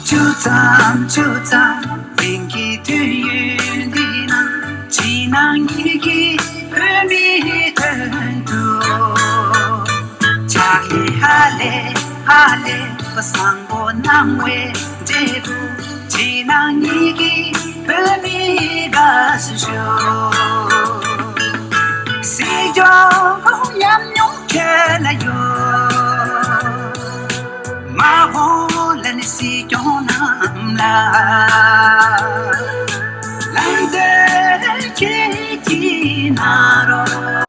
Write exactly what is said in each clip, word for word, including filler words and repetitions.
ཆུ་ཙམ་ཆུ་ཙམ་དེང་གི་དུས་ཡུན་འདི་ན། ཕྱི་ནང་གཉིས་ཀྱི་བོད་མིའི་དོན་དུ། ཆ་ལེ་ཧ་ལེ་ཧ་ལེ་བ་བཟང་པོ་གནང་བའི་འབྲས་བུ། ཕྱི་ནང་གཉིས་ཀྱི་བོད་མིའི་དགའ་བསུ་ཞུ། སྲིད་སྐྱོང་ཉམས་མྱོང་ཁྱོད་ལ་ཡོད། མ་འོངས་ལ་ནི་སྲིད་སྐྱོང་རྣམས་ལ། ལམ་སྟོན་ཁྱེད་ཀྱིས་གནང་རོགས།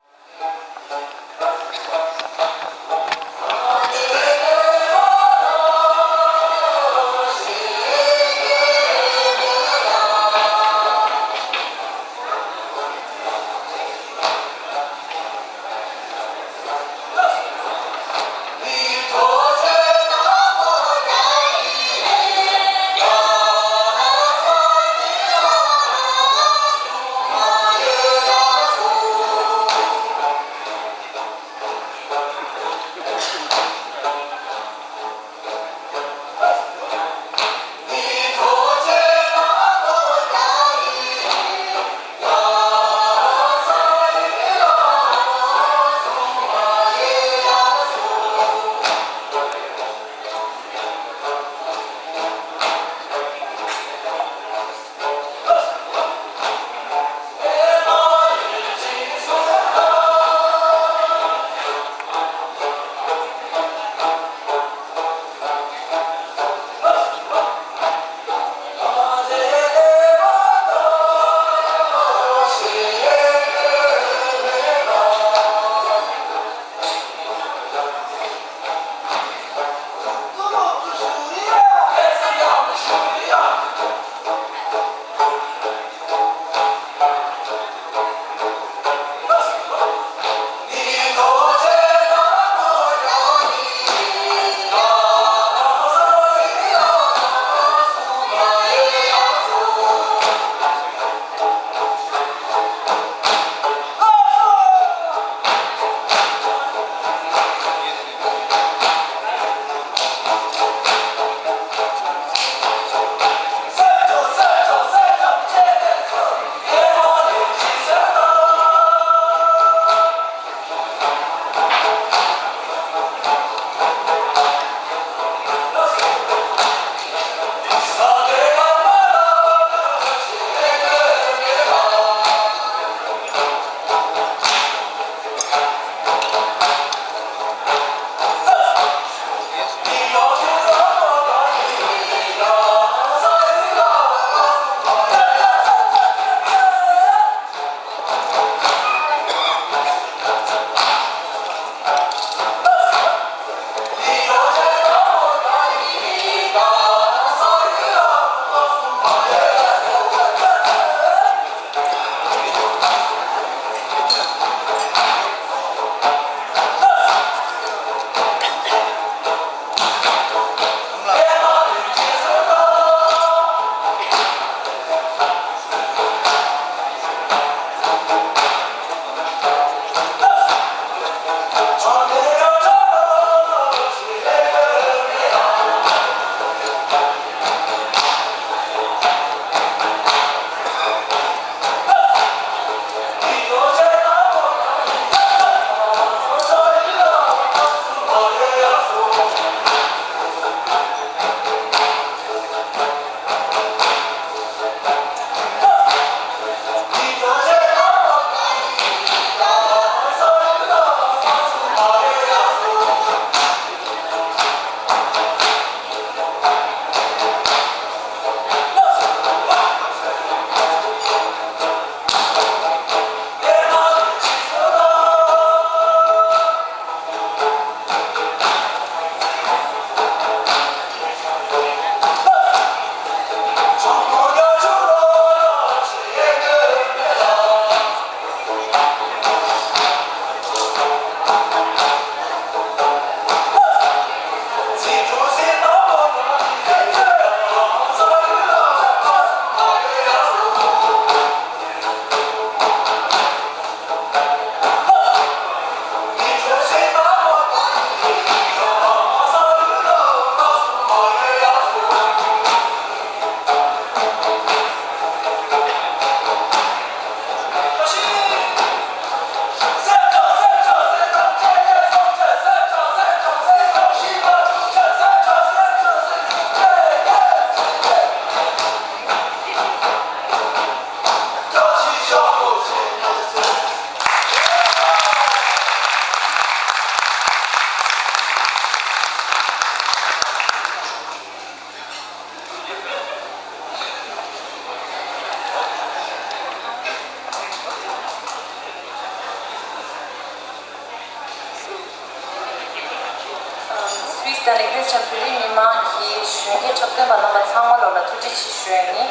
གཞོན་སྐྱེས་འཁྲབ་སྟོན་པ་རྣམ་པ་ཚང་མ་ལོ་ལ་ཐུགས་རྗེ་ཆེ་ཞུ་ཡ་ཡིན།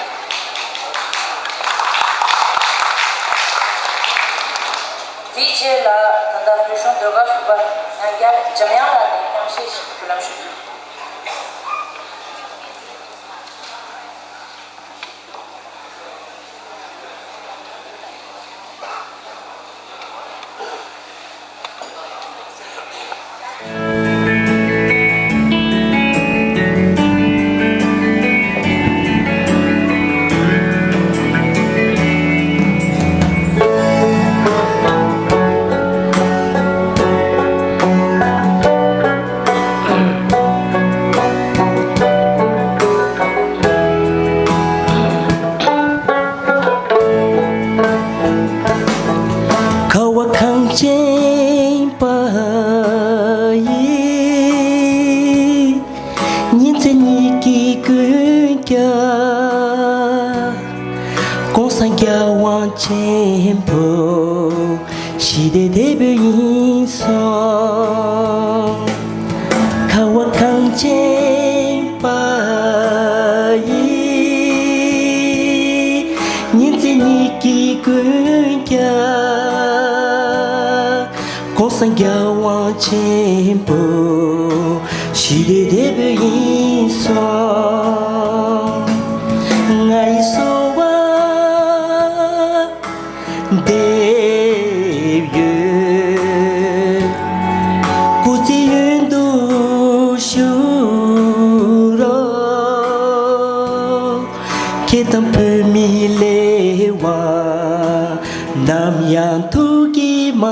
དེའི་རྗེས་ལ་ད་ལྟ་བོད་གཞུང་ཟློས་གར་ཟུར་པ་ཡང་བསྐྱར་འཇམ་དབྱངས་ལགས་ནས་གཏམ་བཤད་ཞིག་བརྒྱུད་ལམ་ཞུ་རྒྱུ། ཁ་བ་གངས་ཅན་པ་ཡི། ཉིན་མཚན་གཉིས་ཀྱི་ཀུན་ཀྱང་། གོང་ས་རྒྱལ་དབང་ཆེན་པོ་ཞི་བདེ་དེད་པོ་ཡིན་སོང་། ཁ་བ་གངས་ཅན་པ་ཡི། ཉིན་མཚན་གཉིས་ཀྱི་ཀུན་ཀྱང་། གོང་ས་རྒྱལ་དབང་ཆེན་པོ་ཞི་བདེ་དེད་པོ་ཡིན་སོང་། ང་ཡི་གསོལ་བ་འདེབས་ཡོད། སྐུ་ཚེ་ཡུན་དུ་བཞུགས་རོགས། ཁྱེད་དང་བོད་མིའི་ལས་དབང་ནམ་ཡང་ཐུགས་ཀྱིས་མ་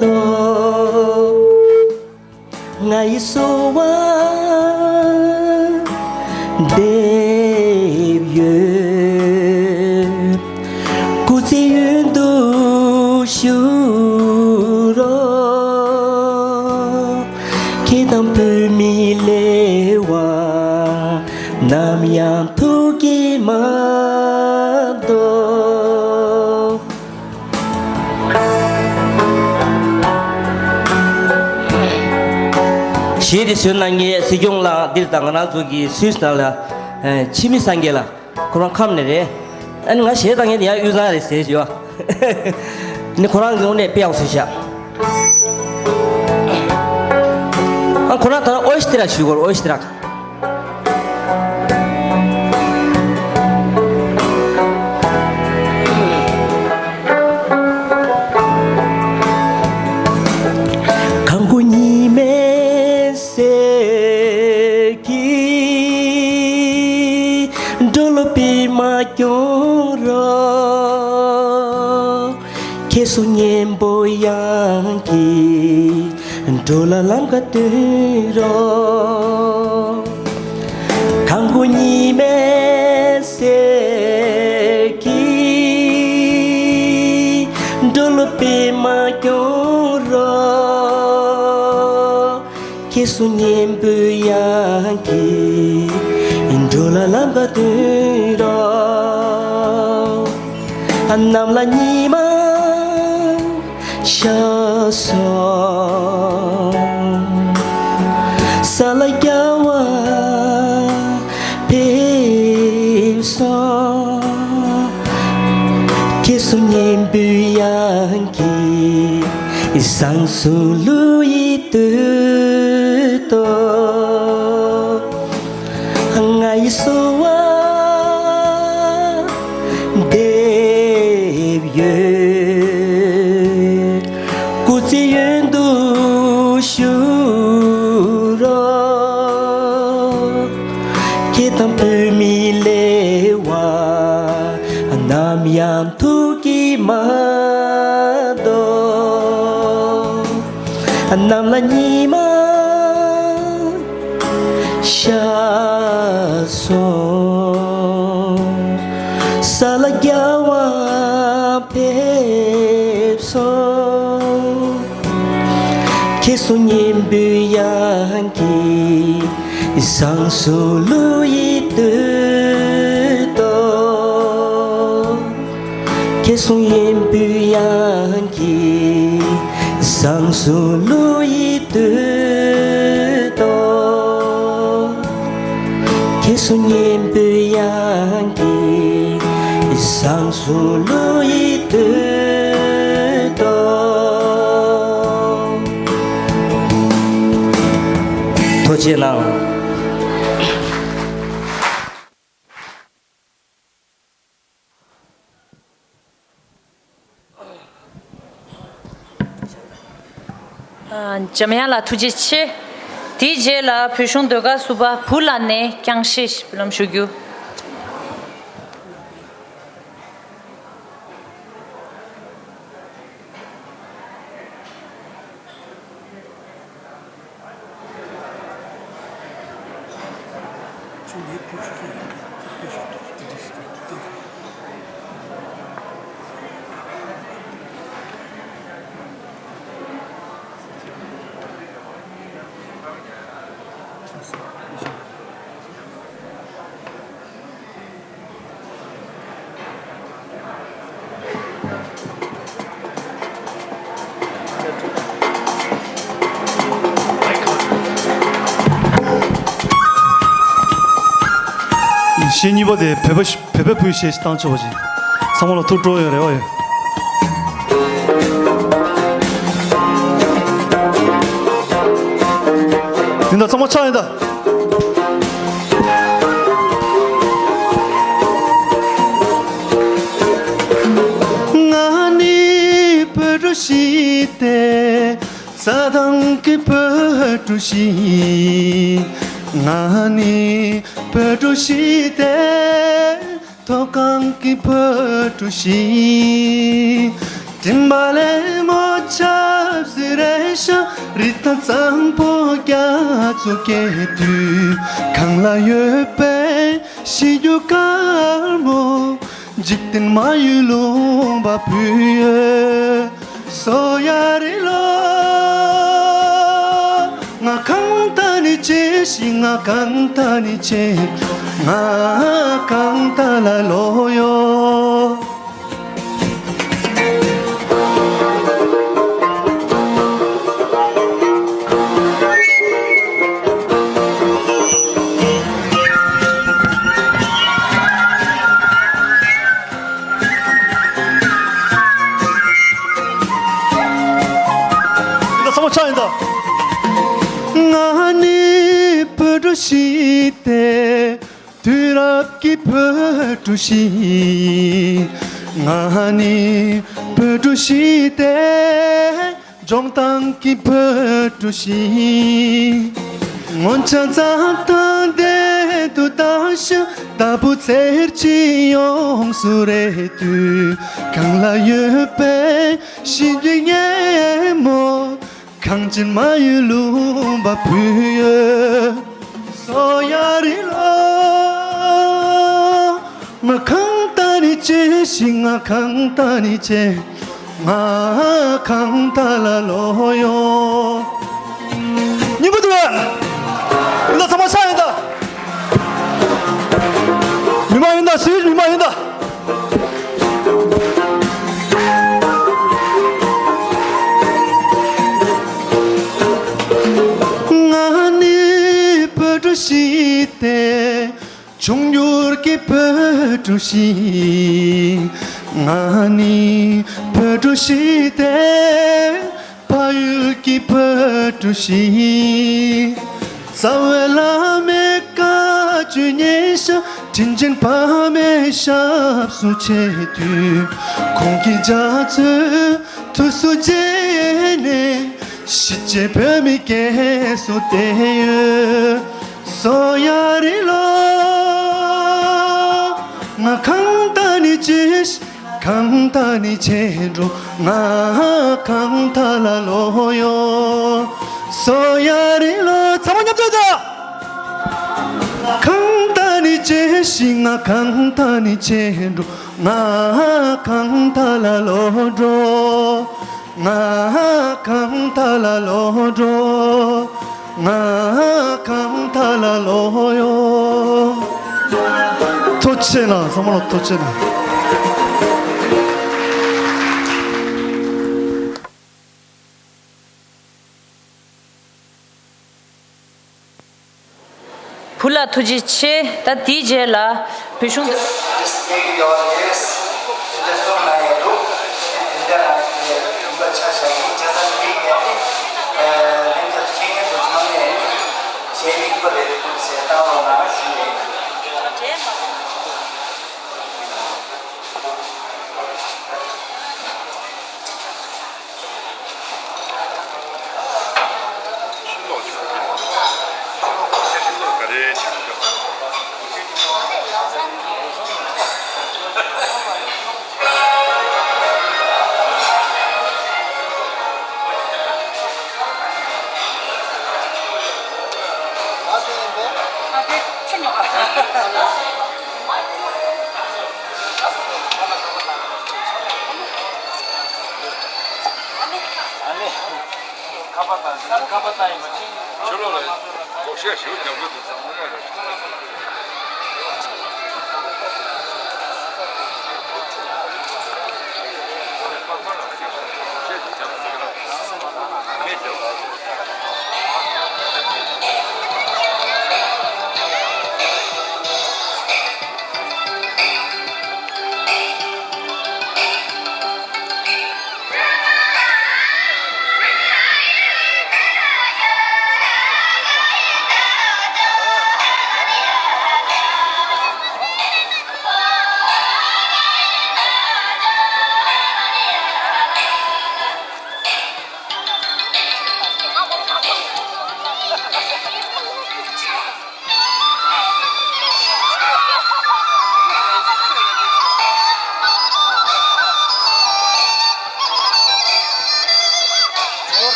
དོར། ང་ཡི་གསོལ་བ་འདེབས་ཡོད། སྐུ་ཚེ་ཡུན་དུ་བཞུགས་རོགས། ཁྱེད་དང་བོད་མིའི་ལས་དབང་ནམ་ཡང་ཐུགས་ཀྱིས་མ་དོར། གཞས་དེ་བཟོས་གནང་མཁན་སྲིད་སྐྱོང་ལགས་འདིར་དང་ང་རང་ཚོ་གི་སུད་སི་ནང་ལ་ཨ་འཆི་མེད་སངས་རྒྱས་ལགས། ཁོ་རང་ཁམས་ནས་རེད། ཨ་ནི་ང་གཞས་བཏང་མཁན་དེ་ཡང་དབུས་གཙང་རེད་ཟེར་ཞུ་བ། ནི་ཁོ་རང་གི་དངོས་གནས་དཔེ་ཡག་པོ་བཟོས་ཤག་ཨ་ཁོ་རང་ད་ཨོ་ཤི་ཏི་ར་ཞུ་དགོས་ཨོ་ཤི་ཏི་ར། གངས་སྐོར་ཉི་མའི་ཟེར་གྱིས། འགྲོ་ལ་པདྨ་སྐྱོང་རོགས། ཁྱེད་གསུང་སྙན་པོ་དབྱངས་ཀྱིས། འགྲོ་ལ་ལམ་ཁ་སྟོན་རོགས། གངས་སྐོར་ཉི་མའི་ཟེར་གྱིས། འགྲོ་ལ་པདྨ་སྐྱོང་རོགས། ཁྱེད་གསུང་སྙན་པོའི་དབྱངས་ཀྱིས། འགྲོ་ལ་ལམ་ཁ་སྟོན་རོགས། གནམ་ལ་ཉི་མ་ཤར་སོང་། ས་ལ་རྒྱལ་བ་ཕེབས་སོང་། ཁྱེད་གསུང་སྙན་པོའི་དབྱངས་ཀྱིས། བཟང་གསུམ་ཀླུ་ཡི་སྟོད་དུ། ང་ཡི་གསོལ་བ་འདེབས་ཡོད། སྐུ་ཚེ་ཡུན་དུ་བཞུགས་རོགས། ཁྱེད་དང་བོད་མིའི་ལས་དབང་ནམ་ཡང་ཐུགས་ཀྱིས་མ་དོར། གནམ་ལ་ཉི་མ་ཤར་སོང་། ས་ལ་རྒྱལ་བ་ཕེབས་སོང་། ཁྱེད་གསུང་སྙན་པོའི་དབྱངས་ཀྱིས། བཟང་གསུམ་ཀླུ་ཡི་སྟོད་དུ། ཁྱེད་གསུང་སྙན་པོའི་དབྱངས་ཀྱིས། བཟང་གསུམ་ཀླུ་ཡི་སྟོད་དུ། སྙན་པོའི་དབྱངས་ཀྱིས་བསམ་སྲུང་བློ་ཡི་སྟོད་ཐོག་ཐུགས་རྗེ་གནང་། འཇམ་དབྱངས་ལགས་ཐུགས་རྗེ་ཆེ། དེའི་རྗེས་ལ་བོད་གཞུང་ཟློས་གར་ཟུར་པ་བུ་ལ་ནས་རྐྱང་གཞས་ཤིག་སྤེལ་ལམ་ཞུ་རྒྱུ། གཞས་གཉིས་པ་དེ་བོད་པ་བོད་པའི་བུ་གཞས་ཤིག་བཏང་ཆོག་པ་ཞིག་ཚང་མ་ལ་ཐུགས་སྤྲོ་ཡོད་རེད་བ་ཡོད། ཡིན་ད་ཚང་མ་ཆགས་ཡིན་ད། ང་ནི་བོད་ཕྲུག་ཞིག་སྟེ། རྩྭ་ཐང་གི་བོད་ཕྲུག་ཞིག་ང་ནི་བོད་ཕྲུག་ཞིག་སྟེ། མཐོ་སྒང་གི་བོད་ཕྲུག་ཞིག་སྤྲིན་པ་ལས་མོ་ཆབ་སྲིད་རེད་ཤག་རི་ཐང་གཙང་པོ་རྒྱ་མཚོ་སྐྱེ་དུས་གངས་ལ་ཡོད་པའི་གཤིས་རྒྱུད་དཀར་མོ། འཇིག་རྟེན་མ་ཡི་ལུང་པ་བུ་ཡོད་སོ་ཡ་རི་ལོ། ང་གང་ལྟར་ནི་བྱེད་ཤིག་ང་གང་ལྟར་ནི་བྱེད། ང་གང་ལྟར་ལ་ལོ་ཡོད། འདི་ཚང་མ་ཆགས་ཡིན་ད། ང་ནི་བོད་ཕྲུག་ཞིག་སྟེ། དུས་རབས་ཀྱི་བོད་ཕྲུག་ཞིག་ང་ནི་བོད་ཕྲུག་ཞིག་སྟེ། ལྗོངས་ཐང་གི་བོད་ཕྲུག་ཞིག་སྔོན་ཆད་རྩྭ་ཐང་བདེ་སྡུག་དང་ཤ་ལྟ་བུ་ཚེར་གཅིག་ཡོངས་སུ་རེད་དུས། གངས་ལ་ཡོད་པའི་གཤིས་རྒྱུད་སྙན་མོ། གངས་ཅན་མ་ཡི་ལུང་པ་བུ་ཡོད་སོ་ཡ་རི་ལོ། ང་གང་ལྟར་ནི་བྱེད་ཤིག་ང་གང་ལྟར་ནི་བྱེད། ང་གང་ལྟར་ལ་ལོ་ཡོད། སྙིང་པོ་འདུག་གས། འདི་ཚང་མ་ཆགས་ཡིན་ད། མི་མང་ཡིན་ད། སུའི་མི་མང་ཡིན་ད། ང་ནི་བོད་ཕྲུག་ཞིག་སྟེ། འབྱུང་འགྱུར་གྱི་བོད་ཕྲུག་ཞིག་ང་ནི་བོད་ཕྲུག་ཞིག་སྟེ། ཕ་ཡུལ་གྱི་བོད་ཕྲུག་ཞིག་རྩ་བའི་བླ་མའི་བཀའ་ཆོས་ཉན་ཤག་དྲིན་ཅན་ཕ་མའི་ཞབས་སུ་མཆི་དུས། ཁོང་གི་རྒྱ་མཚོའི་དུས་སུ་རྗེས་ནས་གཞིས་བྱེས་བོད་མི་སྐྱེས་སུ་བསྡད་ཡོད་སོ་ཡ་རི་ལོ། ང་གང་ལྟར་ནི་བྱེད་ཤིག་གང་ལྟར་ནི་བྱེད་འགྲོ། ང་གང་ལྟར་ལ་ལོ་ཡོད་སོ་ཡ་རི་ལོ། ཚང་མ་མཉམ་དུ་ད། ང་གང་ལྟར་ནི་བྱེད་ཤིག་ང་གང་ལྟར་ནི་བྱེད་འགྲོ། ང་གང་ལྟར་ལ་ལོ་འགྲོ། ང་གང་ལྟར་ལ་ལོ་འགྲོ། ང་གང་ལྟར་ལ་ལོ་ཡོད། ཐུགས་རྗེ་གནང་། ཚང་མ་ལ་ཐུགས་རྗེ་གནང་། བུ་ལ་ཐུགས་རྗེ་ཆེ། ད་དེའི་རྗེས་ལ་བོད་གཞུང་དུ། དེ་འདྲ་གསུངས་གནང་ཡས་འདུག་དེ་འདྲ་ལ་དེ་དུམ་པ་ཆ་བཞག་གི་ཆ་ཚང་འདི་ཡས་ནི་ལྷན་རྒྱས་མཁྱེན་མཁན་དུ་ཚང་མས་ནི་ཞལ་ཡིག་པ་རེ་རེ་ཀུན་གསལ་བཏང་རོགས་གནང་ཞུ་ཡས་ཡིན། ཁ་པར་བཏང་ཁ་པར་བཏང་ཡིན་པ་ཅིག་ཕྱི་ལོགས་ལ་ལྐོག་བཤད་ཞིག་རྒྱབ་དགོས་འདུག་བསམ་བློ་རེ་རེ་ཞིག་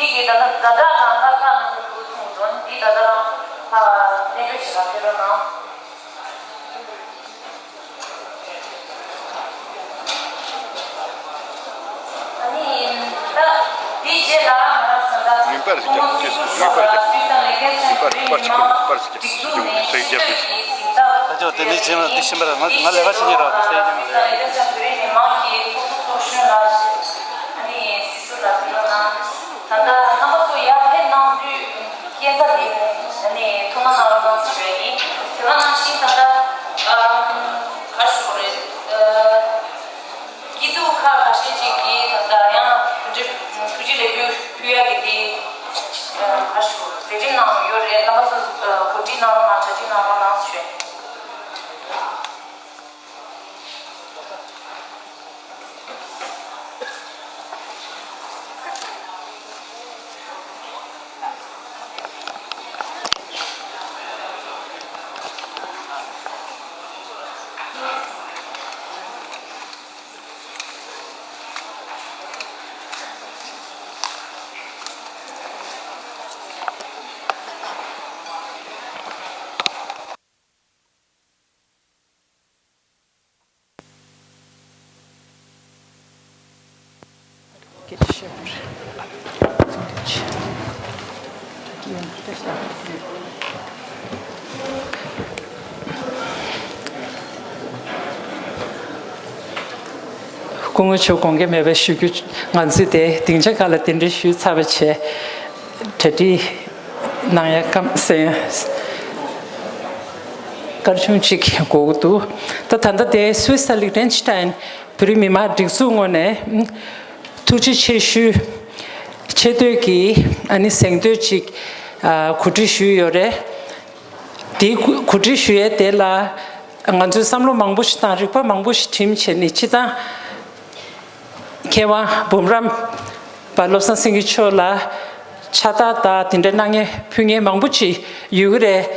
འདི་གི་ད་ལྟ་ད་ལྟ་རང་ད་ཁ་ནང་དུ་འདུག་སོང་དོན་འདི་ད་ལྟ་རང་ཁ་གནས་སྤོས་བྱེད་པ་ཕེབས་རོགས་གནང་། ཨ་ནི་ད་འདི་རྗེས་ལ་ང་རང་ཚོ་ད་ངེས་པར་ཞིག་ཀྲུང་གོ་སྲིད་གཞུང་ཤོག་ལ་སུད་སི་ལས་འགན་ཚན་པར་ཅིག་ཀྱང་པར་ཅིག་ཀྱང་པར་ཅིག་ཀྱང་སྲིད་སྐྱོང་གི་ཚད་བརྒྱབ་དགོས། ད་ཅོ་དེ་ནས་རྗེས་ལ་འདི་ཤེས་པར་ང་ང་ལས་ཀ་བྱེད་ཉེ་ར་དེ་སེ་ཡིན་ལས། ད་ལྟ་ང་ཚོ་ཡར་ཕེབས་གནང་དུས་སྐྱེན་ཚ་དེ་ནས་ཐུགས་སྣང་གནང་རོགས་གནང་ཞུ་ཡ་ཡིན། དེ་ག་ནང་བཞིན་ད་ལྟ་ག་ཞུ་དགོས་རེད། སྐྱིད་སྡུག་ཁག་ཁ་ཤས་ཅིག་གིས་ད་ལྟ་ཡང་དེ་འདྲའི་ཐུགས་རྗེ་ལེགས་འབུལ་ཕུལ་ཡ་གི་དེ་ག་ཞུ་དགོས་རེད། མཛད་རིམ་ནང་ཡོད་རེད། རྣམ་པ་ཚོ་གོ་སྒྲིག་གནང་རོགས་གནང་། གྲ་སྒྲིག་གནང་རོགས་གནང་ཞུ་ཡ་ཡིན། སྐུ་ངོ་མཆོག་དགོངས་འགལ་མེད་པར་ཞུ་རྒྱུ། ང་ཚོས་དེ་སྡིངས་ཆ་ཁག་ལ་གདན་འདྲེན་ཞུས་ཚར་བ་བྱས། གྲ་སྒྲིག་གནང་ཡ་སྐམ་སེང་སྐར་ཆུང་གཅིག་འགོར་གྱི་འདུག་ད་ད་ལྟ་དེ་སུད་སི་དང་ལིག་ཏེན་སི་ཏན་བོད་རིགས་མི་མང་སྒྲིག་འཛུགས་ངོས་ནས་ཐུགས་རྗེ་ཆེ་ཞུ་ཆེ་བསྟོད་ཀྱི་ཨ་ནི་གཟེངས་བསྟོད་ཅིག་ཨ་གོ་སྒྲིག་ཞུས་ཡོད་རེད། དེ་གོ་གོ་སྒྲིག་ཞུ་ཡས་དེ་ལ་ང་ཚོས་བསམ་བློ་མང་པོ་ཞིག་དང་རིག་པ་མང་པོ་ཞིག་བསྒྲིམས་བྱས་ནས་སྤྱིར་བཏང་མཁས་དབང་འབུམ་རམས་པ་བློ་བཟང་སེང་གེ་མཆོག་ལ་ཕྱག་རྟགས་དང་དེ་འདྲའི་གནང་མཁན་ཕུལ་མཁན་མང་པོ་ཅིག་ཡོད་ཀྱི་རེད་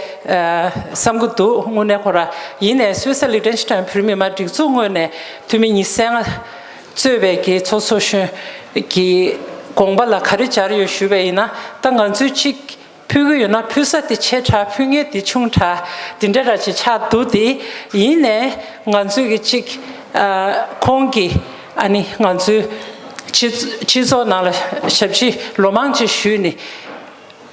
བསམ་གྱི་འདུག་དངོས་གནས་ཁོ་ར་ཡིན་ནའི་སུད་སི་ལིག་ཏེན་སི་ཏན་བོད་རིགས་མི་མང་སྒྲིག་འཛུགས་ངོས་ནས་འཐུས་མི་ཉི་ཤུ་རྩ་ལྔ་གཙོས་པའི་གི་ཚོགས་གཙོ་གཞོན་གྱི་དགོངས་པ་ལ་ག་རེ་སྦྱར་ཡོད་ཞུས་པ་ཡིན་ན། ད་ང་ཚོས་གཅིག་ཕུལ་གྱི་ཡོད་ན་ཕུལ་ས་དེ་ཆེ་དྲགས། ཕུལ་མཁན་དེ་ཆུང་དྲགས། དེ་འདྲ་ར་ཅིག་ཆགས་འདུག་དེ་ཡིན་ནའི་ང་ཚོས་གི་གཅིག་ཨ་ཁོང་གིས་ཨ་ནི་ང་ཚོའི་སྤྱི་སྤྱི་ཚོགས་ནང་ལ་ཞབས་ཕྱི་ལོ་མང་ཅིག་ཞུས་ནས།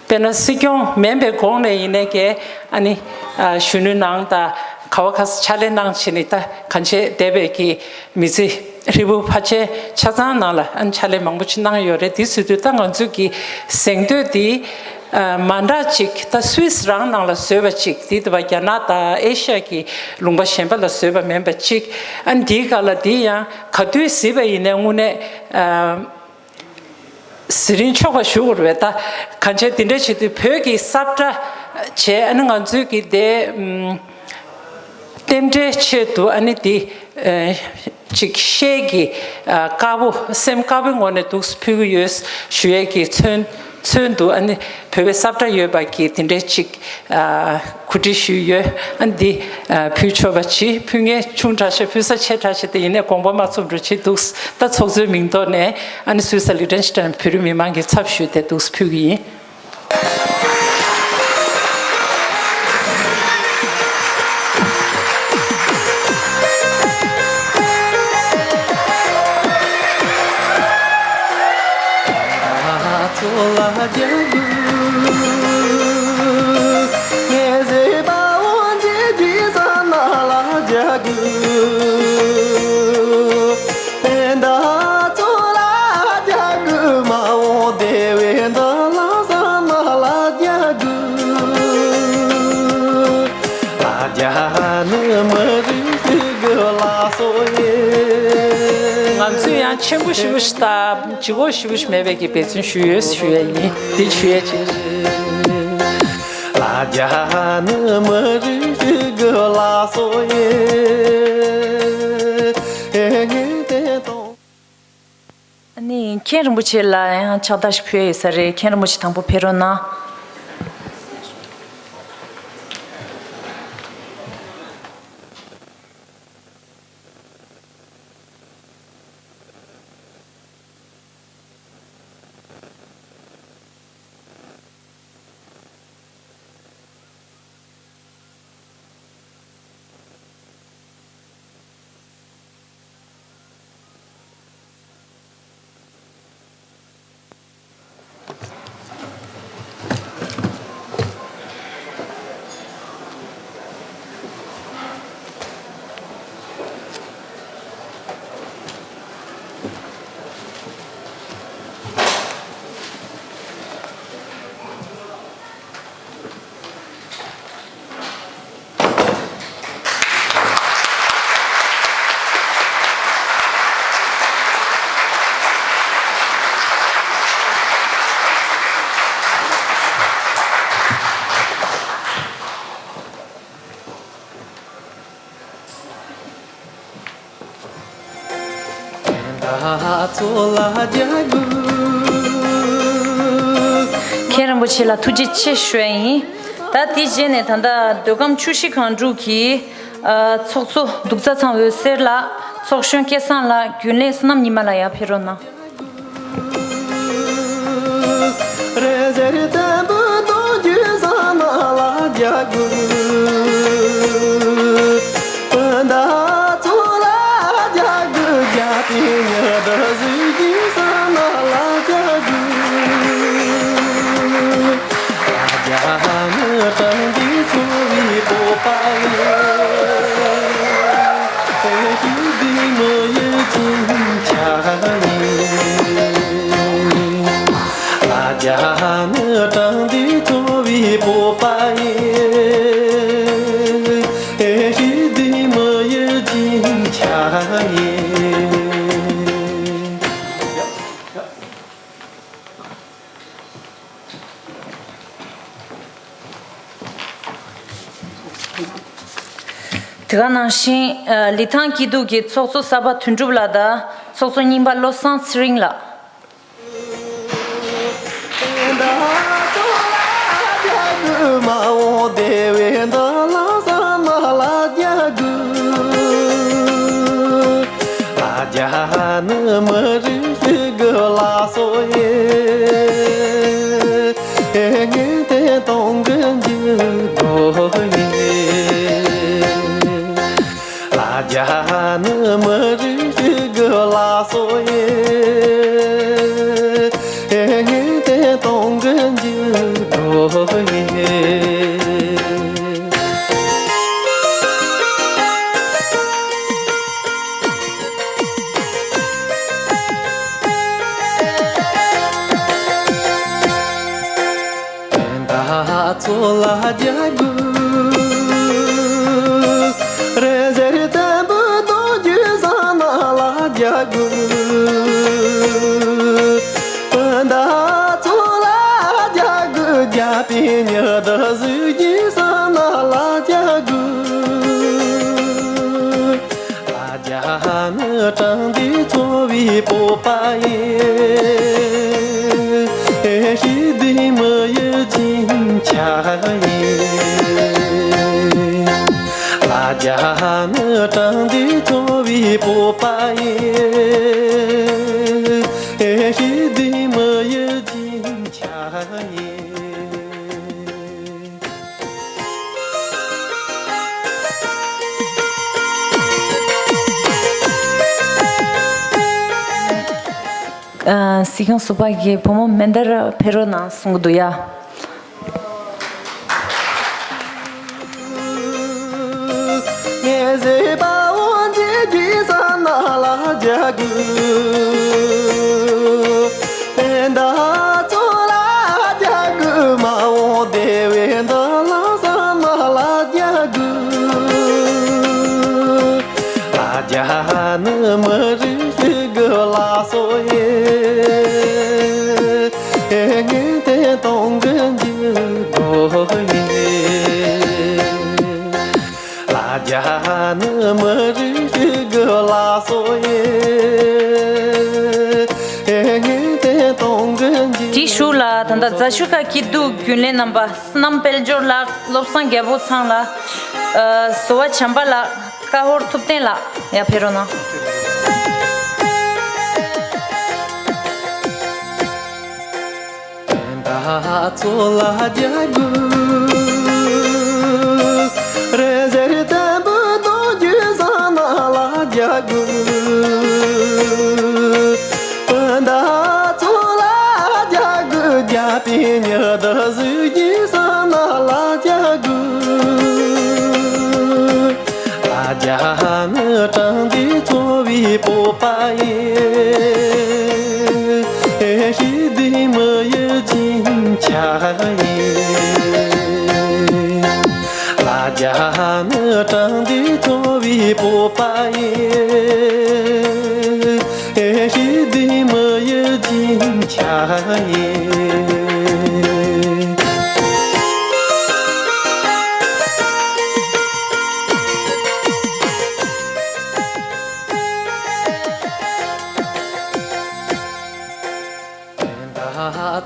དཔེར་ན་སྲིད་སྐྱོང་མིན་པའི་གོང་ནས་ཡིན་ནའི་གི་ཨ་ནི་ཨ་གཞོན་ནུའི་ནང་དང་ག་བ་ག་ས་ཕྱག་ལས་གནང་བྱས་ནས། ད་གང་བྱས་འདས་པའི་གི་མི་ཚེ་ཧྲིལ་པོ་ཕལ་ཆེར་ཆ་ཚང་ནང་ལ་ཨ་ནི་ཕྱག་ལས་མང་པོ་ཅིག་གནང་ཡོད་རེད། དེ་ཟེར་དུས་ད་ང་ཚོ་གི་གཟེངས་བསྟོད་འདི་ཨ་མ་འདྲ་ཅིག་ད་སུད་སི་རང་ནང་ལ་བཟོས་པ་ཅིག་དེ་དུ་བ་རྒྱ་ནག་དང་ཨེ་ཤ་ཡ་གི་ལུང་པ་གཞན་པ་ལ་བཟོས་པ་མིན་པ་ཅིག་ཨ་ནི་དེའི་སྒང་ལ་འདི་ཡང་ག་དུས་གཟིགས་པ་ཡིན་ནའི་དངོས་གནས་ཨ་གཟི་རིང་ཆོག་པ་ཞུ་དགོས་རེད་པས། ད་གང་བྱས་དེ་འདྲ་བྱེད་དུས་བོད་ཀྱི་ས་བཀྲ་བྱས། ཨ་ནི་ང་ཚོའི་གི་དེ་ཨམ་རྟེན་འབྲེལ་ཆེད་དུ་ཨ་ནི་དེ་ཨ་ཅིག་ཤེལ་གྱི་ཨ་དཀར་པོ་སེམས་དཀར་པོའི་ངོས་ནས་འདུག་ཕུལ་གྱི་ཡོད་ཞུ་ཡས་ཀྱི་མཚོན་མཚོན་དུ་ཨ་ནི་བོད་པའི་ས་བཀྲ་ཡོད་པ་གི་དེ་འདྲའི་ཅིག་ཨ་གོ་སྒྲིག་ཞུས་ཡོད། ཨ་འདི་ཨ་ཕུལ་ཆོག་པ་ཅིག་ཕུལ་མཁན་ཆུང་དྲགས་ཤག་ཕུལ་ས་ཆེ་དྲགས་ཤག་དེ་ཡིན་ནའི་དགོངས་པ་མ་ཚོམ་འགྲོ་ཅིག་འདུག་ད་ཚོགས་གཙོའི་མིང་ཐོག་ནས་ཨ་ནི་སུད་སི་ལིག་ཏེན་སི་ཏན་བོད་རིགས་མི་མང་གི་ཚབ་ཞུས་ཏེ་འདུག་ཕུལ་གྱི་ཡིན། ང་ཚོས་ཡང་ཆེན་པོ་ཞེ་པོ་ཞིག་དང་ལྗིད་ཁོག་ཞེ་པོ་ཞིག་མེད་པའི་གི་འབད་བརྩོན་ཞུས་ཡོད་ཞུ་ཡས་ཡིན། འདི་ཞུ་ཡས་ཅིག་ཨ་ནི་མཁན་རིན་པོ་ཆེ་ལ་ཡང་ཕྱག་རྟགས་ཤིག་ཕུལ་ཡས་ཡོད་ས་རེད། མཁན་རིན་པོ་ཆེ་དང་པོ་ཕེབས་རོགས་གནང་། མཁན་རིན་པོ་ཆེ་ལ་ཐུགས་རྗེ་ཆེ་ཞུ་ཡ་ཡིན། ད་དེ་རྗེས་ནས་ད་ལྟ་མདོ་ཁམས་ཆུ་བཞི་སྒང་དྲུག་གི་ཨ་ཚོགས་གཙོ་འདུག་རྩ་ཚང་འོད་ཟེར་ལགས། ཚོགས་གཞོན་སྐལ་བཟང་ལགས། རྒྱུན་ལས་བསོད་ནམས་ཉི་མ་ལགས། ཡར་ཕེབས་རོགས་གནང་། དེ་ག་ནང་བཞིན་ལི་ཐང་སྐྱིད་སྡུག་གི་ཚོགས་གཙོ་གསར་པ་དོན་གྲུབ་ལགས་དང་ཚོགས་གཙོ་རྙིང་པ་བློ་བཟང་ཚེ་རིང་ལགས། ཨ། སྲིད་སྐྱོང་ཟུར་པ་གིས་བུ་མོ་མན་དར་ཕེབས་རོགས་གནང་གསུང་གི་འདུག་ཡ། དེའི་གཞུག་ལ་ད་ལྟ་རྫ་ཆུ་ཁ་སྐྱིད་སྡུག་རྒྱུན་ལས་རྣམ་པ་བསོད་ནམས་དཔལ་འབྱོར་ལགས། བློ་བཟང་རྒྱལ་པོ་ཚང་ལགས། ཨ། ཟུར་པ་བྱམས་པ་ལགས། ཀ་ཧོར་ཐུབ་བསྟན་ལགས། ཡར་ཕེབས་རོགས་གནང་།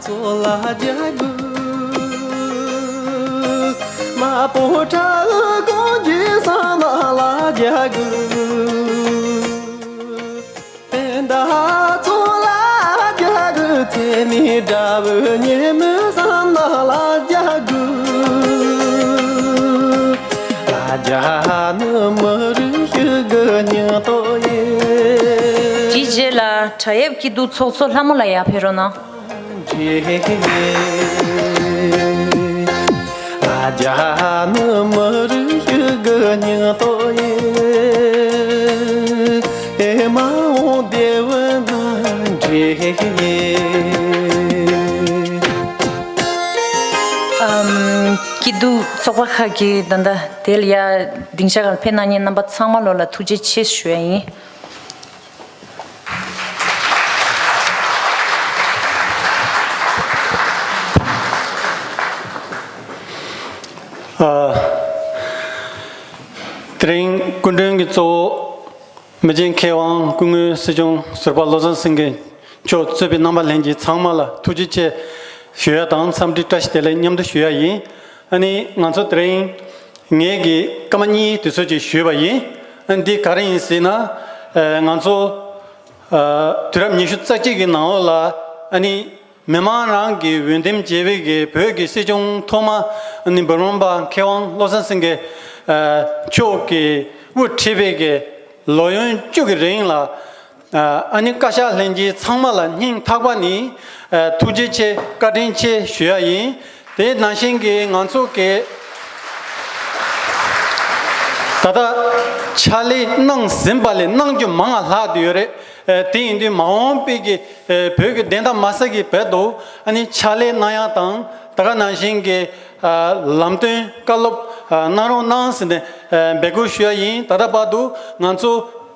ཚོ་ལ་རྒྱ་གུ། མ་པོ་ཁྲ་གོང་གི་ས་ན་ལ་རྒྱ་གུ། བན་ད་ཚོ་ལ་རྒྱ་གུ། ཚེ་མི་འདྲ་བོ་ཉེ་མོ་ས་ན་ལ་རྒྱ་གུ། ལ་རྒྱ་ནི་མི་རིགས་ཤིག་གི་སྙིང་སྟོབས་ཡིན། དེའི་རྗེས་ལ་བྲག་གཡབ་སྐྱིད་སྡུག་ཚོགས་གཙོ་ལྷ་མོ་ལགས་ཡར་ཕེབས་རོགས་གནང་། ཨམ། སྐྱིད་སྡུག་ཚོགས་པ་ཁག་གིས་ད་ལྟ་དེ་ལ་ཡ་སྡིངས་ཆ་སྒང་ལ་ཕེབས་གནང་མཁན་རྣམ་པ་ཚང་མ་ལོ་ལ་ཐུགས་རྗེ་ཆེ་ཞུ་ཡ་ཡིན། ཨ། དེ་རིང་སྐུ་མགྲོན་གྱི་གཙོ་བོ་མི་ཆེན་མཁས་དབང་སྐུ་ངོ་སྲིད་སྐྱོང་ཟུར་པ་བློ་བཟང་སེང་གེ་མཆོག་གཙོས་པའི་རྣམ་པ་ལྷན་རྒྱས་ཚང་མ་ལ་ཐུགས་རྗེ་ཆེ་ཞུ་ཡ་དང་འཚམས་འདྲི་བཀྲ་ཤིས་བདེ་ལེགས་མཉམ་དུ་ཞུ་ཡ་ཡིན། ཨ་ནི་ང་ཚོ་དེ་རིང་ངེད་ཀྱིས་སྐར་མ་གཉིས་དུས་ཚོད་ཅིག་ཞུས་པ་ཡིན། ཨ་ནི་འདི་ག་རེ་ཡིན་ཟེར་ན། ཨ། ང་ཚོ། ཨ། དུས་རབས་ཉི་ཤུ་རྩ་གཅིག་གི་ནང་ལོགས་ལ་ཨ་ནི་མི་མང་རང་གི་འོས་འདེམས་བྱས་པའི་གི་བོད་ཀྱི་སྲིད་སྐྱོང་ཐོག་མ་ཨ་ནི་འབུམ་རམས་པ་མཁས་དབང་བློ་བཟང་སེང་གེ། ཨ། མཆོག་གིས་དབུ་ཁྲིད་པའི་གི་ལོ་ཡུན་བཅུ་གི་རིང་ལ། ཨ་ནི་བཀའ་ཤག་ལྷན་རྒྱས་ཚང་མ་ལ་སྙིང་ཐག་པ་ནས་ཐུགས་རྗེ་ཆེ་བཀའ་དྲིན་ཆེ་ཞུ་ཡ་ཡིན། དེ་ནང་བཞིན་གྱི་ང་ཚོ་གི་ད་ལྟ་ཕྱག་ལས་གནང་ཟིན་པ་ལས་གནང་རྒྱུ་མང་ང་ལྷག་བསྡད་ཡོད་རེད། དེ་ཡིན་དུས་མ་འོངས་པའི་གི་བོད་ཀྱི་བདེན་མཐའ་མ་གསལ་གྱི་བར་དུ་ཨ་ནི་ཕྱག་ལས་གནང་ཡ་དང་། ད་ག་ནང་བཞིན་གྱི་ལམ་སྟོན་བཀའ་སློབ་གནང་རོགས་གནང་ཟེར་ནས་འབོད་སྐུལ་ཞུ་ཡ་ཡིན། ད་ལྟ་བར་དུ་ང་ཚོ་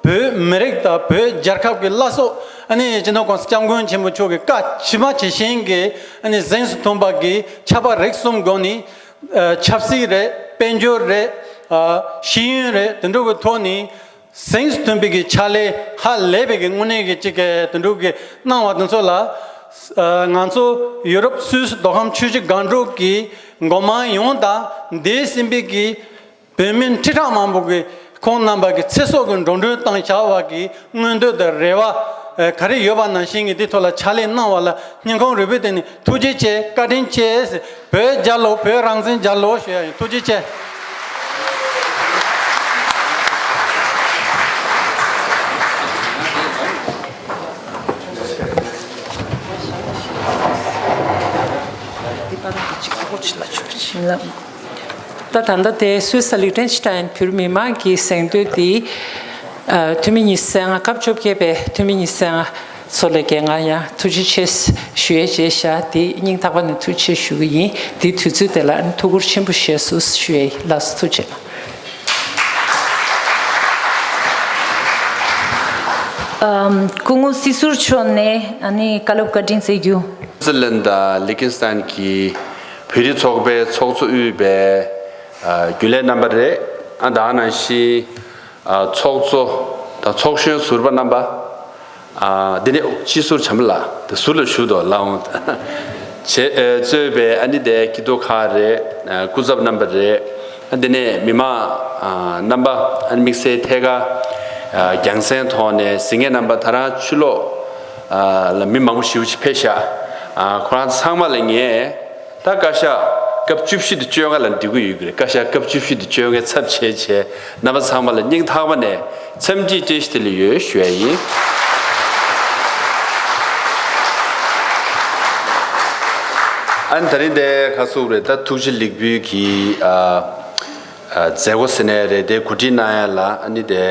བོད་མི་རིགས་དང་བོད་རྒྱལ་ཁབ་ཀྱི་བླ་སྲོག་ཨ་ནི་སྤྱི་ནོར་༸གོང་ས་༸སྐྱབས་མགོན་ཆེན་པོ་མཆོག་གི་བཀའ་ཇི་མ་ཇི་བཞིན་གྱི་ཨ་ནི་གཟེངས་སུ་ཐོན་པ་གི་ཆབ་དཔལ་རིག་གསུམ་སྒོ་ནས། ཨ། ཆབ་སྲིད་རེད། དཔལ་འབྱོར་རེད། ཨ། ཤེས་ཡོན་རེད། དེ་འདྲ་གི་ཐོག་ནས་གཟེངས་སུ་ཐོན་པའི་གི་ཕྱག་ལས་ཧ་ལས་པའི་གི་དངོས་གནས་ཀྱི་ཅིག་གི་དེ་འདྲ་གི་གནང་བ་དེ་ཚོ་ལ། ཨ། ང་ཚོ་ཡུ་རོབ་སུད་སི་མདོ་ཁམས་ཆུ་བཞི་སྒང་དྲུག་གི་འགོ་དམངས་ཡོངས་དང་འདས་ཟིན་པའི་གི་བོད་མི་ཁྲི་ཕྲག་མང་པོ་གིས་ཁོང་རྣམ་པ་གི་ཚེ་སྲོག་གི་འགྲོ་གྲོན་བཏང་བཞག་པ་གི་མངོན་འདོད་དང་རེ་བ་ག་རེ་ཡོད་པ་ནང་བཞིན་གྱི་འདི་ཐོག་ལ་ཕྱག་ལས་གནང་བ་ལ་སྙིང་ཁོང་རུས་པའི་གཏིང་ནས་ཐུགས་རྗེ་ཆེ། བཀའ་དྲིན་ཆེ་ཟེར། བོད་རྒྱལ་ལོ། བོད་རང་བཙན་རྒྱལ་ལོ་ཞུ་ཡ་ཡིན། ཐུགས་རྗེ་ཆེ། འདི་པར་འདི་གཅིག་པོ་ཅིག་ལ་ཆུག་ཅིག་ལ། ད་ད་ལྟ་དེ་སུད་སི་ལིག་ཏེན་ཤི་ཏེན་བོད་མི་མང་གི་གཟེངས་བསྟོད་དེ། ཨ། འཐུས་མི་ཉི་ཤུ་རྩ་ལྔ། སྐབས་བཅོ་བརྒྱད་པའི་འཐུས་མི་ཉི་ཤུ་རྩ་ལྔ་ཚོ་ལ་གང་ཡང་ཐུགས་རྗེ་ཆེ་ཞུ་ཡས་བྱས་ཤག་དེ་སྙིང་ཐག་པ་ནས་ཐུགས་རྗེ་ཆེ་ཞུ་གི་ཡིན། དེ་དུས་ཚོད་དེ་ལ་ཐུགས་ཁུར་ཆེན་པོ་བཞེས་སོང་ཞུ་ཡས་ཡིན། ལགས་སོ། ཐུགས་རྗེ་གནང་། ཨམ། སྐུ་ངོ་སྲིད་ཟུར་མཆོག་ནས་ཨ་ནི་བཀའ་སློབ་བཀའ་དྲིན་སྩལ་རྒྱུ། སི་ལན་དང་ལི་ཁེན་སི་ཐན་གྱི་བོད་རིགས་ཚོགས་པའི་ཚོགས་གཙོ་དབུས་པའི་ཨ་རྒྱུན་ལས་རྣམ་པ་རེད། ཨ། ད་ག་ནང་བཞིན་ཨ་ཚོགས་གཙོ་དང་ཚོགས་གཞོན་ཟུར་པ་རྣམ་པ། ཨ། འདི་ནས་སྤྱི་ཟུར་བྱམས་པ་ལགས་དེ་ཟུར་ལ་བཞུགས་འདུག་ལགས་འོང་། བྱས། ཨ། གཙོས་པའི་ཨ་ནི་དེ་སྐྱིད་སྡུག་ཁག་རེད། ཨ། སྐུ་ཚབ་རྣམ་པ་རེད། ཨ། འདི་ནས་མི་མང་ཨ་རྣམ་པ། ཨ་ནི་དམིགས་བསལ་ཐད་ཀར་ཨ་རྒྱང་སྲིང་ཐོག་ནས་གཟིགས་མཁན་རྣམ་པ། ད་རང་ཕྱི་ལོགས་ཨ་ལ་མི་མང་པོ་ཞེ་པོ་ཅིག་ཕེབས་ཤག་ཨ། ཁོ་རང་ཚང་མ་ལ་ངས། ད་བཀའ་ཤག་སྐབས་བཅུ་བཞི་དང་བཅོ་ལྔ་ལ་འགྲིག་གི་ཡོད་ཀྱི་རེད། བཀའ་ཤག་སྐབས་བཅུ་བཞི་དང་བཅོ་ལྔའི་ཚབ་བྱས་བྱས་རྣམ་པ་ཚང་མ་ལ་སྙིང་ཐག་པ་ནས་འཚམས་འདྲི་བཀྲ་ཤིས་བདེ་ལེགས་ཡོད་ཞུ་ཡ་ཡིན། ཨ་ནི་ད་རིང་འདི་ག་ཟེར་དགོས་རེད། ད་ཐུགས་རྗེ་ལེགས་འབུལ་གྱི་ཨ་ཨ་མཛད་སྒོ་ཟེར་ནའི་རེད། དེ་གོ་སྒྲིག་གནང་ཡ་ལ་ཨ་ནི་དེ་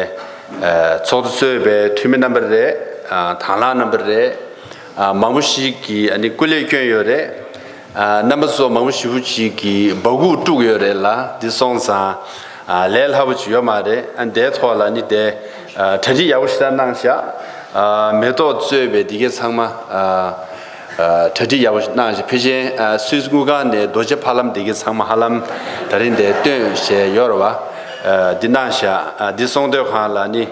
ཨ་ཚོགས་གཙོ་གཙོས་པའི་འཐུས་མི་རྣམ་པ་རེད། ཨ་དང་བླངས་རྣམ་པ་རེད། ཨ་མང་པོ་ཞིག་གིས་ཨ་ནི་སྐུ་ལས་བསྐྱོན་ཡོད་རེད། ཨ་རྣམ་པ་ཚོ་མང་པོ་ཞེ་པོ་ཅིག་གིས་སྦ་ཁུག་དཀྲུགས་ཡོད་རེད་ལ། འདི་སོང་ཙང་ཨ་ལས་སླ་པོ་ཅིག་ཡོད་མ་རེད། ཨ་འདིའི་ཐོག་ལ་ཨ་ནི་དེ་ཨ་གྲ་སྒྲིག་ཡག་པོ་ཞེ་དྲག་གནང་ཤག་ཨ་མེ་ཏོག་གཙོས་པའི་འདི་གའི་ཚང་མ་ཨ་ཨ་གྲ་སྒྲིག་ཡག་པོ་ཞིག་གནང་ཞིག་ཕལ་ཆེར་ཨ་སུད་སི་དངུལ་ཁང་ནས་རྡོ་རྗེ་ཕ་ལམ་འདི་གའི་ཚང་མ་ཧ་ལམ་ད་རིང་འདིར་བཏོན་བྱས་ཡོད་རེད་བ། ཨ་འདི་གནང་ཤག་ཨ་འདི་གསུང་སྡོད་ཁང་ལ་ནི་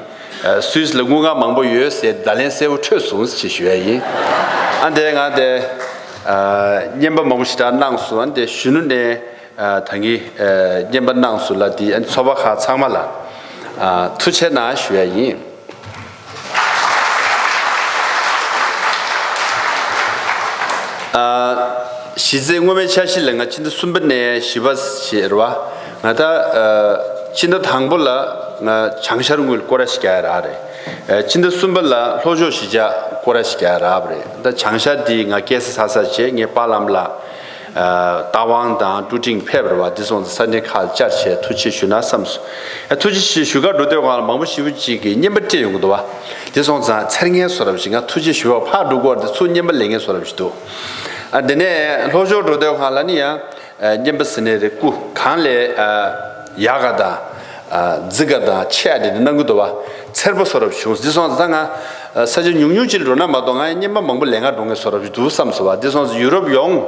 ཨ་སུད་སི་ལ་དངུལ་ཁང་མང་པོ་ཡོད་ཟེར་བརྡ་ལན་གསལ་པོ་འཕྲོད་སོང་ཞེས་ཞུ་ཡ་ཡིན། ཨ་འདི་ང་དེ་ ཨ། རྔན་པ་མང་པོ་ཞེ་དྲག་གནང་སོང་། ཨ་ནི་དེ་གཞོན་ནུ་ནས་ཨ་ད་གིན་ཨ་རྔན་པ་གནང་སོང་ལ། དེ་ཨ་ནི་ཚོགས་པ་ཁག་ཚང་མ་ལ་ཨ་ཐུགས་རྗེ་གནང་ཞུ་ཡ་ཡིན། ཨ། གཞི་རྩའི་སྔོན་མའི་འཆར་གཞི་ལ་ང་ཕྱི་ཟླ་གསུམ་པ་ནས་བཞི་པ་བྱས་རེད་བ། ང་ད་ཨ་ཕྱི་ཟླ་དང་པོ་ལ་ང་བྱང་ཤར་དངུལ་སྐོར་ར་ཞིག་རྒྱག་ཡ་རག་རེད། ཨ་ཕྱི་ཟླ་གསུམ་པ་ལ་ལྷོ་ཕྱོགས་གཞིས་ཆགས་སྐོར་ར་ཞིག་རྒྱག་ཡ་རག་པ་རེད། ད་བྱང་ཤར་འདི་ང་སྐྱེལ་ས་ཚ་ཚ་བྱས། ངའི་པཱ་ལགས་ལ་ཨ་རྟ་དབང་དང་ཀྲུའུ་ཀྲིང་ཕེབས་པ་རེད་བ། འདི་སོང་ཙང་ས་གནས་ཁག་ལ་བཅར་བྱས་ཐུགས་རྗེ་ཞུ་ན་བསམ་སོང་། ཨ་ཐུགས་རྗེ་ཆེ་ཞུ་གར་འགྲོ་དུས་སྒང་ལ་མང་པོ་ཞེ་པོ་ཅིག་གིས་རྔན་པ་སྤྲད་ཡོང་གི་འདུག་བ། འདི་སོང་ཙང་ཚེར་མཁན་བཟོ་འདྲ་ཞིག་ང་ཐུགས་རྗེ་ཞུ་བར་ཕར་འགྲོ་གི་ཡོད་རེད་དེ། ཚུར་རྔན་པ་ལེན་མཁན་བཟོ་འདྲ་ཞིག་འདུག་ཨ་དེ་ནས་ལྷོ་ཕྱོགས་འགྲོ་དུས་སྒང་ལ་ནི་ཡང་ཨ་རྔན་པ་ཟེར་ནའི་རེད། སྐུ་གང་ལས་ཨ་ཡག་ག་དང་ཨ་རྫིག་ག་དང་ཆེ་བ་དེ་འདྲ་གནང་གི་འདུག་བ། ཚེར་པོ་བཟོ་འདྲ་བྱུང་། འདི་སོང་ཙང་ད་ང་ཨ་ས་ཆ་ཉུང་ཉུང་ཅིག་ལ་འགྲོ་ན་མ་གཏོགས་ང་ཡང་རྔན་པ་མང་པོ་ལེན་གར་འགྲོ་མཁན་བཟོ་འདྲ་ཞིག་འདུག་བསམ་སོང་བ། འདི་སོང་ཙང་ཡུ་རོབ་ཡོངས་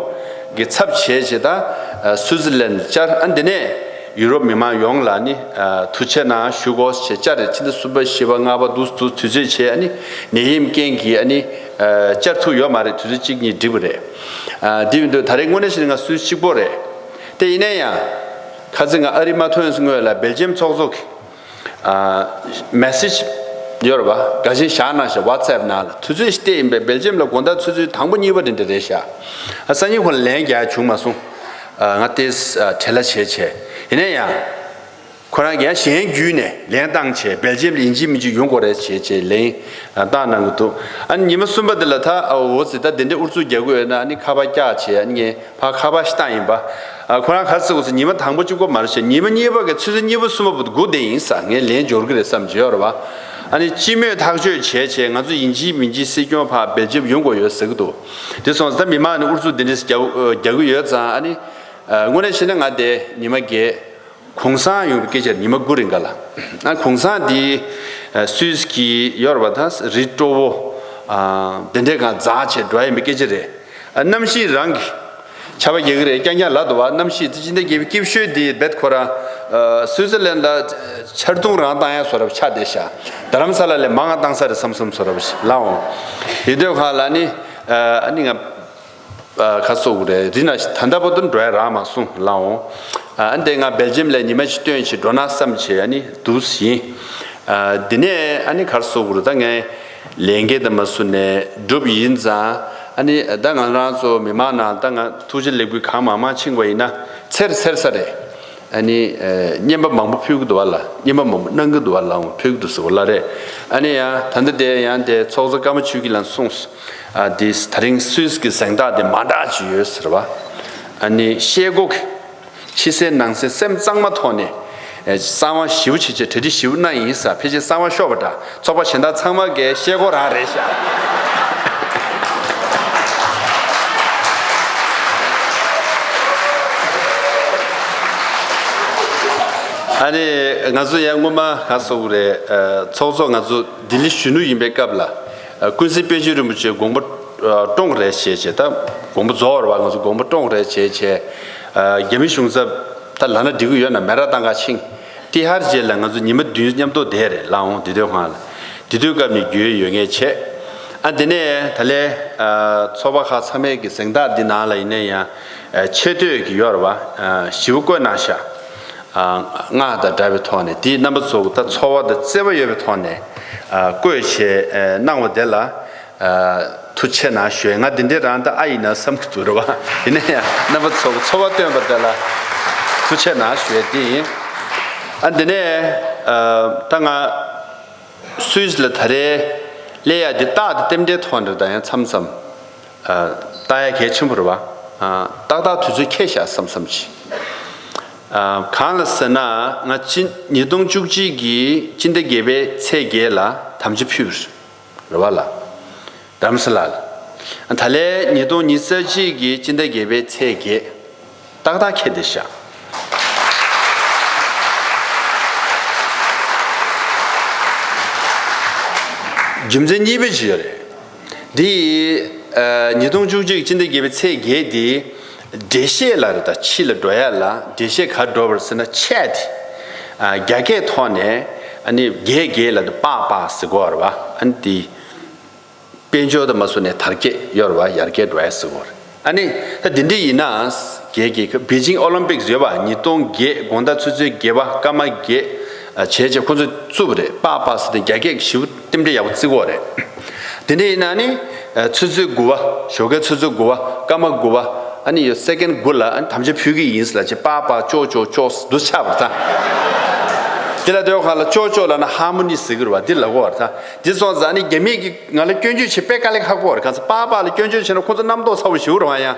ཀྱི་ཚབ་བྱས་བྱས་ད་ཨ་སུའི་ཙི་ལན་བཅར། ཨ་འདི་ནས་ཡུ་རོབ་མི་མང་ཡོངས་ལ་ནི་ཨ་ཐུགས་རྗེ་གནང་ཞུ་དགོས་ཞེས་བཅར་རེད། ཕྱི་ཟླ་གསུམ་པ་བཞི་པ་ལྔ་པ་འདུག་འདུག་དུས་ཚོད་བྱས། ཨ་ནི་ནད་ཡམས་རྐྱེན་གྱིས་ཨ་ནི་ཨ་བཅར་ཐུབ་ཡོད་མ་རེད། དུས་ཚོད་གཅིག་གཉིས་འགྲིག་པ་རེད། ཨ་དེ་ཡིན་དུས་ད་རེས་དངོས་གནས་བྱས་ན་ང་སུད་སི་གཅིག་པོ་རེད། དེ་ཡིན་ན་ཡང་ཁ་སང་ང་ཨ་རི་མ་ཐོན་སྔོན་ལ་སྦེལ་ཇི་ཡམ་ཚོགས་གཙོ་གི་ཨ་མེ་སེ་ཇི་ཡོད་རེད་བ། འགའ་ཤས་བཞག་གནང་ཤག་ཝ་ཊི་སེབ་ནང་ལ། དུས་ཚོད་ཞིག་བལྟས་ཡིན་པས། སྦེལ་ཇི་ཡམ་ལ་དགོང་དག་ཆུ་ཚོད་དང་པོ་གཉིས་པ་དེ་འདྲ་རེད་ཤག་ཨ་སང་ཉིན་ཁོ་ལ་ལན་རྒྱག་བྱུང་མ་སོང་། ཨ་ང་དེ་ཨ་བྲེལ་བ་བྱས་བྱས། ཡིན་ན་ཡང་ཁོ་རང་གིས་ཡང་གཞན་བརྒྱུད་ནས་ལན་བཏང་བྱས། སྦེལ་ཇི་ཡམ་ལ་ཡིན་གཅིག་མིན་གཅིག་ཡོང་དགོས་རེད་བྱས་བྱས་ལན་ཨ་བཏང་གནང་གི་འདུག་ཨ་ནི་ཉི་མ་གསུམ་པ་དེ་ལ་ད་ཨ་འོ་ཟེར། ད་དེ་འདྲའི་ཨུ་ཚུགས་རྒྱག་གི་ཡོད་ན་ཨ་ནི་ཁ་པར་བཀྱག་བྱས། ཨ་ནི་ངས་ཕར་ཁ་པར་ཞིག་བཏང་ཡིན་པ། ཨ་ཁོ་རང་ག་རེ་ཟེར་གི་ཟེར། ཉི་མ་དང་པོ་གཅིག་པོ་མ་རེད་ཤག་ཉི་མ་གཉིས་པ་གི་ཆུ་ཚོད་གཉིས་པ་གསུམ་པ་བར་དུ་སྒུག་བསྡད་ཡིན་ས། ངས་ལན་འབྱོར་གི་རེད་བསམ་གྱི་ཡོད་རེད་བ། ཨ་ནི་སྤྱི་མོས་ཐག་གཅོད་བྱས་བྱས་ང་ཚོ་ཡིན་གཅིག་མིན་གཅིག་སྲིད་སྐྱོང་ཕར་སྦེལ་ཇི་ཡམ་ཡོང་དགོས་ཡོད་ཟེར་གི་འདུག་དེ་སོང་ཙང་ད་མི་མང་ནས་ཨུ་ཚུགས་འདི་འདྲ་རྒྱག་རྒྱག་གི་ཡོད་ཙང་། ཨ་ནི་ཨ་དངོས་གནས་བྱས་ན་ང་དེ་ཉི་མ་བརྒྱད། གུང་སེང་ཡོང་བའི་སྐད་ཆ་རེད། ཉི་མ་དགུ་རིང་ག་ལ། ཨ་གུང་སེང་འདི་ཨ་སུད་སི་གི་ཡོད་རེད་བ། ད་རི་སྤྲོ་བོ་ཨ་དེ་འདྲའི་སྒང་འཛེགས་བྱས་འགྲོ་ཡ་ཡིན་པའི་སྐད་ཆ་རེད། ཨ་གནམ་གཤིས་རང་གི་ཆར་པ་རྒྱག་གི་རེད། རྐྱང་རྐྱང་ལབ་འདུག་བ། གནམ་གཤིས་དེ་སྤྱི་ཟླ་བརྒྱད་པའི་སྐྱིད་ཤོས་དེ་རྦད་ཁོ་རང་ཨ་སུའི་ཙི་ལན་ལ་ཆར་རྡུང་རང་བཏང་ཡ་བཟོ་འདྲ་ཆགས་བསྡད་ཤག་རྡ་རམ་ས་ལ་ལས་མང་ང་བཏང་ས་རེད་བསམ་བསམ་བཟོ་འདྲ་ཞིག་ལབ་འོང་། དེ་དུས་སྒང་ལ་ནི་ཨ་ནི་ང་ཨ་ག་རེ་ཟེར་དགོས་རེད། རི་ན་ད་ལྟ་བར་དུ་འགྲོ་ཡ་རག་མ་སོང་ལབ་འོང་། ཨ་འདི་ང་སྦེལ་ཇི་ཡམ་ལ་ཉི་མ་གཅིག་སྟོན་བྱས་འགྲོ་ན་བསམ་བྱས་ཨ་ནི་འདུག་སེ་ཡིན། ཨ་འདི་ནས་ཨ་ནི་ག་རེ་ཟེར་དགོས་རེད། ད་ངས་ལས་འགན་དང་མ་སུ་ནས་སྒྲུབ་ཡིན་ཙང་། ཨ་ནི་ད་ང་རང་ཚོ་མི་མང་ནང་ད་ང་ཐུགས་རྗེ་ལེགས་འབུལ་གང་མང་མང་ཕྱིན་པ་ཡིན་ན་ཚེར་ཚེར་ས་རེད། ཨ་ནི་ཨ་རྔན་པ་མང་པོ་ཕུལ་གི་འདུག་བ་ལ། རྔན་པ་མང་པོ་གནང་གི་འདུག་བ་ལ། འོང་ཕུལ་གི་འདུག་ཟེར་བ་ལ་རེད། ཨ་ནི་ཡང་ད་ལྟ་དེ་ཡང་དེ་ཚོགས་གཙོ་ཀརྨ་ཆོས་སྐྱིད་ལགས་གསུངས་སོང་། ཨ་དེ་ད་རིང་སུད་སི་གི་གཟེངས་རྟགས་དེ་མ་འདྲ་ཅིག་ཡོད་ཟེར་བ། ཨ་ནི་ཤེལ་སྒོ་གི་ཕྱི་གསལ་ནང་གསལ་སེམས་གཙང་མ་ཐོག་ནས་ཨ་གསང་བ་ཞེ་པོ་བྱེད་ཆེད་གྲ་སྒྲིག་ཞེ་པོ་གནང་ཡིན་ཟེར། ཕལ་ཆེར་གསང་བ་ཤོར་བ་འདྲ། ཚོགས་པ་གཞན་དག་ཚང་མ་གི་ཤེལ་སྒོ་རང་རེད་ཤག་ཨ་ནི་ང་ཚོ་ཡང་སྔོན་མ་ག་རེ་ཟེར་དགོས་རེད། ཨ་ཚོགས་གཙོ་ང་ཚོ་ལྡི་ལི་གཞོན་ནུ་ཡིན་པའི་སྐབས་ལ་ཨ་ཀུན་གཟིགས་དཔལ་སྤྱི་རིན་པོ་ཆེ་དགོངས་པ་ཨ་བཀྲོངས་རེད་བྱས་བྱས། ད་དགོངས་པ་རྫོགས་རེད་བ། ང་ཚོ་དགོངས་པ་བཀྲོངས་རེད་བྱས་བྱས། ཨ་རྒྱ་མི་གཞུང་ཚབ་ད་ལབ་ན་འགྲིག་གི་ཡོད་ན་མེ་རག་བཏང་ག་ཕྱིན། དེ་ཧར་རྗེས་ལ་ང་ཚོ་ཉི་མ་བདུན་མཉམ་དུ་བསྡད་རེད་ལབ་འོང་། དེ་དུས་སྒང་ལ། དེ་དུས་སྐབས་ནས་རྒྱུས་ཡོད་ངེས་བྱས། ཨ་དེ་ནས་ད་ལས་ཨ་ཚོགས་པ་ཁག་ཚང་མའི་གི་གཟེངས་རྟགས་འདི་ནང་ལ་ཡིན་ན་ཡང་ཨ་ཆེ་བསྟོད་ཀྱི་ཡོད་རེད་བ། ཨ་ཞེ་པོ་བཀོད་གནང་ཤག་ཨ་སྔགས་དང་འདྲ་བའི་ཐོག་ནས། དེ་རྣམ་པ་ཚོ་ད་ཚོར་བ་དང་བརྩེ་བ་ཡོད་པའི་ཐོག་ནས་ཨ་བཀོད་བྱས་ཨ་གནང་བ་དེ་ལ། ཨ་ཐུགས་རྗེ་གནང་ཞུ་ཡ། ང་འདི་འདྲའི་རང་ད་ཨ་ཡིན་ན་བསམ་གྱི་འདུག་རེད་བ། ཡིན་ན་ཡང་རྣམ་པ་ཚོ་ཚོར་བ་བཏོན་པ་དེ་ལ་ཐུགས་རྗེ་གནང་ཞུ་ཡ་དེ་ཡིན། ཨ་འདི་ནས་ཨ་ད་ང་སུད་སི་ལ་ད་རེས་སླེབས་ཡ་འདི་རྟགས་དེ་རྟེན་འབྲེལ་ཐོག་ནས་ད་ཡང་མཚམས་མཚམས་ཨ་ལྟ་ཡ་གལ་ཆེན་པོ་རེད་བ། ཨ་ཏག་ཏག་དུས་ཚོད་འཁེལ་ཤག་བསམ་བསམ་གྱིས། ཨ་གང་ལ་ཟེར་ན་ང་ཕྱི་ཉིས་སྟོང་བཅུ་གཅིག་གི་སྤྱི་ཟླ་བརྒྱད་པའི་ཚེས་བརྒྱད་ལ་དམ་བཅའ་ཕུལ་བ་རེད། རེད་བ་ལ། རྡ་རམ་ས་ལ་ལ། ད་ལན་ཉིས་སྟོང་ཉི་ཤུ་རྩ་གཅིག་གི་སྤྱི་ཟླ་བརྒྱད་པའི་ཚེས་བརྒྱད། ཏག་ཏག་འཁེལ་བསྡད་ཤག་རྒྱུ་མཚན་གཉིས་པ་ཅིག་ཡོད་རེད། འདི་ཨ་ཉིས་སྟོང་བཅུ་གཅིག་གི་སྤྱི་ཟླ་བརྒྱད་པའི་ཚེས་བརྒྱད་འདི་འགྲེལ་བཤད་ལ་རེད། ད་ཕྱི་ལ་འགྲོ་ཡ་ལ་འགྲེལ་བཤད་ག་འགྲོ་བར་ཟེར་ན་ཆེད་དེ་ཨ་རྒྱ་སྐད་ཐོག་ནས་ཨ་ནི་བརྒྱད་བརྒྱད་ལ་དེ་པགས་པགས་ཟེར་གོ་རེད་བ། ཨ་ནི་དེ། དཔལ་འབྱོར་དང་མ་སུ་ནས་དར་རྒྱས་ཡོད་རེད་བ། ཡར་རྒྱས་འགྲོ་ཡ་ཟེར་གོ་རེད། ཨ་ནི་ད་འདི་འདྲ་ཡིན་ན། རྒྱལ་གྱི་པེ་ཅིང་ཨོ་ལིམ་པིག་ཡོད་པ། ཉིས་སྟོང་བརྒྱད་དགོང་དག་ཆུ་ཚོད་བརྒྱད་པ་སྐར་མ་བརྒྱད་བྱས་བྱས་ཁོ་ཚོས་བཙུགས་པ་རེད། པགས་པ་ཟེར་ཏེ་རྒྱ་སྐད་ཞིབ་རྟེན་འབྲེལ་ཡག་པོ་བརྩི་གི་ཡོད་རེད། དེ་འདྲ་ཡིན་ན་ནི་ཆུ་ཚོད་དགུ་པ། ཞོགས་ཀའི་ཆུ་ཚོད་དགུ་པ་སྐར་མ་དགུ་པ། ཨ་ནི་ཡོད་སེ་ཀན་དགུ་ལ་ཨ་ནི་དམ་བཅའ་ཕུལ་གི་ཡིན་ཟེར་ལབ་བྱས་པགས་པ་ཅོག་ཅོག་ཅོག་འདུག་ཆགས་པ་རེད་ད། དེ་ལ་དེའི་ཁ་ལ་ཅོག་ཅོག་ལབ་ན་ཧར་མོ་ནི་ཟེར་གི་རེད་པ། འདི་ལབ་གི་ཡོད་རེད་ད། འདི་སོང་ཙང་ཨ་ནི་རྒྱ་མིས་ཀྱིས་ང་ལ་སྐྱོན་བརྗོད་བྱེད་དཔེ་དཀའ་ལས་ཁག་པོ་རེད། གང་ཟེར་པགས་པ་ལ་སྐྱོན་བརྗོད་བྱས་ན་ཁོ་ཚོ་རྣམ་རྟོག་ཚ་པོ་ཞིག་རེད་པ། ཡང་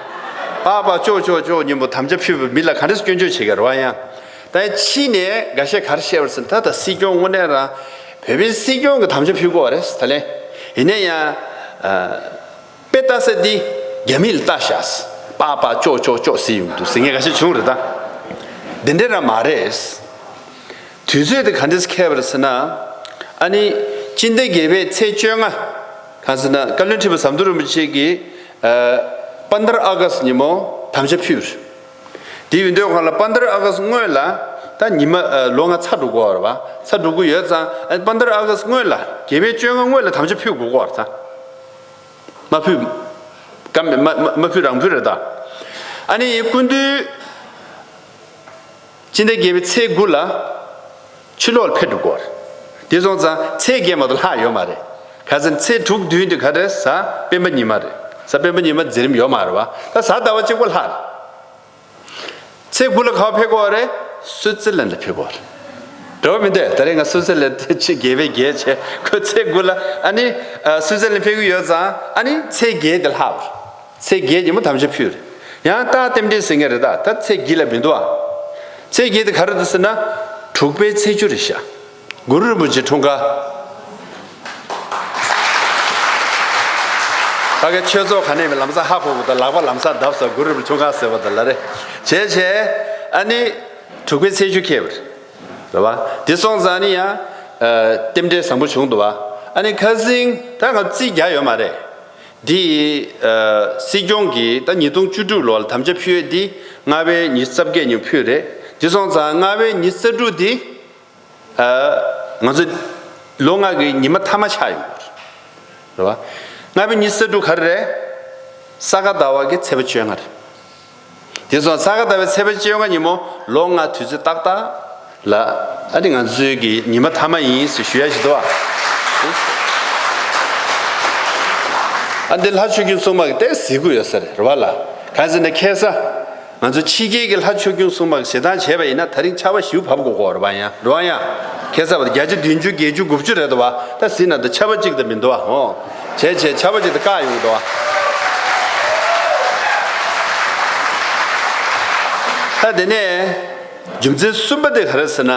པགས་པ་ཅོག་ཅོག་ཅོག་སྙན་པོ་དམ་བཅའ་ཕུལ་བའི་མི་ལ་ག་འདྲས་སྐྱོན་བརྗོད་བྱེད་གི་རེད་པ། ཡང་ད་ཕྱིས་ནས་འགའ་ཤས་ག་རེ་བཤད་པ་རེད་ཟེར་ན། ད་ད་སྲིད་སྐྱོང་དངོས་གནས་རང་བོད་པའི་སྲིད་སྐྱོང་གི་དམ་བཅའ་ཕུལ་དགོས་པ་རེད་ད་ལན། ཡིན་ན་ཡང་ཨ། དཔེ་ལྟ་ས་འདི་རྒྱ་མི་ལ་ལྟ་ཤག་པགས་པ་ཅོག་ཅོག་ཅོག་ཟེར་ཡོང་འདུག་ཟེར་མཁན་འགའ་ཤས་བྱུང་རེད་ད། འདི་འདྲ་རང་མ་རེད། དུས་ཚོད་དེ་ག་འདྲས་འཁེལ་བ་རེད་ཟེར་ན། ཨ་ནི་སྤྱི་ཟླ་བརྒྱད་པའི་ཚེས་བཅོ་ལྔ། གང་ཟེར་ན་བཀའ་བློན་ཁྲི་པ་ཟམ་གདོང་རིན་པོ་ཆེ་གིས་ཨ། པན་དར་ཨ་ག་སི་ཉིན་མོ་དམ་བཅའ་ཕུལ། དེ་ཡིན་དུས་གང་ལ་པན་དར་ཨ་ག་སི་སྔོན་ལ་ད་ཉི་མ་ཨ། ལོ་ལྔ་ཚར་འགྲོ་གི་ཡོད་རེད་པ། ཚར་འགྲོ་གི་ཡོད་ཙང་ཨ། པན་དར་ཨ་ག་སི་སྔོན་ལ་བརྒྱད་པའི་བཅོ་ལྔ་སྔོན་ལ་དམ་བཅའ་ཕུལ་དགོས་ཀྱི་ཡོད་རེད་ད། མ་ཕུལ། ཀ་མེད། མ་མ་མ་ཕུལ་རང་ཕུལ་རེད་ད། ཨ་ནི་སྐུ་མདུན་སྤྱི་ཟླ་བརྒྱད་པའི་ཚེས་དགུ་ལ་ཕྱི་ལོགས་ལ་ཕེབས་འགྲོ་གི་ཡོད་རེད། དེ་སོང་ཙང་ཚེས་བརྒྱད་མ་གཏོགས་ལྷག་ཡོད་མ་རེད། ག་ཚོད་ཚེས་དྲུག་བདུན་དེ་ག་རེ་རེད། གཟའ་སྤེན་པ་ཉི་མ་རེད། གཟའ་སྤེན་པ་ཉི་མ་མཛད་རིམ་ཡོད་མ་རེད་པ། ད་གཟའ་ཟླ་བ་གཅིག་པོ་ལྷག་རེད། ཚེས་དགུ་ལ་ག་པར་ཕེབས་དགོས་རེད། སུའུ་ཙི་ལན་ལ་ཕེབས་དགོས་རེད། འགྲོ་བ་མི་འདུག་ད་རེས་ང་སུའུ་ཙི་ལན་ཚེས་བརྒྱད་པའི་བརྒྱད་བྱས། ཁོས་ཚེས་དགུ་ལ་ཨ་ནི་ཨ། སུའུ་ཙི་ལན་ཕེབས་ཀྱི་ཡོད་ཙང་། ཨ་ནི་ཚེས་བརྒྱད་དེ་ལྷག་པ་རེད། ཚེས་བརྒྱད་ཉིན་མོ་དམ་བཅའ་ཕུལ་རེད། ཡང་རྟགས་རྟེན་འབྲེལ་ཟེར་མཁན་རེད་ད། ད་ཚེས་བརྒྱད་ལ་མི་འདུག་ཨ། ཚེས་བརྒྱད་དེ་ག་རེ་འདུག་ཟེར་ན། དྲུག་པའི་ཚེས་བཅུ་རེད་ཤག་གུ་རུ་རིན་པོ་ཆེ་འཁྲུངས་སྐར། ད་གའི་ཆོས་ཚོགས་ག་ནས་མིན་ལམ་སང་ཧ་གོ་གི་འདུག་ལག་པ་ལམ་སང་བརྡབས་ས། གུ་རུ་རིན་པོ་ཆེ་འཁྲུངས་སྐར་ཟེར་བ་དང་ལབ་རེད། བྱས་བྱས་ཨ་ནི་དྲུག་པའི་ཚེས་བཅུ་འཁེལ་བ་རེད་པ། དེ་སོང་ཙང་ཨ་ནི་ཡང་ཨ། རྟེན་འབྲེལ་བཟང་པོ་བྱུང་འདུག་པ། ཨ་ནི་ཁ་སང་ད་ང་རྩིས་རྒྱག་ཡོད་མ་རེད། འདི་ཨ། སྲིད་སྐྱོང་གིས་ད་ཉིས་སྟོང་བཅུ་དྲུག་ལོ་ལ་དམ་བཅའ་ཕུལ་ཡས་འདི་ལྔ་པའི་ཉི་ཤུ་རྩ་བརྒྱད་ཉིན་ཕུལ་རེད། དེ་སོང་ཙང་ལྔ་པའི་ཉི་ཤུ་རྩ་དྲུག་འདི། ཨ། ང་ཚོ་ལོ་ལྔ་གི་ཉི་མ་མཐའ་མ་ཆགས་ཡོང་གི་རེད་པ། ལྔ་པའི་ཉི་ཤུ་རྩ་དྲུག་ག་རེ་རེད། ས་ག་ཟླ་བ་གི་ཚེས་པ་བཅོ་ལྔ་རེད། དེ་སོང་ས་ག་ཟླ་བའི་ཚེས་པ་བཅོ་ལྔ་ཉིན་མོ་ལོ་ལྔ་དུས་ཚོད་ཏག་ཏག་ལ་ཨ་ནི་ང་ཚོའི་གི་ཉི་མ་མཐའ་མ་ཡིན་ཟེར་ཞུ་ཡ་ཞིག་འདུག་ཨ། ཨ། འདི་ལྷ་ཆོས་སྐྱོང་སྲུང་མ་གི་ཏོག་ཙམ་གཟིགས་དགོས་ཡོད་ས་རེད། རེད་པ་ལ། གང་ཟེར་ན་ཁ་སང་ང་ཚོ་ཕྱི་རྒྱལ་གྱི་ལྷ་ཆོས་སྐྱོང་སྲུང་མ་གི་ཞལ་ཐང་བྱས་པ་ཡིན་ན་ད་རིང་ཆར་པ་ཞེ་པོ་བབས་དགོས་ཀྱི་ཡོད་རེད་པ། ཡང་རེད་པ། ཡང་ཁ་སང་བ་བརྒྱ་ཆ་བདུན་ཅུ་བརྒྱད་ཅུ་དགུ་བཅུ་རེད་འདུག་པ། ད་གཟིགས་ན་ད་ཆར་པ་གཅིག་ད་མི་འདུག་པ། འོ། བྱས་བྱས་ཆར་པ་གཅིག་ད་བཀག་ཡོང་གི་འདུག་པ། ད་དེ་ནས་རྒྱུ་མཚན་གསུམ་པ་དེ་ག་རེ་ཟེར་ན།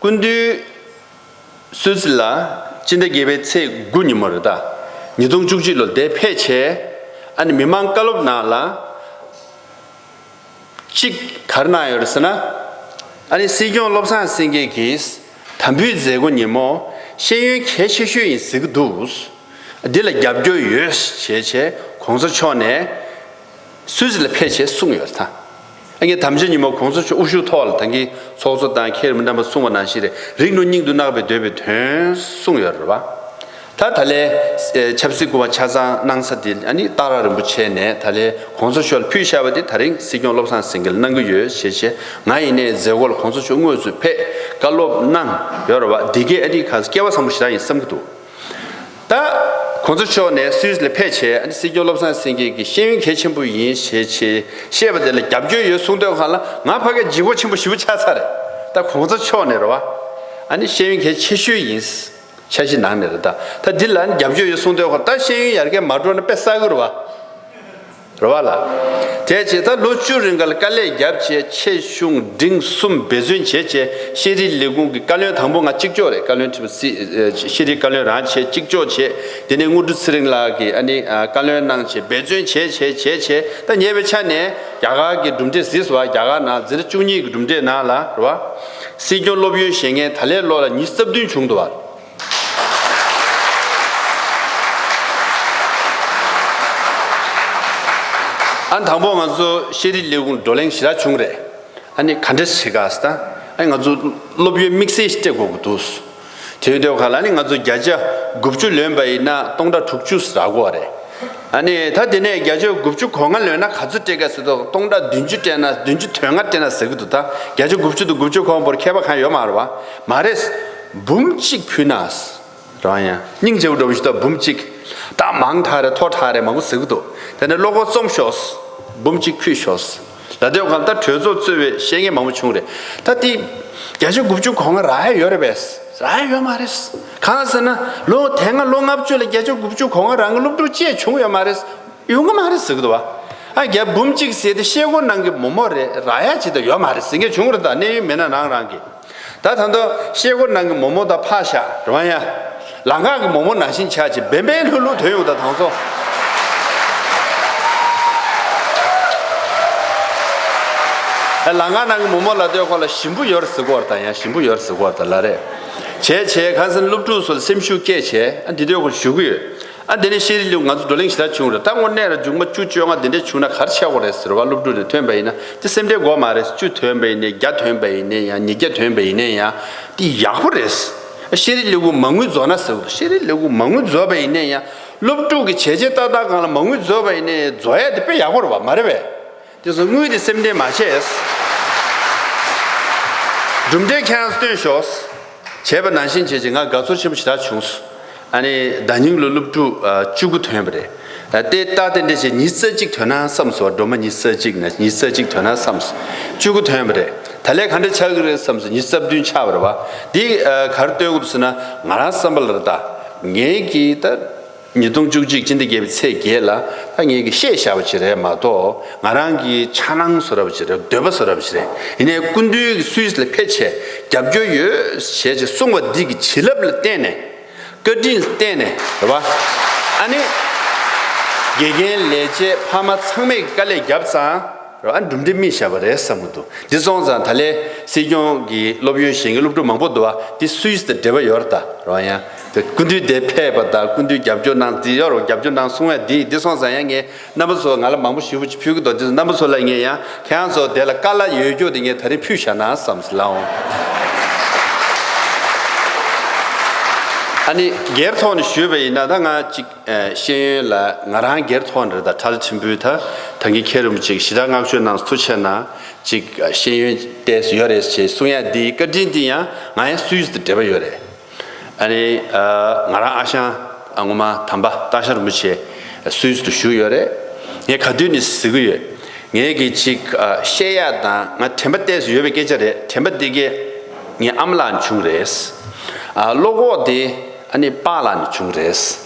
སྐུ་མདུན་སུད་སི་ལ་སྤྱི་ཟླ་བརྒྱད་པའི་ཚེས་དགུ་ཉིན་མོ་རེད་ད། ཉིས་སྟོང་བཅུ་གཅིག་ལོ་དེ་ཕེབས་བྱས། ཨ་ནི་མི་མང་བཀའ་སློབ་ནང་ལ་གཅིག་ག་རེ་གནང་ཡོད་རེད་ཟེར་ན། ཨ་ནི་སྲིད་སྐྱོང་བློ་བཟང་སེང་གེ་གིས་དམ་འབུལ་མཛད་སྒོ་ཉིན་མོ་ཤེས་ཡོན་གལ་ཆེ་ཤོས་ཡིན་ཟེར་གྱི་འདུག་འདི་ལ་རྒྱབ་སྐྱོར་ཡོད་བྱས་བྱས་གོང་ས་མཆོག་ནས། སུད་སི་ལ་ཕེབས་བྱས་གསུངས་ཡོད་རེད་ད། ཨ་ངས་དམ་བཅའ་ཉིན་མོ་གོང་ས་མཆོག་དབུ་བཞུགས་ཐོག་ལ་ད་གིན་ཚོགས་གཙོ་དང་མཁན་རིན་པོ་ཆེ་རྣམ་པ་གསུངས་པ་ནང་བཞིན་རེད། རིག་གནས་སྙིང་དུ་བརྣག་པའི་འདོད་པའི་དོན་གསུངས་ཡོད་རེད་པ། ད་ད་ལན་ཨེ་ཆབ་སྲིད་སྐུ་པར་ཆ་ཚང་གནང་ས་དེ་ཨ་ནི་སྟག་ར་རིན་པོ་ཆེ་ནས་ད་ལན་གོང་ས་མཆོག་ལ་ཕུལ་བཞག་པ་དེ་ད་རིང་སྲིད་སྐྱོང་བློ་བཟང་སེང་གེ་ལ་གནང་གི་ཡོད་ཞེས་བྱས། ང་ཡིན་ནའི་མཛད་སྒོ་ལ་གོང་ས་མཆོག་དངོས་སུ་ཕེབས་བཀའ་སློབ་གནང་ཡོད་རེད་པ། འདི་གས་ཨ་ནི་ག་སྐལ་བ་བཟང་པོ་ཞེ་དྲག་ཡིན་བསམ་གྱི་འདུག་ད་གོང་ས་མཆོག་ནས་སུད་སི་ལ་ཕེབས་བྱས་ཨ་ནི་སྲིད་སྐྱོང་བློ་བཟང་སེང་གེ་གི་ཤེས་ཡོན་གལ་ཆེན་པོ་ཡིན་ཞེས་བྱས་བཤད་པ་དེ་ལ་རྒྱབ་སྐྱོར་ཡོད་གསུངས་དུས་སྒང་ལ་ང་ཕ་གིར་ལྗིད་ཁོག་ཆེན་པོ་ཞེ་པོ་ཆགས་ཚར་རེད། ད་གོང་ས་མཆོག་ནས་རེད་པ། ཨ་ནི་ཤེས་ཡོན་གལ་ཆེ་ཤོས་ཡིན་འཆར་གཞི་ནང་ནས་རེད། ད་ད་འདི་ལ་ཨ་ནི་རྒྱབ་སྐྱོར་ཡོད་གསུངས་དུས་སྒང་ད་ཤེས་ཡོན་ཡར་རྒྱས་མ་འགྲོ་ན་དཔེ་བསགས་ཀྱི་རེད་པ། རེད་པ་ལ། དེ་བྱས་ད་ལོ་བཅུ་རིང་ག་ལ་དཀའ་ལས་བརྒྱབ་བྱས་ཆེ་ཆུང་འབྲིང་གསུམ་འབད་བརྩོན་བྱས་བྱས་ཤེས་རིག་ལས་ཁུངས་ཀྱི་བཀའ་བློན་དང་པོ་ང་གཅིག་ལྕོགས་རེད། བཀའ་བློན་ཁྲི་པ་སྲིད་ཤེས་རིག་བཀའ་བློན་རང་བྱས་གཅིག་ལྕོགས་བྱས། དེ་ནས་དངོས་གྲུབ་ཚེ་རིང་ལགས་ཀྱིས་ཨ་ནི་བཀའ་བློན་གནང་བྱས་འབད་བརྩོན་བྱས་བྱས་བྱས་བྱས་ད་ཉེ་བའི་ཆ་ནས་རྒྱ་གར་གྱི་གྲུབ་འབྲས་གཟིགས་སོང་བ། རྒྱ་གར་ནང་འཛིན་གྲྭ་བཅུ་གཉིས་ཀྱི་གྲུབ་འབྲས་ནང་ལ་རེད་པ། སྲིད་སྐྱོང་སློབ་ཡོན་བཞེས་མཁན་ད་ལན་ལོ་ལ་ཉི་ཤུ་རྩ་བདུན་བྱུང་འདུག་པ། ཨ་དང་པོ་ང་ཚོ་ཤེས་རིག་ལས་ཁུངས་བགྲོ་གླེང་ཞེ་དྲག་བྱུང་རེད། ཨ་ནི་ག་འདྲས་བྱེད་ག་ཟེར་ད། ཨ་ནི་ང་ཚོ་སློབ་ཡོན་དམིགས་བསལ་ཞིག་སྤྲད་དགོས་ཀྱི་འདུག་དེ་ཡོད་དུས་སྒང་ལ་ཨ་ནི་ང་ཚོ་བརྒྱ་ཆ་དགུ་བཅུ་ལོན་པ་ཡིན་ན་སྟོང་ཕྲག་དྲུག་ཅུ་རག་གི་རེད། ཨ་ནི་ད་དེ་ནས་བརྒྱ་ཆ་དགུ་བཅུ་གོ་ལྔ་ལོན་ན་ག་ཚོད་སྤྲད་ག་ཟེར་དུས་སྟོང་ཕྲག་བདུན་ཅུ་སྤྲད་ན་བདུན་ཅུ་དོན་ལྔ་སྤྲད་ན་ཟེར་གི་འདུག་ད་བརྒྱ་ཆ་དགུ་བཅུ་དང་དགུ་བཅུ་གོ་ལྔ་བར་ཁྱད་པར་གང་ཡོད་མ་རེད་བ། མ་རེད། འབུམ་གཅིག་ཕུལ་ན། རང་ཡང་སྙིང་རྗེ་པོ་འདྲ་པོ་ཞིག་ད་འབུམ་གཅིག་ད་མང་དྲགས་རེད་མཐོ་དྲགས་རེད་མང་པོ་ཟེར་གི་འདུག་དེ་ནས་བློ་ཁོག་རྩོམ་ཤོག་འབུམ་གཅིག་ཕུལ་ཤོག་ལ་དོན་གང་ལྟར་གྲོས་ཚོགས་གཙོས་པའི་བཤད་མཁན་མང་པོ་བྱུང་རེད། ད་དེ་བརྒྱ་ཆ་དགུ་བཅུ་གོ་ལྔ་རག་ཡ་ཡོད་རེད་པས། རག་ཡ་ཡོད་མ་རེད། གང་ཟེར་ན་ལོ་དེ་སྔ་ལོ་ལྔ་བཅུ་ལ་བརྒྱ་ཆ་དགུ་བཅུ་གོ་ལྔ་རག་མཁན་སློབ་ཕྲུག་གཅིག་བྱུང་ཡོད་མ་རེད། ཡོང་གི་མ་རེད་ཟེར་གི་འདུག་བ། ཨ་རྒྱ་འབུམ་གཅིག་ཟེར་དེ་ཤེལ་སྒོ་ནང་གི་མོག་མོག་རེད་རག་ཡ་ཅིག་ད་ཡོད་མ་རེད་ཟེར་མཁན་བྱུང་རེད། ད་གནས་ཡུལ་མི་སྣ་རང་རང་གི་ད་ད་ལྟ་ཤེལ་སྒོ་ནང་གི་མོག་མོག་དང་ཕག་ཤ་རོང་ཡ། ལམ་ཁ་གི་མོག་མོག་ནང་བཞིན་ཆགས་ཅིག་བེམ་བེམ་ལྷུག་ལྷུག་ཐོན་ཡོང་ད་དང་སོ། ལམ་ཁ་ནང་གི་མོག་མོག་ལ་ལྟོས་ཁོ་ལ་ཞིམ་པོ་ཡོད་རེད་ཟེར་གོ་བ་དང་ཡང་ཞིམ་པོ་ཡོད་རེད་ཟེར་གོ་བ་དང་ལ་རེད། བྱས་བྱས་གང་ཟེར་ན་སློབ་ཕྲུག་ཚོ་ལ་སེམས་ཤུགས་སྐྱེད་བྱས་ཨ་འདི་ལྟོས་ཁོ་ཞུ་གི་ཡོད། ཨ་འདི་ནས་ཤེས་རིག་ལེའུ་ང་ཚོ་བགྲོ་གླེང་ཞེ་དྲག་བྱུང་རེད། ད་དངོས་གནས་ལ་མཇུག་མ་བཅུ་བཅོ་ལྔ་འདི་འདྲས་བྱུང་ན་ག་རེ་ཆགས་དགོས་རེད་ཟེར་བ་སློབ་ཕྲུག་ནས་ཐོན་པ་ཡིན་ན་དེ་སེམས་ཁྲལ་དགོས་མ་རེད། བཅུ་ཐོན་པ་ཡིན་ནའི་བརྒྱ་ཐོན་པ་ཡིན་ནའི་ཡང་ཉིས་བརྒྱ་ཐོན་པ་ཡིན་ནའི་ཡང་དེ་ཡག་པོ་རེད། ཤེས་རིག་ལེའུ་མ་དངུལ་རྫོགས་ན་ཟེར་བ་ཤེས་རིག་ལེའུ་མ་དངུལ་རྫོགས་པ་ཡིན་ནའི་ཡང་སློབ་ཕྲུག་གི་བྱས་རྗེས་ཏག་ཏག་སྒང་ལ་མ་དངུལ་རྫོགས་པ་ཡིན་ནའི་རྫོགས་ཡ་དེ་དཔེ་ཡག་པོ་རེད་བ་མ་རེད་པས། དེ་ཚོ་དངུལ་དེ་སེམས་ཁྲལ་མ་བྱས། གྲུབ་འབྲས་ཁྱེད་རང་ཚོ་སྟོན་ཤོག་བྱས་པ་ནང་བཞིན་བྱས་རྗེས་ང་དགའ་ཚོར་ཆེན་པོ་ཞེ་དྲག་བྱུང་སོང་། ཨ་ནི་ཟླ་ཉིན་ལོ་སློབ་ཕྲུག་བཅུ་དགུ་ཐོན་པ་རེད། ད་ལྟ་དེ་འདྲ་བྱས་ཉི་ཤུ་རྩ་གཅིག་ཐོན་ན་བསམ་སོང་། སྒྲོལ་མ་ཉི་ཤུ་རྩ་གཅིག་ན་ཉི་ཤུ་རྩ་གཅིག་ཐོན་ན་བསམ་སོང་། བཅུ་དགུ་ཐོན་པ་རེད། ད་ལན་ག་འདྲ་ཆགས་ཀྱི་རེད་བསམ་སོང་། ཉི་ཤུ་རྩ་བདུན་ཆགས་པ་རེད་བ། འདི་ག་རེ་སྟོན་གྱི་འདུག་ཟེར་ན་ང་རང་བསམ་པ་ལ་ད་ངེད་ཀྱིས་ད། ཉིས་སྟོང་བཅུ་གཅིག་སྤྱི་ཟླ་བརྒྱད་པའི་ཚེས་བརྒྱད་ལ་ད་ངེད་ཀྱིས་བཤད་བཞག་པ་ཅིག་རེད་མ་གཏོགས་ང་རང་གི་འཆར་སྣང་བཟོ་འདྲ་པོ་ཅིག་རེད། འདོད་པ་བཟོ་འདྲ་པོ་ཅིག་རེད། ཡིན་ནའི་སྐུ་མདུན་གྱི་སུད་སི་ལ་ཕེབས་བྱས་རྒྱབ་སྐྱོར་ཡོད་ཞེས་ཅིག་གསུངས་པ་འདི་གི་བྱིན་རླབས་ལ་བརྟེན་ནས་བཀའ་དྲིན་ལ་བརྟེན་ནས་རེད་བ། ཨ་ནི་དགེ་རྒན་ལས་བྱེད་ཕ་མ་ཚང་མས་དཀའ་ལས་བརྒྱབ་ཙང་། རོ་ཨ་འགྲུབ་འབྲས་རྨིས་བཞག་པ་རེད་བསམ་གྱི་འདུག་འདི་སོང་ཙང་ད་ལན་སྲིད་སྐྱོང་གི་སློབ་ཡོན་བཞེས་མཁན་སློབ་ཕྲུག་མང་པོ་འདུག་བ། འདི་སུད་སི་དང་འབྲེལ་བ་ཡོད་རེད་ད་རོ་ཡང་། དེ་སྐུ་མདུན་དེ་ཕེབས་པ་དང་སྐུ་མདུན་རྒྱབ་སྐྱོར་གནང་འདི་ཡོད་རོ་རྒྱབ་སྐྱོར་གནང་གསུང་བ་འདི་འདི་སོང་ཙང་ཡང་ངས་རྣམ་པ་ཚོ་ང་ལ་མང་པོ་ཞུ་བ་ཅིག་ཕུལ་གྱི་འདུག་འདི་ཚོ་རྣམ་པ་ཚོ་ལ་ངས་ཡང་ཁྱེད་རང་ཚོ་དེ་ལ་དཀའ་ལས་ཡོད་རྒྱུ་དེ་ངས་ད་རིང་ཕུལ་བཞག་ན་བསམ་སི་ལའོ། ཨ་ནི་སྒེར་ཐོག་ནས་ཞུས་པ་ཡིན་ན་ད་ང་གཅིག་ཨ་ཤེས་ཡོན་ལ་ང་རང་སྒེར་ཐོག་ནས་རེད་ད་ཁྲ་ལ་ཆེན་པོའི་ད་ད་གིན་མཁན་རིན་པོ་ཆེ་གིས་ཞེ་དྲག་བསྔགས་བརྗོད་གནང་ཐུགས་ཆེ་གནང་ཅིག་ཤེས་ཡོན་ཏོག་ཙམ་ཡོད་རེད་ཅེས་གསུང་ཡ་འདིའི་བཀའ་དྲིན་འདི་ཡང་ང་ཡང་སུད་སི་དང་འབྲེལ་བ་ཡོད་རེད། ཨ་ནི་ཨ་ང་རང་ཨ་ཞང་ཨ་ངོ་མ་དམ་པ་སྟག་ཤར་རིན་པོ་ཆེ་སུད་སི་དུ་བཞུགས་ཡོད་རེད། ངས་ག་དུས་ནས་ཟེར་གི་ཡོད། ངས་གི་ཅིག་ཨ་བཤད་ཡ་དང་ང་དྲན་པ་ཏོག་ཙམ་ཡོད་པའི་སྐད་ཆ་རེད། དྲན་པ་འདི་གས་ངའི་ཨ་མ་ལགས་ནས་བྱུང་རེད། ཨ་བློ་ཁོག་དེ་ཨ་ནི་པཱ་ལགས་ནས་བྱུང་རེད།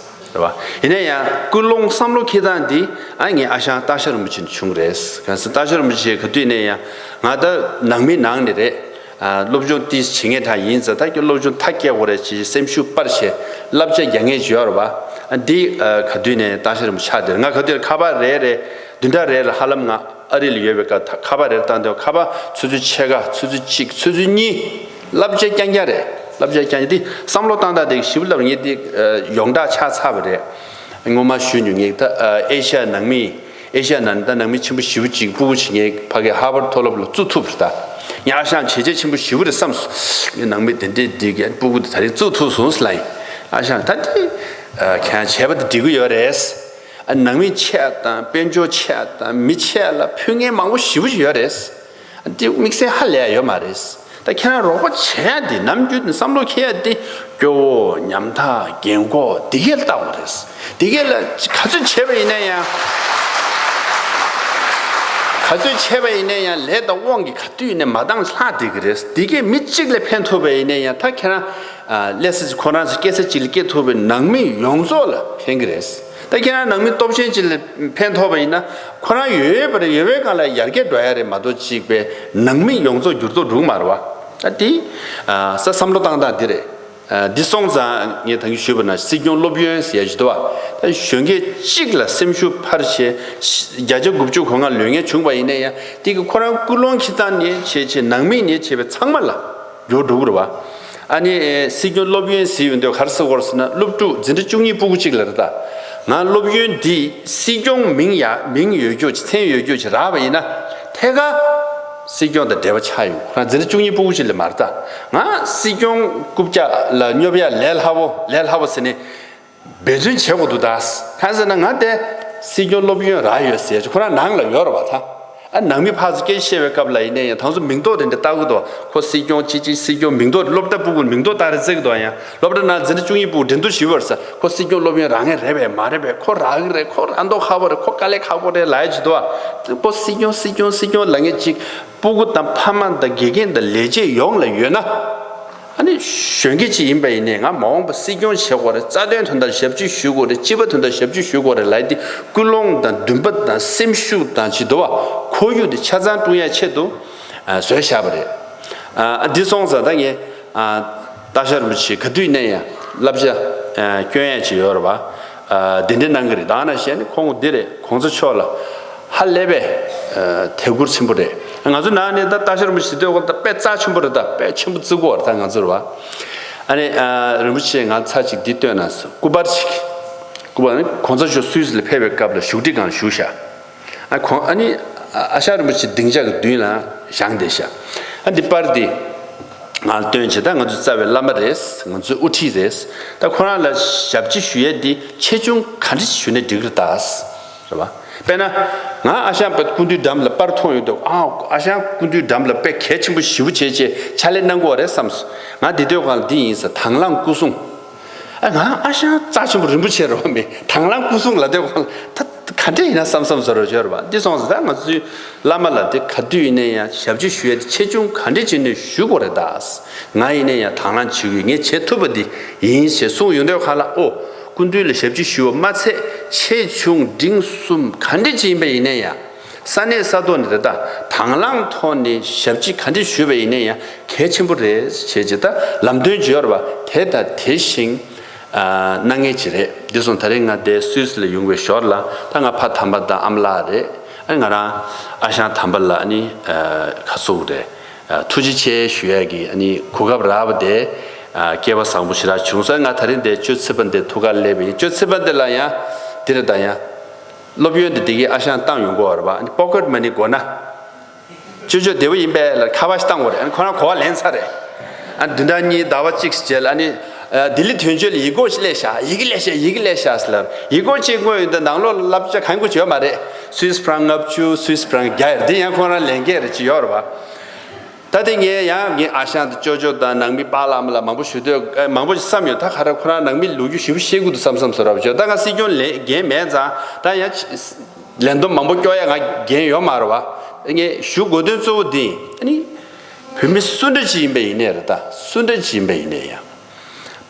རེད་བ། ཡིན་ན་ཡང་ཀུན་སློང་བསམ་བློ་འཁྱེར་སྟངས་འདི་ཨ་ངའི་ཨ་ཞང་སྟག་ཤར་རིན་པོ་ཆེ་ནས་བྱུང་རེད། གང་ཟེར་སྟག་ཤར་རིན་པོ་ཆེ་ག་དུས་ནས་ཡང་ང་ད་ནང་མི་ནང་ནས་རེད། ཨ་སློབ་སྦྱོང་ཏིས་བྱེད་མཁན་དག་ཡིན་ཙང་ད་ཀྱི་སློབ་སྦྱོང་མཐའ་སྐྱེལ་དགོས་རེད་ཅེས་སེམས་ཤུགས་སྤར་བྱས་བསླབ་བྱ་རྒྱག་མཁན་ཅིག་ཡོད་རེད་བ། ཨ་འདི་ཨ་ག་དུས་ནས་སྟག་ཤར་རིན་པོ་ཆེ་ཆགས་བསྡད་རེད། ང་ག་དུས་ཁ་པར་རེ་རེ་བདུན་ཕྲག་རེ་རེ་ཧ་ལམ་ང་ཨ་རི་ལ་ཡོད་པའི་སྐབས་ཁ་པར་རེ་བཏང་དུས་ཁ་པར་ཆུ་ཚོད་ཕྱེད་ཀ་ཆུ་ཚོད་གཅིག་ཆུ་ཚོད་གཉིས། བསླབ་བྱ་རྐྱང་རྐྱང་རེད། བསླབ་བྱ་རྐྱང་རྐྱང་འདི་བསམ་བློ་བཏང་སྟངས་དེ་ཞིབ་ལབ་ངས་འདི་ཡོངས་གྲགས་ཆགས་ཚར་བ་རེད། ངོ་མ་ཞུས་མྱོང་ངས་ད་ཨེ་ཤ་ཡ་ནང་མི་ཨེ་ཤ་ཡ་ནང་ད་ནང་མི་ཆེན་པོ་ཞེ་པོ་ཅིག་སྤུ་གུ་ཅིག་ངས་ཕ་གི་ཧར་ཝར་མཐོ་སློབ་ལ་བཙུགས་ཐུབ་རེད་ད། ངས་ཨ་ཞང་བྱས་རྗེས་ཆེན་པོ་ཞེ་པོ་རེད་བསམ་སོང་། ངས་ནང་མི་དེ་འདྲས་འདི་གའི་སྤུ་གུ་དེ་ད་རེས་བཙུགས་ཐུབ་སོང་ཟེར་ལབ་ཡིན། ཨ་ཞང་ད་འདི་ཁྱེད་རང་བྱས་པ་དེ་འགྲིག་གི་ཡོད་རེད། ཨ་ནང་མི་ཆེ་དང་དཔལ་འབྱོར་ཆེ་དང་མི་ཆེ་ལ་ཕུལ་མཁན་མང་པོ་ཞེ་པོ་ཅིག་ཡོད་རེད། འདི་དམིགས་བསལ་ཧ་ལས་ཡ་ཡོད་མ་རེད། ད་ཁྱེད་རང་རོགས་པ་བྱེད་ཡ་འདི་ནམ་རྒྱུན་བསམ་བློ་འཁྱེར་ཡ་འདི་སྐྱོ་བོ་ཉམ་ཐག་རྒན་གོག་འདི་གས་ལ་བལྟ་དགོས་རེད། འདི་གས་ལ་ག་ཚོད་བྱས་པ་ཡིན་ན་ཡང་ག་ཚོད་བྱས་པ་ཡིན་ན་ཡང་ལས་དང་དབང་གིས་ག་དུས་ཡིན་ན་མ་འདང་ལྷག་བསྡད་ཀྱི་རེད། འདི་གས་མི་གཅིག་ལ་ཕན་ཐོགས་པ་ཡིན་ན་ཡང་ད་ཁྱེད་རང་ཨ་སླེབས་ས་ཁོ་རང་ཚོ་སྐྱེ་ས་གཅིག་ལ་སྐྱེ་ཐུབ་པའི་ནང་མི་ཡོངས་རྫོགས་ལ་ཕན་གྱི་རེད། ད་ཁྱེད་རང་ནང་མི་སྟོབས་ཆེན་ཅིག་ལ་ཕན་ཐོགས་པ་ཡིན་ན་ཁོ་རང་ཡོད་ཡོད་པ་རེད། ཡོད་པའི་སྒང་ལ་ཡར་རྒྱས་འགྲོ་ཡ་རེད་མ་གཏོགས་གཅིག་པའི་ནང་མི་ཡོངས་རྫོགས་འགྱུར་ལྡོག་འགྲོ་གི་མ་རེད་བ། ད་དེ་ས་བསམ་བློ་བཏང་སྟངས་འདི་རེད། འདི་སོང་ཙང་ངས་ད་གིན་ཞུས་པ་ན་སྲིད་སྐྱོང་སློབ་ཡོན་ཟེར་ཡ་ཞིག་འདུག་བ། ད་གཞོན་སྐྱེས་གཅིག་ལ་སེམས་ཤུགས་འཕར་བྱས་བརྒྱ་ཆ་དགུ་བཅུ་གོ་ལྔ་ལོན་མཁན་བྱུང་བ་ཡིན་ན་ཡང་དེ་གི་ཁོ་རང་ཀུན་སློང་འཁྱེར་སྟངས་ནས་བྱས་བྱས་ནང་མི་ནས་བྱས་པའི་ཚང་མ་ལ་འགྱུར་འགྲོ་གི་རེད་བ། ཨ་ནི་སྲིད་སྐྱོང་སློབ་ཡོན་ཟེར་ཡོང་དུས་ག་རེ་ཟེར་དགོས་རེད་ཟེར་ན་སློབ་ཕྲུག་འཛིན་གྲྭ་བཅུ་གཉིས་སྤུ་གུ་གཅིག་ལ་རེད་ད། ང་སློབ་ཡོན་འདི་སྲིད་སྐྱོང་མིང་ཡ་མིང་ཡོད་རྒྱུ་ཅིག་མཚན་ཡོད་རྒྱུ་ཅིག་རག་པ་ཡིན་ན་ཐད་ཀར་སྲིད་སྐྱོང་དང་འབྲེལ་བ་ཆགས་ཡོང་། ང་འཛིན་གྲྭ་བཅུ་གཉིས་སྤུ་གུ་གཅིག་ལ་མ་རེད་ད། ང་སྲིད་སྐྱོང་རྐུབ་བཀྱག་ལ་སྙོབ་ཡ་ལས་སླ་བོ་ལས་སླ་བོ་ཟེར་ནས། འབད་བརྩོན་བྱེད་དགོས་འདུག་ད། གང་ཟེར་ན་ང་དེ་ སྲིད་སྐྱོང་སློབ་ཡོན་རག་ཡོད་ཟེར་ཁོ་རང་ནང་ལ་ཡོད་རེད་བ་ད། ཨ་ནང་མི་ཕར་ཚུར་སྐད་ཆ་བཤད་པའི་སྐབས་ལ་ཡིན་ནའི་ཡང་དང་ཚོ་མིང་ཐོ་དེ་འདྲ་བཏགས་ཀྱི་འདུག་ཁོ་སྲིད་སྐྱོང་ཅི་ཅི་སྲིད་སྐྱོང་མིང་ཐོ་སློབ་གྲྭ་ཕྲུ་གུར་མིང་ཐོ་བཏགས་རེ་བརྩི་གི་འདུག་ཡང་སློབ་གྲྭ་ནང་འཛིན་གྲྭ་བཅུ་གཉིས་ཕྲུ་གུ་འགྲན་བསྡུར་ཞུས་པར་ས་ཁོ་སྲིད་སྐྱོང་སློབ་ཡོན་རག་མཁན་རེད་པས་མ་རེད་པས་ཁོ་རག་གི་རེད་ཁོ་རག་མདོག་ཁ་པོ་རེད་ཁོ་དཀའ་ལས་ཁག་པོ་རེད་ལབ་ཡ་ཅིག་འདུག་བ། ཁོ་སྲིད་སྐྱོང་སྲིད་སྐྱོང་སྲིད་སྐྱོང་ལབ་མཁན་ཅིག་ཕྲུ་གུ་དང་ཕ་མ་དང་དགེ་རྒན་དང་ལས་བྱེད་ཡོངས་ལ་ཡོད་ན། ཨ་ནི་གཞོན་སྐྱེས་ཅིག་ཡིན་པ་ཡིན་ནའི་ང་མ་འོངས་པ་སྲིད་སྐྱོང་བྱེད་དགོས་རེད། རྩ་དོན་དོན་དག་ཞབས་ཕྱི་ཞུ་དགོས་རེད། སྤྱི་པ་དོན་དག་ཞབས་ཕྱི་ཞུ་དགོས་རེད་ལབ་དེ་ཀུན་སློང་དང་འདུན་པ་དང་སེམས་ཤུགས་དང་ཅི་འདུག་བ་ཁོར་ཡུག་དེ་ཆ་ཚང་བསྐྲུན་ཡ་ཆེད་དུ་ཨ་བཟོས་བཞག་པ་རེད། ཨ་འདི་སོང་ཙང་ད་ངས་ཨ་སྟག་ཤར་རིན་པོ་ཆེ་ག་དུས་ནས་ཡང་བསླབ་བྱ་ཨ་སྐྱོན་ཡ་ཅིག་ཡོད་རེད་བ། ཨ་འདི་འདྲ་གནང་གི་རེད། ད་ནང་བཞིན་ནི་ཁོང་འདི་རེད། གོང་ས་མཆོག་ལ་ཧ་ལས་པའི་ཨ་དད་བཀུར་ཆེན་པོ་རེད། ང་ཚོ་ནང་ནས་ད་སྟག་ཤར་རིན་པོ་ཆེ་དེ་ད་དཔེ་རྩ་ཆེན་པོ་རེད། ད་དཔེ་ཆེན་པོ་བརྩི་དགོས་རེད། ད་ང་ཚོ་རེད་བ། ཨ་ནི་ཨ་རིན་པོ་ཆེ་ང་ཚར་གཅིག་འདི་སྟོན་ན་སྐུ་པར་ཞིག་སྐུ་པར་ནི་གོང་ས་མཆོག་སུད་སི་ལ་ཕེབས་པའི་སྐབས་ལ་བཞུགས་ཁྲི་སྒང་བཞུགས་ཤག་ཨ་ཁོང་ཨ་ནི་ཨ་ཨ་ཤག་རིན་པོ་ཆེ་སྡིངས་ཆ་གི་མདུན་ལ་བཞེངས་བསྡད་ཤག་ཨ་འདི་པར་འདི་ང་ལ་སྟོན་བྱས། ད་ང་ཚོའི་རྩ་བའི་བླ་མ་རེད། ང་ཚོའི་དབུ་ཁྲིད་རེད། ད་ཁོ་རང་ལ་ཞབས་ཕྱི་ཞུ་ཡས་འདི་ཆེ་ཆུང་ག་འདྲ་ཞིག་ཞུས་ན་འགྲིག་གི་རེད་ད། རེད་བ། དཔེར་ན། ང་ཨ་ཞང་པད་སྐུ་མདུན་འགྲམ་ལ་པར་མཐོང་ཡོང་དུས་ཨ་ཨ་ཞང་སྐུ་མདུན་འགྲམ་ལ་དཔེ་གལ་ཆེན་པོ་ཞེ་པོ་བྱས་བྱས་ཕྱག་ལས་གནང་དགོས་རེད་བསམས་སོང་། ང་འདི་དུས་སྒང་ལ་འདི་ཡིན་ཟེར་དང་བླངས་སྐུ་སྲུང་། ཨ་ང་ཨ་ཞང་རྩ་ཆེན་པོ་རིན་པོ་ཆེ་རེད་བ་མེད་དང་བླངས་སྐུ་སྲུང་ལབ་དུས་སྒང་ལ་ད་ག་འདྲ་ཡིན་ན་བསམ་བསམ་བཟོ་འདྲ་ཡོད་རེད་བ། འདི་སོང་ཙང་ད་ང་ཚོའི་བླ་མ་ལ་དེ་ག་དུས་ཡིན་ན་ཡང་ཞབས་ཕྱི་ཞུ་ཡས་དེ་ཆེ་ཆུང་ག་འདྲ་བྱས་ནས་ཞུ་དགོས་རེད་ད། ང་ཡིན་ན་ཡང་དང་བླངས་བྱེད་དགོས། ངས་བྱེད་ཐུབ་པ་འདི་ཡིན་ཞེས་གསུངས་ཡོང་དུས་སྒང་ལ་ཨོ། སྐུ་མདུན་ལ་ཞབས་ཕྱི་ཞུ་བ་མ་ཚད་ཆེ་ཆུང་འབྲིང་གསུམ་ག་འདྲ་ཅིག་ཡིན་པ་ཡིན་ན་ཡང་ས་གནས་ས་ཐོག་ནས་རེད་ད་དང་བླངས་ཐོག་ནས་ཞབས་ཕྱི་ག་འདྲ་ཞུས་པ་ཡིན་ན་ཡང་གལ་ཆེན་པོ་རེད་བྱས་ཅིག་ད་ལམ་སྟོན་བརྗོད་ར་བ་དེ་དང་དེ་བཞིན་གནང་མཁན་ཅིག་རེད། འདི་སོང་ད་རེས་ང་འདིར་སུད་སི་ལ་ཡོང་བའི་ཞོར་ལ་ད་ང་ཕ་དམ་པ་དང་ཨ་མ་ལགས་རེད། ཨ་ང་རང་ཨ་ཞང་དམ་པ་ལ་ཨ་ནི་ཁ་སུག་རེད། ཐུགས་རྗེ་ཆེ་ཞུ་ཡས་ཀྱི་ཨ་ནི་གོ་སྐབས་རག་པ་དེ་སྐལ་བ་བཟང་པོ་ཞེ་དྲག་བྱུང་སོང་། ང་ད་རིང་འདིར་གཅོད་ཚེ་དཔལ་འདིར་ཐུགས་ཁུར་སླེབས་པ་ཡིན། གཅོད་ཚེ་དཔལ་འདི་ལ་ཡང་འདི་རེད་ད་ཡང་སློབ་ཡོན་འདི་འདི་གའི་ཨ་ཞང་བཏང་ཡོང་གི་ཡོད་རེད་པ། ཨ་ནི་པོ་ཀེཊ་མ་ནི་དགོས་ན་གཅོད་གཅོད་བདེ་པོ་ཡིན་པས་ལ་ཁ་པར་ཞིག་བཏང་དགོས་རེད། ཨ་ནི་ཁོ་རང་གོ་བ་ལེན་ཚར་རེད། ཨ་ནི་བདུན་ཕྲག་གཉིས་ཟླ་བ་གཅིག་རྗེས་ལ་ཨ་ནི་ལྡི་ལི་དོན་གཅོད་ལ་ཡིག་སྐོགས་ཤིག་སླེབས་ཤག་ཡི་གེ་སླེབས་ཤག་ཡི་གེ་སླེབས་ཤག་ཟེར་ལབ་ཡིག་སྐོགས་གཅིག་བསྐུར་ཡོང་དུས་ནང་ལོགས་ལ་བསླབ་བྱ་གང་དགོས་ཅིག་ཡོད་མ་རེད། སུད་སི་ཕྲང་ལྔ་བཅུ་སུད་སི་ཕྲང་བརྒྱ་ཡོད་རེད། འདི་ཡང་ཁོ་རང་ལེན་མཁན་རེད་ཅིག་ཡོད་རེད་པ། ད་དེ་ངས་ཡང་ངའི་ཨ་ཞང་དང་ཅོ་ཅོ་དང་ནང་མི་པཱ་ལགས་ཨ་མ་ལགས་མང་པོ་ཞུ་འདོད་ཨ་མང་པོ་ཞིག་བསམ་ཡོད། ད་ག་རེ་ཁོ་རང་ནང་མི་ལོ་རྒྱུས་ཞེ་པོ་ཤེས་ཀྱི་འདུག་བསམ་བསམ་བཟོ་འདྲ་བྱས། ད་ང་སྲིད་སྐྱོང་ལས་འགན་མེད་ཙང་ད་ཡང་ལས་བསྡོམས་མང་པོ་སྐྱོར་ཡ་ང་འགན་ཡོད་མ་རེད་བ། ངས་ཞུ་དགོས་དོན་གཙོ་བོ་འདི་ཨ་ནི་བོད་མི་སུ་འདྲ་ཅིག་ཡིན་པ་ཡིན་ནའི་རེད། ད་སུ་འདྲ་ཅིག་ཡིན་པ་ཡིན་ནའི་ཡང་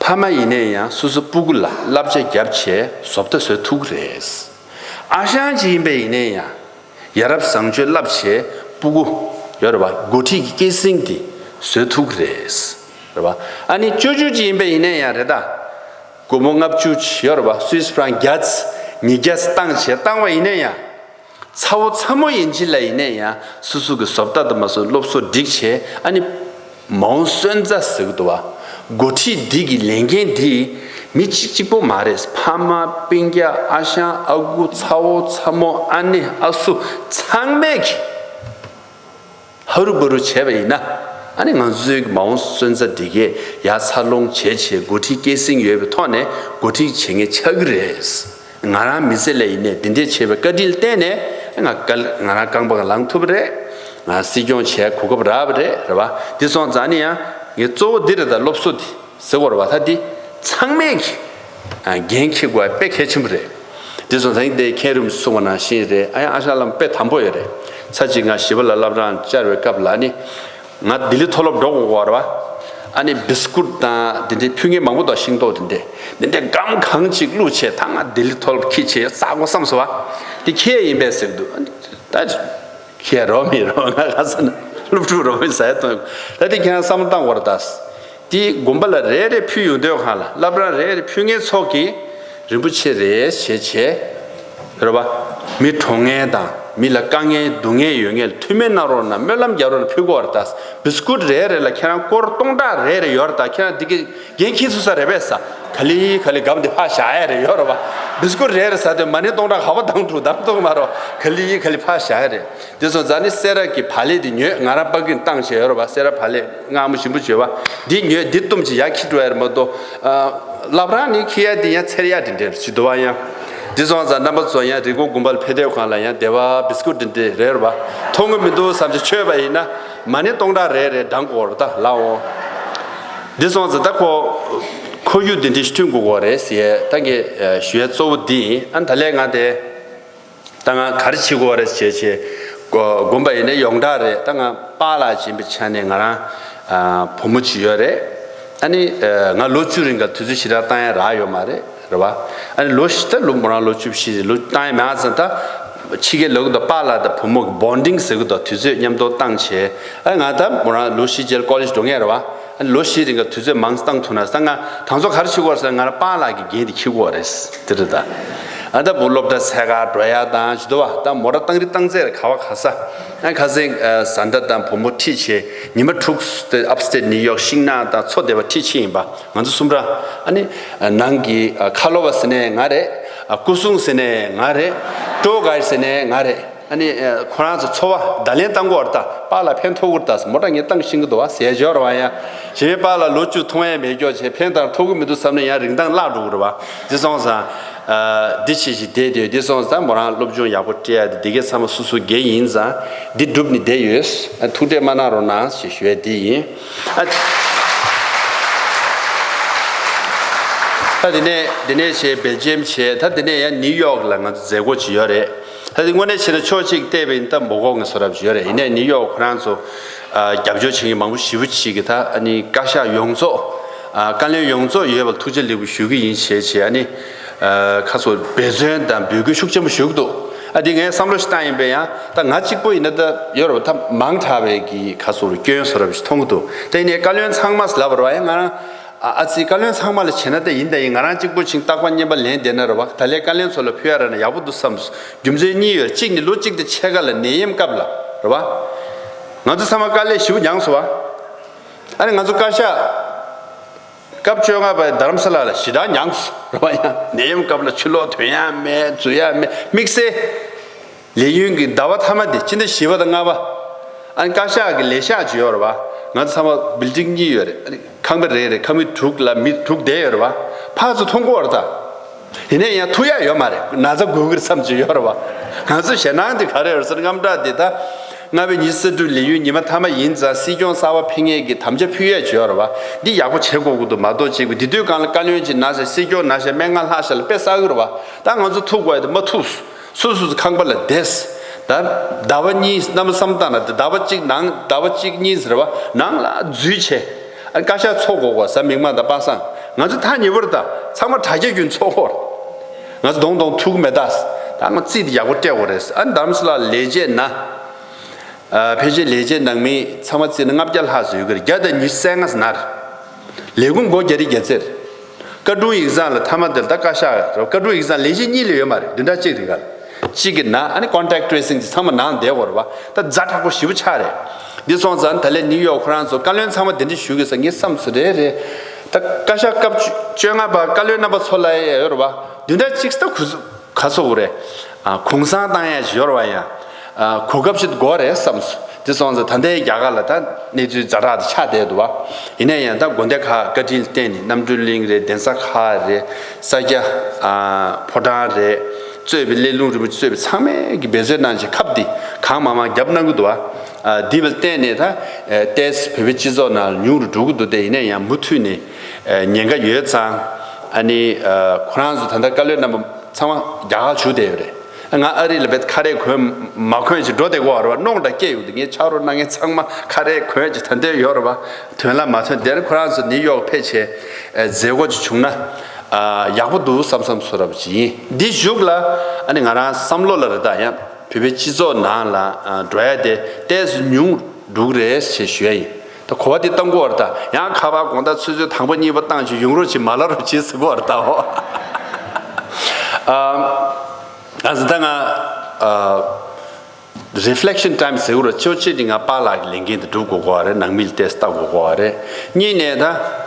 ཕ་མ་ཡིན་ནའི་ཡང་སོ་སོ་སྤུ་གུ་ལ་བསླབ་བྱ་བརྒྱབ་བྱས་བཟོ་ལྟ་བཟོ་ཐུབ་ཀྱི་རེད། ཨ་ཞང་ཅིག་ཡིན་པ་ཡིན་ནའི་ཡང་། ཡ་རབས་བཟང་སྤྱོད་བསླབ་བྱས་སྤུ་གུ་ཡོད་རེད་བ། འགོ་ཁྲིད་ཀྱི་སྐྱེད་སྲིང་དེ་བཟོ་ཐུབ་ཀྱི་རེད། རེད་བ། ཨ་ནི་ཅོ་ཅོ་ཅིག་ཡིན་པ་ཡིན་ན་ཡང་རེད་ད། སྒོར་མོ་ལྔ་བཅུ་ཅིག་ཡོད་རེད་བ། སུད་སི་ཕྲང་བརྒྱ་ཙམ་ཉིས་བརྒྱ་ཙམ་བཏང་བྱས་བཏང་བ་ཡིན་ན་ཡང་། ཚ་བོ་ཚ་མོ་ཡིན་གཅིག་ལ་ཡིན་ན་ཡང་སོ་སོ་གི་བཟོ་ལྟ་དང་མ་སོ་སློབ་གསོ་སྒྲིག་བྱས་ཨ་ནི། མ་འོངས་སོན་རྩ་ཟེར་གི་འདུག་བ། འགོ་ཁྲིད་འདི་གི་ལས་འགན་འདི་མི་གཅིག་གཅིག་པོ་མ་རེད། ཕ་མ་སྤུན་ཀྱག་ཨ་ཞང་ཨ་ཁུ་ཚ་བོ་ཚ་མོ་ཨ་ནེ་ཨ་སུ་ཚང་མས་ཀྱི་ཧ་རུ་བ་རུ་བྱས་པ་ཡིན་ན་ཨ་ནི་ང་ཚོའི་གི་མ་འོངས་སོན་རྩ་འདི་གས་ཡར་འཚར་ལོངས་བྱས་བྱས་འགོ་ཁྲིད་སྐྱེད་སྲིང་ཡོད་པའི་ཐོག་ནས་འགོ་ཁྲིད་བྱེད་མཁན་ཆགས་ཀྱི་རེད། ང་རང་མི་ཚེ་ལ་ཡིན་ནའི་འདི་འདྲས་བྱས་པའི་བཀའ་དྲིན་བརྟེན་ནས་ང་བཀའ་ང་རང་རྐང་པ་ལངས་ཐུབ་པ་རེད། ང་སྲིད་སྐྱོང་བྱས་གོ་སྐབས་རག་པ་རེད། རེད་བ། འདི་སོང་ཙང་ནི་ཡང་ངའི་གཙོ་བོ་འདི་རེད། ད་སློབ་གསོ་འདི་ཟེར་བ་རེད་བ། ད་འདི་ཚང་མས་ཀྱི་འགན་འཁྱེར་དགོས་པ་དཔེ་གལ་ཆེན་པོ་རེད། འདི་སོང་ཙང་འདི་མཁན་རིན་པོ་ཆེ་གསུངས་པ་ནང་བཞིན་རེད། ཨ་ཡང་ཨ་ཞང་བླ་མ་དཔེ་དམ་པོ་ཡོད་རེད། ཚར་གཅིག་ང་བཞི་པ་ལ་བླ་བྲང་བཅར་བའི་སྐབས་ལ་ནི། ང་ལྡི་ལི་མཐོ་སློབ་འགྲོ་དགོས་ཀྱི་ཡོད་རེད་བ། ཨ་ནི་བི་སི་ཀུཊ་དང་དེ་འདྲའི་ཕུལ་མཁན་མང་པོ་འདུག་ཤིང་ཏོག་དེ་འདྲས་དེ་འདྲས་སྒམ་གང་ཅིག་བླུགས་བྱས་ད་ང་ལྡི་ལི་མཐོ་སློབ་ཁྱི་བྱས་ཟ་དགོས་བསམ་སོང་བ། དེ་ཁྱི་ཡིན་པས་ཟེར་གི་འདུག་ད་ཁྱི་རོ་མི་རོ་ང་ག་ས་ན་སློབ་ཕྲུག་རོ་མི་ཟ་ཡ་གཏོང་ད་དེ་ཁྱེད་རང་བསམ་བློ་བཏང་དགོས་རེད་ད། དེ་དགོན་པ་ལ་རེ་རེ་ཕུལ་ཡོང་དུས་སྒང་ལ་བླ་བྲང་རེ་རེ་ཕུལ་མཁན་ཚོ་གིས། རིན་པོ་ཆེ་རེད་ཞེས་བྱས། རེད་བ། མི་གྲོངས་མཁན་དང་མི་ལ་དཀའ་ངལ་སྡུག་བསྔལ་ཡོད་མཁན་ལ་ཐུགས་སྨོན་གནང་རོགས་གནང་སྨོན་ལམ་རྒྱག་རོགས་གནང་ཕུལ་དགོས་པ་རེད་ད། བི་སི་ཀུཊ་རེ་རེ་ལ་ཁྱེད་རང་སྒོར་སྟོང་ཕྲག་རེ་རེ་ཡོད་རེད་ད། ཁྱེད་རང་འདི་གི་འགན་འཁྱེར་ཚུགས་ས་རེད་པས་ས། ག་ལེ་ག་ལེ་སྒམ་འདི་ཕར་བཞག་ཡ་རེད་ཡོད་རེད་བ། བི་སི་ཀུཊ་རེ་རེ་ཟ་དུས་མ་ཎི་སྟོང་ཕྲག་ག་པར་བཏང་འགྲོ་བཏང་གཏོང་མ་རོགས་ག་ལེ་ག་ལེ་ཕར་བཞག་ཡ་རེད། དེ་སོང་ཙང་ནི་སེ་ར་གི་བག་ལེབ་དེ་ཉོས། ང་རང་ཕ་གིར་བཏང་བྱས་ཡོད་རེད་བ། སེ་ར་བག་ལེབ་མངར་མོ་ཞིམ་པོ་བྱས་བ་འདི་ཉོས། འདི་བཏུམས་ཅིག་ཡར་འཁྱེར་འགྲོ་ཡ་རེད་མ་གཏོགས། ཨ། བླ་བྲང་ནས་འཁྱེར་ཡ་དེ་ཡང་འཚེར་ཡ་དེ་འདྲ་ཞིག་འདུག་བ། ཡང་ འདི་སོང་ཙང་རྣམ་པ་ཚོ་ཡང་རི་ཀོ་དགོན་པ་ལ་ཕེབས་དུས་སྒང་ལ་ཡང་སྡེ་བ་བིས་ཀུ་ཊི་འདི་འདྲ་རེད་བ། མཐོང་གི་མི་འདུག་བསམ་གྱི་མཆོད་པ་ཡིན་ན་མ་ཎི་སྟོང་ཕྲག་རེ་རེ་བགྲང་དགོས་རེད་ད་ལགས་འོ། འདི་སོང་ཙང་ད་ཁོ་ཁོར་ཡུག་འདི་འདྲ་ཞིག་མཐུན་དགོས་ཀྱི་རེད་ཟེར་ད་ངས་ཞུ་ཡ་གཙོ་བོ་འདི་ཡིན། ཨ་ད་ལས་ང་དེ་ད་ང་ག་རེ་བྱེད་དགོས་རེད་བྱས་བྱས་དགོན་པ་ཡིན་ན་ཡོངས་གྲགས་རེད། ད་ང་པཱ་ལགས་ཡིན་པའི་ཆ་ནས་ང་རང་བུ་མོ་གཅིག་ཡོད་རེད། ཨ་ནི་ང་ལོ་བཅུ་རིང་ག་དུས་ཚོད་ཞེ་དྲག་བཏང་ཡ་རག་ཡོད་མ་རེད། རེད་བ། ཨ་ནི་ལོ་བཞི་ད་ལོ་མོ་རང་ལོ་བཅུ་བཞི་རེད། ལོ་བཏང་ཡ་མེད་ཙང་ད་ཕྱི་རྒྱལ་ལོག་གི་འདུག་པཱ་ལགས་དང་བུ་མོ་གི་བོན་ཌིང་ཟེར་གི་འདུག་དུས་ཚོད་མཉམ་དུ་བཏང་བྱས། ཨ་ང་ད་མོ་རང་ལོ་བཞི་རྗེས་ཀོ་ལེཇ་འགྲོ་ངེས་རེད་བ། ཨ་ནི་ལོ་བཞི་རིང་ག་དུས་ཚོད་མང་བཏང་ཐུབ་ན་ད་ང་དང་ཚོ་ག་རེ་བྱེད་དགོས་རེད་ཟེར་ན་ང་རང་པཱ་ལགས་ཀྱི་འགན་དེ་འཁྱེར་དགོས་རེད། དེ་རེད་ད། ཨ་ད་བུ་སློབ་གྲྭ་ཚད་ག་འགྲོ་ཡ་དང་ཞུ་དོ་བ་ད་མོ་རང་བཏང་རིགས་བཏང་ཚད་རེད་ག་བ་ག་ས། ཨ་ཁ་སང་བཟའ་ཟླ་དང་བུ་མོ་ཁྲིད་བྱས་ཉི་མ་དྲུག་དེ་ཨབ་སི་ཊེཊ་ནིའུ་ཡོག་ཤིང་ནགས་དང་མཚོ་སྡེ་བ་ཁྲིད་ཕྱིན་ཡིན་པ། ང་ཚོ་གསུམ་ར། ཨ་ནི་ནང་གི་ཁ་ལོ་བ་ཟེར་ནས་ང་རེད། སྐུ་སྲུང་ཟེར་ནས་ང་རེད། ཊུར་གའིཌ་ཟེར་ནས་ང་རེད། ཨ་ནི་ཁོ་རང་ཚོ་འཚོ་བ་བརྡ་ལན་བཏང་གི་ཡོད་རེད་ད། པཱ་ལགས་ཕན་ཐོགས་ཀྱི་རེད་ད། མོ་ཊ་ངས་བཏང་ཤེས་ཀྱི་འདུག་བ་ཟེར་ཡ་ཅིག་ཡོད་རེད་བ། ཡ་གཞན་པའི་པཱ་ལགས་ལོ་བཅུ་མཐོང་ཡ་མེད་ཀྱོག་བྱས་ཕན་བཏགས་ཐུབ་ཀྱི་མི་འདུག་བསམ་ནས་ཡང་རིན་ཐང་བརླག་འགྲོ་གི་རེད་བ། འདི་སོང་ཙང་། འདི་ཆེ་ཞིག་བསྡད་དེ་འདི་སོང་ཙང་མོ་རང་སློབ་སྦྱོང་ཡག་པོ་སྤྲད་ཡ་དེ་འདི་གའི་ཚང་མ་སོ་སོ་སྒེར་ཡིན་ཙང་འདི་སྒྲུབ་ནས་བསྡད་ཡོད། ཐུགས་ཁྲལ་མ་གནང་རོགས་གནང་ཞེས་ཞུ་ཡ་འདི་ཡིན། ཨ། ད་འདི་ནས་འདི་ནས་བྱས་སྦེལ་ཇི་ཡམ་བྱས། ད་འདི་ནས་ཡང་ནིའུ་ཡོག་ལ་ང་ཚོ་མཛད་སྒོ་ཅིག་ཡོད་རེད། ད་འདི་དངོས་གནས་བྱས་ན་ཕྱོགས་གཅིག་བལྟས་པ་ཡིན་ན་ད་མོ་གོ་ངེས་བཟོ་འདྲ་ཅིག་ཡོད་རེད། ཡིན་ནའི་ནིའུ་ཡོག་ཁོ་རང་ཚོ་རྒྱབ་སྐྱོར་བྱེད་མཁན་མང་པོ་ཞེ་པོ་ཅིག་གིས་ད་ཨ་ནི་བཀའ་ཤག་ཡོངས་རྫོགས་བཀའ་བློན་ཡོངས་རྫོགས་ཡོད་པར་ཐུགས་རྗེ་ལེགས་འབུལ་ཞུ་གི་ཡིན་ཞེས་བྱས་ཨ་ནི་ཁ་སོ་འབད་བརྩོན་དང་འབོད་སྐུལ་ཤུགས་ཆེན་པོ་ཞུ་གི་འདུག་ཨ་འདི་ངས་བསམ་བློ་ཞིག་བཏང་ཡིན་པས་ཡང་ད་ང་གཅིག་པོ་ཡིན་ན་ད་ཡོད་རེད་བ། ད་མང་དྲགས་པའི་གི་ཁ་སོ་རུ་སྐྱོན་བཟོ་འདྲ་ཞིག་མཐོང་གི་འདུག་དེ་ནས་བཀའ་བློན་ཚང་མ་ལབ་པ་རེད་བ། ཡང་ང་རང་ཨ་ཨ་ཙི་བཀའ་བློན་ཚང་མ་ལ་བྱས་ན་ད་ཡིན་ད་ཡིན། ང་རང་གཅིག་པོ་ཅིག་རྟག་པར་བརྙན་པར་ལེན་བསྡད་ན་རེད་བ། ད་ལས་བཀའ་བློན་ཚོ་ལ་ཕུལ་ཡ་རག་ན་ཡག་པོ་འདུག་བསམ་སོང་། རྒྱུ་མཚན་གཉིས་ཡོད། གཅིག་ནི་ལོ་གཅིག་དང་ཕྱེད་ཀ་ལ་ནད་ཡམས་སྐབས་ལ་རེད་བ། ང་ཚོ་ཚང་མ་དཀའ་ལས་ཞེ་པོ་མྱངས་སོང་བ། ཨ་ནི་ང་ཚོ་བཀའ་ཤག་སྐབས་བཅོ་ལྔ་པ་རྡ་རམ་ས་ལ་ལ་ཞེ་དྲག་མྱངས་སོང་རེད་བ། ཡང་ནད་ཡམས་སྐབས་ལ་ཕྱི་ལོགས་ཐོན་ཡ་མེད། འཛུལ་ཡ་མེད། དམིགས་བསལ་ལས་ཡུན་གྱི་ཟླ་བ་མཐའ་མ་དེ་ཕྱི་ཟླ་བཞི་པ་དང་ལྔ་པ། ཨ་ནི་བཀའ་ཤག་གི་ལས་ཤག་ཅིག་ཡོད་རེད་བ། ང་ཚོ་ཚང་མ་བིལ་ཌིང་གཉིས་ཡོད་རེད། ཨ་ནི་ཁང་པ་རེ་རེ་ཁང་མིག་དྲུག་ལ་མི་དྲུག་བསྡད་ཡོད་རེད་བ། ཕར་ཚུར་མཐོང་གི་ཡོད་རེད་ད། ཡིན་ནའི་ཡང་ཐུག་ཡ་ཡོད་མ་རེད། ན་ཚ་འགོས་ཀྱི་རེད་བསམ་གྱི་ཡོད་རེད་བ། ང་ཚོ་ཞེད་སྣང་དེ་ག་རེ་ཡོད་ཟེར་ན་དངངས་སྐྲག་འདི་ད། ལྔ་པའི་ཉི་ཤུ་རྩ་དྲུག་ལས་ཡུན་ཉི་མ་མཐའ་མ་ཡིན་ཙང་སྲིད་སྐྱོང་གསར་པ་ཕེབས་མཁན་གྱི་དམ་བཅའ་ཕུལ་ཡས་ཅིག་ཡོད་རེད་བ། འདི་ཡག་པོ་བྱེད་དགོས་ཀྱི་འདུག་མ་གཏོགས་གཅིག་པུ་འདི་དུས་སྒང་ལ་བཀའ་བློན་གཅིག་ན་ཟེར། སྲིད་སྐྱོང་ན་ཟེར། སྨན་ཁང་ལྷག་ཤག་ལ་དཔེ་བསགས་ཀྱི་རེད་བ། ད་ང་ཚོ་ཐུག་དགོས་ཡ་དེ་མ་ཐུག་སོ་སོ་སོ་ཁང་པ་ལ་བསྡད། ད་ཟླ་བ་གཉིས་རྣམ་པ་བསམ་བཏང་ན་ཟླ་བ་གཅིག་ནང་ཟླ་བ་གཅིག་གཉིས་ཟེར་བ་ནང་ལ་འཛུལ་བྱས། ཨ་བཀའ་ཤག་ཚོགས་དགོས་གོ་གཟའ་མིག་དམར་དང་པ་སངས། ང་ཚོ་ཐག་ཉེ་པོ་རེད་ད། ཚང་མ་དྲ་རྒྱ་བརྒྱུད་ཚོགས་གོ། ང་ཚོ་གདོང་གདོང་ཐུག་གི་མེད་ད། ད་ང་རྩིས་དེ་ཡག་པོ་སྤྲད་དགོས་རེད། ཨ་རྡ་རམ་ས་ལ་ལས་བྱེད་ན། ཨ་ཕལ་ཆེར་ལས་བྱེད་ནང་མི་ཚང་མ་རྩིས་ན་ལྔ་བརྒྱ་ལྷག་ཙམ་ཡོད་ཀྱི་རེད། བརྒྱ་དང་ཉི་ཤུ་རྩ་ལྔ་ཙམ་ན་རེད། ལས་ཁུངས་སྒོ་རྒྱག་རེས་རྒྱག་ཚར། བཀའ་དྲུང་ཡིག་ཚང་ལ་མཐའ་མ་དེར་ད་བཀའ་ཤག་རེད། བཀའ་དྲུང་ཡིག་ཚང་ལས་བྱེད་གཉིས་ལས་ཡོད་མ་རེད། བདུན་ཕྲག་གཅིག་རིང་ག་ལ་གཅིག་གི་ནང་ཨ་ནི་ཀོན་ཊེག་ཊི་ཊེ་སིང་དེ་ཚང་མ་ནང་བསྡད་དགོས་རེད་བ། ད་ཛ་དྲག་པོ་ཞེ་པོ་ཆགས་རེད། འདི་སོང་ཙང་ད་ལས་ནིའུ་ཡོག་ཁོ་རང་ཚོ་བཀའ་བློན་ཚང་མ་དེ་འདྲ་ཞུ་དགོས་ས་ངས་བསམ་སོང་། རེད་རེད། ད་བཀའ་ཤག་སྐབས་བཅོ་བཅོ་ལྔ་པ་བཀའ་བློན་རྣམ་པ་ཚོ་ལ་ཡ་ཡོད་རེད་བ། བདུན་ཕྲག་གཅིག་ད་གུ་གུ་ཚོད་རེད། ཨ་གུང་སེང་བཏང་ཡ་ཞིག་ཡོད་རེད་བ། ཡ་ཨ་གོ་སྐབས་ཤིག་དགོས་རེད་བསམ་སོང་། དེ་སོང་ཙང་ད་ལྟའི་རྒྱ་གར་ལ་ད་གནས་ཚུལ་ཛ་དྲག་དེ་ཆགས་བསྡད་འདུག་བ། ཡིན་ན་ཡང་ད་དགོན་སྡེ་ཁག་བཀའ་དྲིན་ལ་བརྟེན་ནས་རྣམ་གྲོལ་གླིང་རེད། གདན་ས་ཁག་རེད། ས་སྐྱ་ཨ་ཕོ་བྲང་རེད། གཙོས་པའི་སླེ་ལུང་རིན་པོ་ཆེ་གཙོས་པའི་ཚང་མས་ཀྱི་འབད་བརྩོན་གནང་བྱས་ཁབ་འདི་གང་མང་མང་བརྒྱབ་གནང་གི་འདུག་བ། ཨ་འདི་བས་བརྟེན་ནས་ད་ཨ་ཏོག་ཙམ་བོད་པའི་སྤྱི་ཚོགས་ནང་ཉུང་རུ་འགྲོ་གི་འདུག་སྟེ། ཡིན་ན་ཡང་མུ་མཐུད་ནས་ཨ་ཉེན་ཁ་ཡོད་ཙང་། ཨ་ནི་ཨ་ཁོ་རང་ཚོ་ད་ལྟ་བཀའ་བློན་རྣམ་པ་ཚང་མ་རྒྱ་གར་བཞུགས་བསྡད་ཡོད་རེད། ང་ཨ་རི་ལ་བས་ཁ་རས་གོན་མ་གོན་ཅིག་འགྲོ་བསྡད་ཀྱི་ཡོད་རེད་བ། གནོང་འདྲ་སྐྱེས་ཡོང་དུས་ངས་ཕྱག་རོགས་གནང་མཁན་ཚང་མ་ཁ་རས་གོན་ཅིག་ད་འདོད་ཡོད་རེད་བ། དོན་ལ་མ་ཐོན། དེར་ཁོ་རང་ཚོ་ནིའུ་ཡོག་ཕེབས་བྱས་ཨ་མཛད་སྒོ་ཅིག་བྱུང་ན་ཨ་ཡག་པོ་འདུག་བསམ་བསམ་ཚོར་བ་ཅིག་ཡིན། འདི་གཞུག་ལ་ཨ་ནི་ང་རང་བསམ་བློ་ལ་རེད་ད། ཡང་བོད་པའི་སྤྱི་ཚོགས་ནང་ལ་ཨ་འགྲོ་ཡ་དེ་ཏོག་ཙམ་ཉུང་འགྲོ་གི་རེད་ཅེས་ཞུ་ཡ་ཡིན། ད་གོ་བ་དེ་བཏང་དགོས་པ་རེད་ད། ཡང་ཁ་པར་དགོང་དག་ཆུ་ཚོད་དང་པོ་གཉིས་པ་བཏང་བྱས་ཡོང་རོགས་བྱེད་མ་ལབ་རོགས་བྱེད་ཟེར་དགོས་པ་རེད་ད། འོ། ཨ་ཨ་ཟི་ད་ང་ཨ་རི་ཕི་ལེག་ཤན་ཊའིམ་ཟེར་དགོས་རེད། ཆོས་ཆེད་དེ་ང་པཱ་ལགས་ཀྱི་ལས་འགན་དེ་སྒྲུབ་དགོས་གོ་བ་རེད། ནང་མི་ལ་ཏོག་ཙམ་ལྟ་དགོས་གོ་བ་རེད། གཉིས་ནས་ད་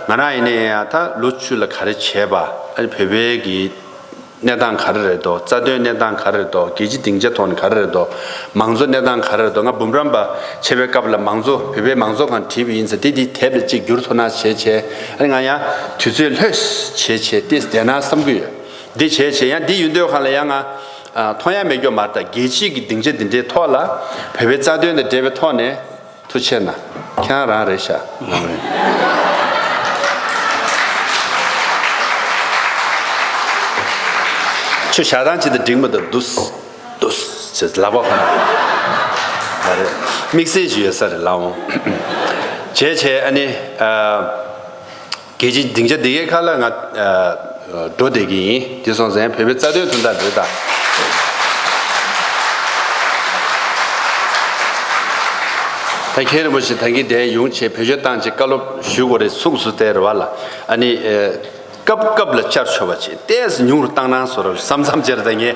ང་རང་ཡིན་ནའི་ཡང་ད་ལོ་བཅུ་ལ་ག་རེ་བྱས་པ། ཨ་ནི་བོད་པའི་གི་གནས་སྟངས་ག་རེ་རེད་དོ། རྩ་དོན་གནས་སྟངས་ག་རེ་རེད་དོ། རྒྱལ་སྤྱིའི་སྡིངས་ཆ་ཐོག་ནས་ག་རེ་རེད་དོ། མང་གཙོ་གནས་སྟངས་ག་རེ་རེད་དོ། ང་འབུམ་རམས་པ་བྱེད་པའི་སྐབས་ལ་མང་གཙོ་བོད་པའི་མང་གཙོ་སྒང་བྲིས་པ་ཡིན་ཙང་དེ་དེ་དེབ་ལ་གཅིག་བསྒྱུར་ཐུབ་ན་བྱས་བྱས། ཨ་ནི་ང་ཡང་དུས་ཚོད་ལྷོད་བྱས་བྱས་ཏོག་ཙམ་བསྡད་ན་བསམ་གྱི་ཡོད། འདི་བྱས་བྱས་ཡང་འདི་ཡིན་དུས་གང་ལ་ཡང་ང་། ཨ། མཐོང་ཡ་མེད་རྒྱུ་མ་རེད། ད་རྒྱལ་སྤྱི་གི་སྡིངས་ཆ་འདི་འདྲའི་ཐོག་ལ་བོད་པའི་རྩ་དོན་དང་འབྲེལ་བའི་ཐོག་ནས་ཐུགས་ཆེ་གནང་། ཁྱེད་རང་རང་རེད་ཤག་ཆུ་བཞག་སྟངས་ཅི་ལྟར་འགྲིག་མི་འདུག་འདུག་འདུག་ཟེར་ལག་པ་ཁོ་ན། ད་རེད། དམིགས་བསལ་ཞིག་ཡོད་ས་རེད་ལགས་འོང་། བྱས་བྱས་ཨ་ནི། ཨ། རྒྱལ་སྤྱིའི་སྡིངས་ཆ་འདི་གའི་ཁ་ལ་ང་། ཨ། འགྲོ་བསྡད་ཀྱི་ཡིན། དེ་སོང་ཙང་བོད་པའི་རྩ་དོན་དོན་དག་འདི་ད། ད་མཁན་རིན་པོ་ཆེ་ད་གིན་འདིར་ཡོང་བྱས་བེད་སྤྱོད་བཏང་བྱས་བཀའ་སློབ་ཞུ་དགོས་རེད་གསུངས་སོང་དེ་རེད་བ་ལ། ཨ་ནི། ཨ། སྐབས་སྐབས་ལ་བཅར་ཆོག་པ་བྱས་ཏོག་ཙམ་ཉུང་རུ་བཏང་གནང་བཟོ་འདྲ་བསམ་བསམ་བྱས་རེད། ད་ངས་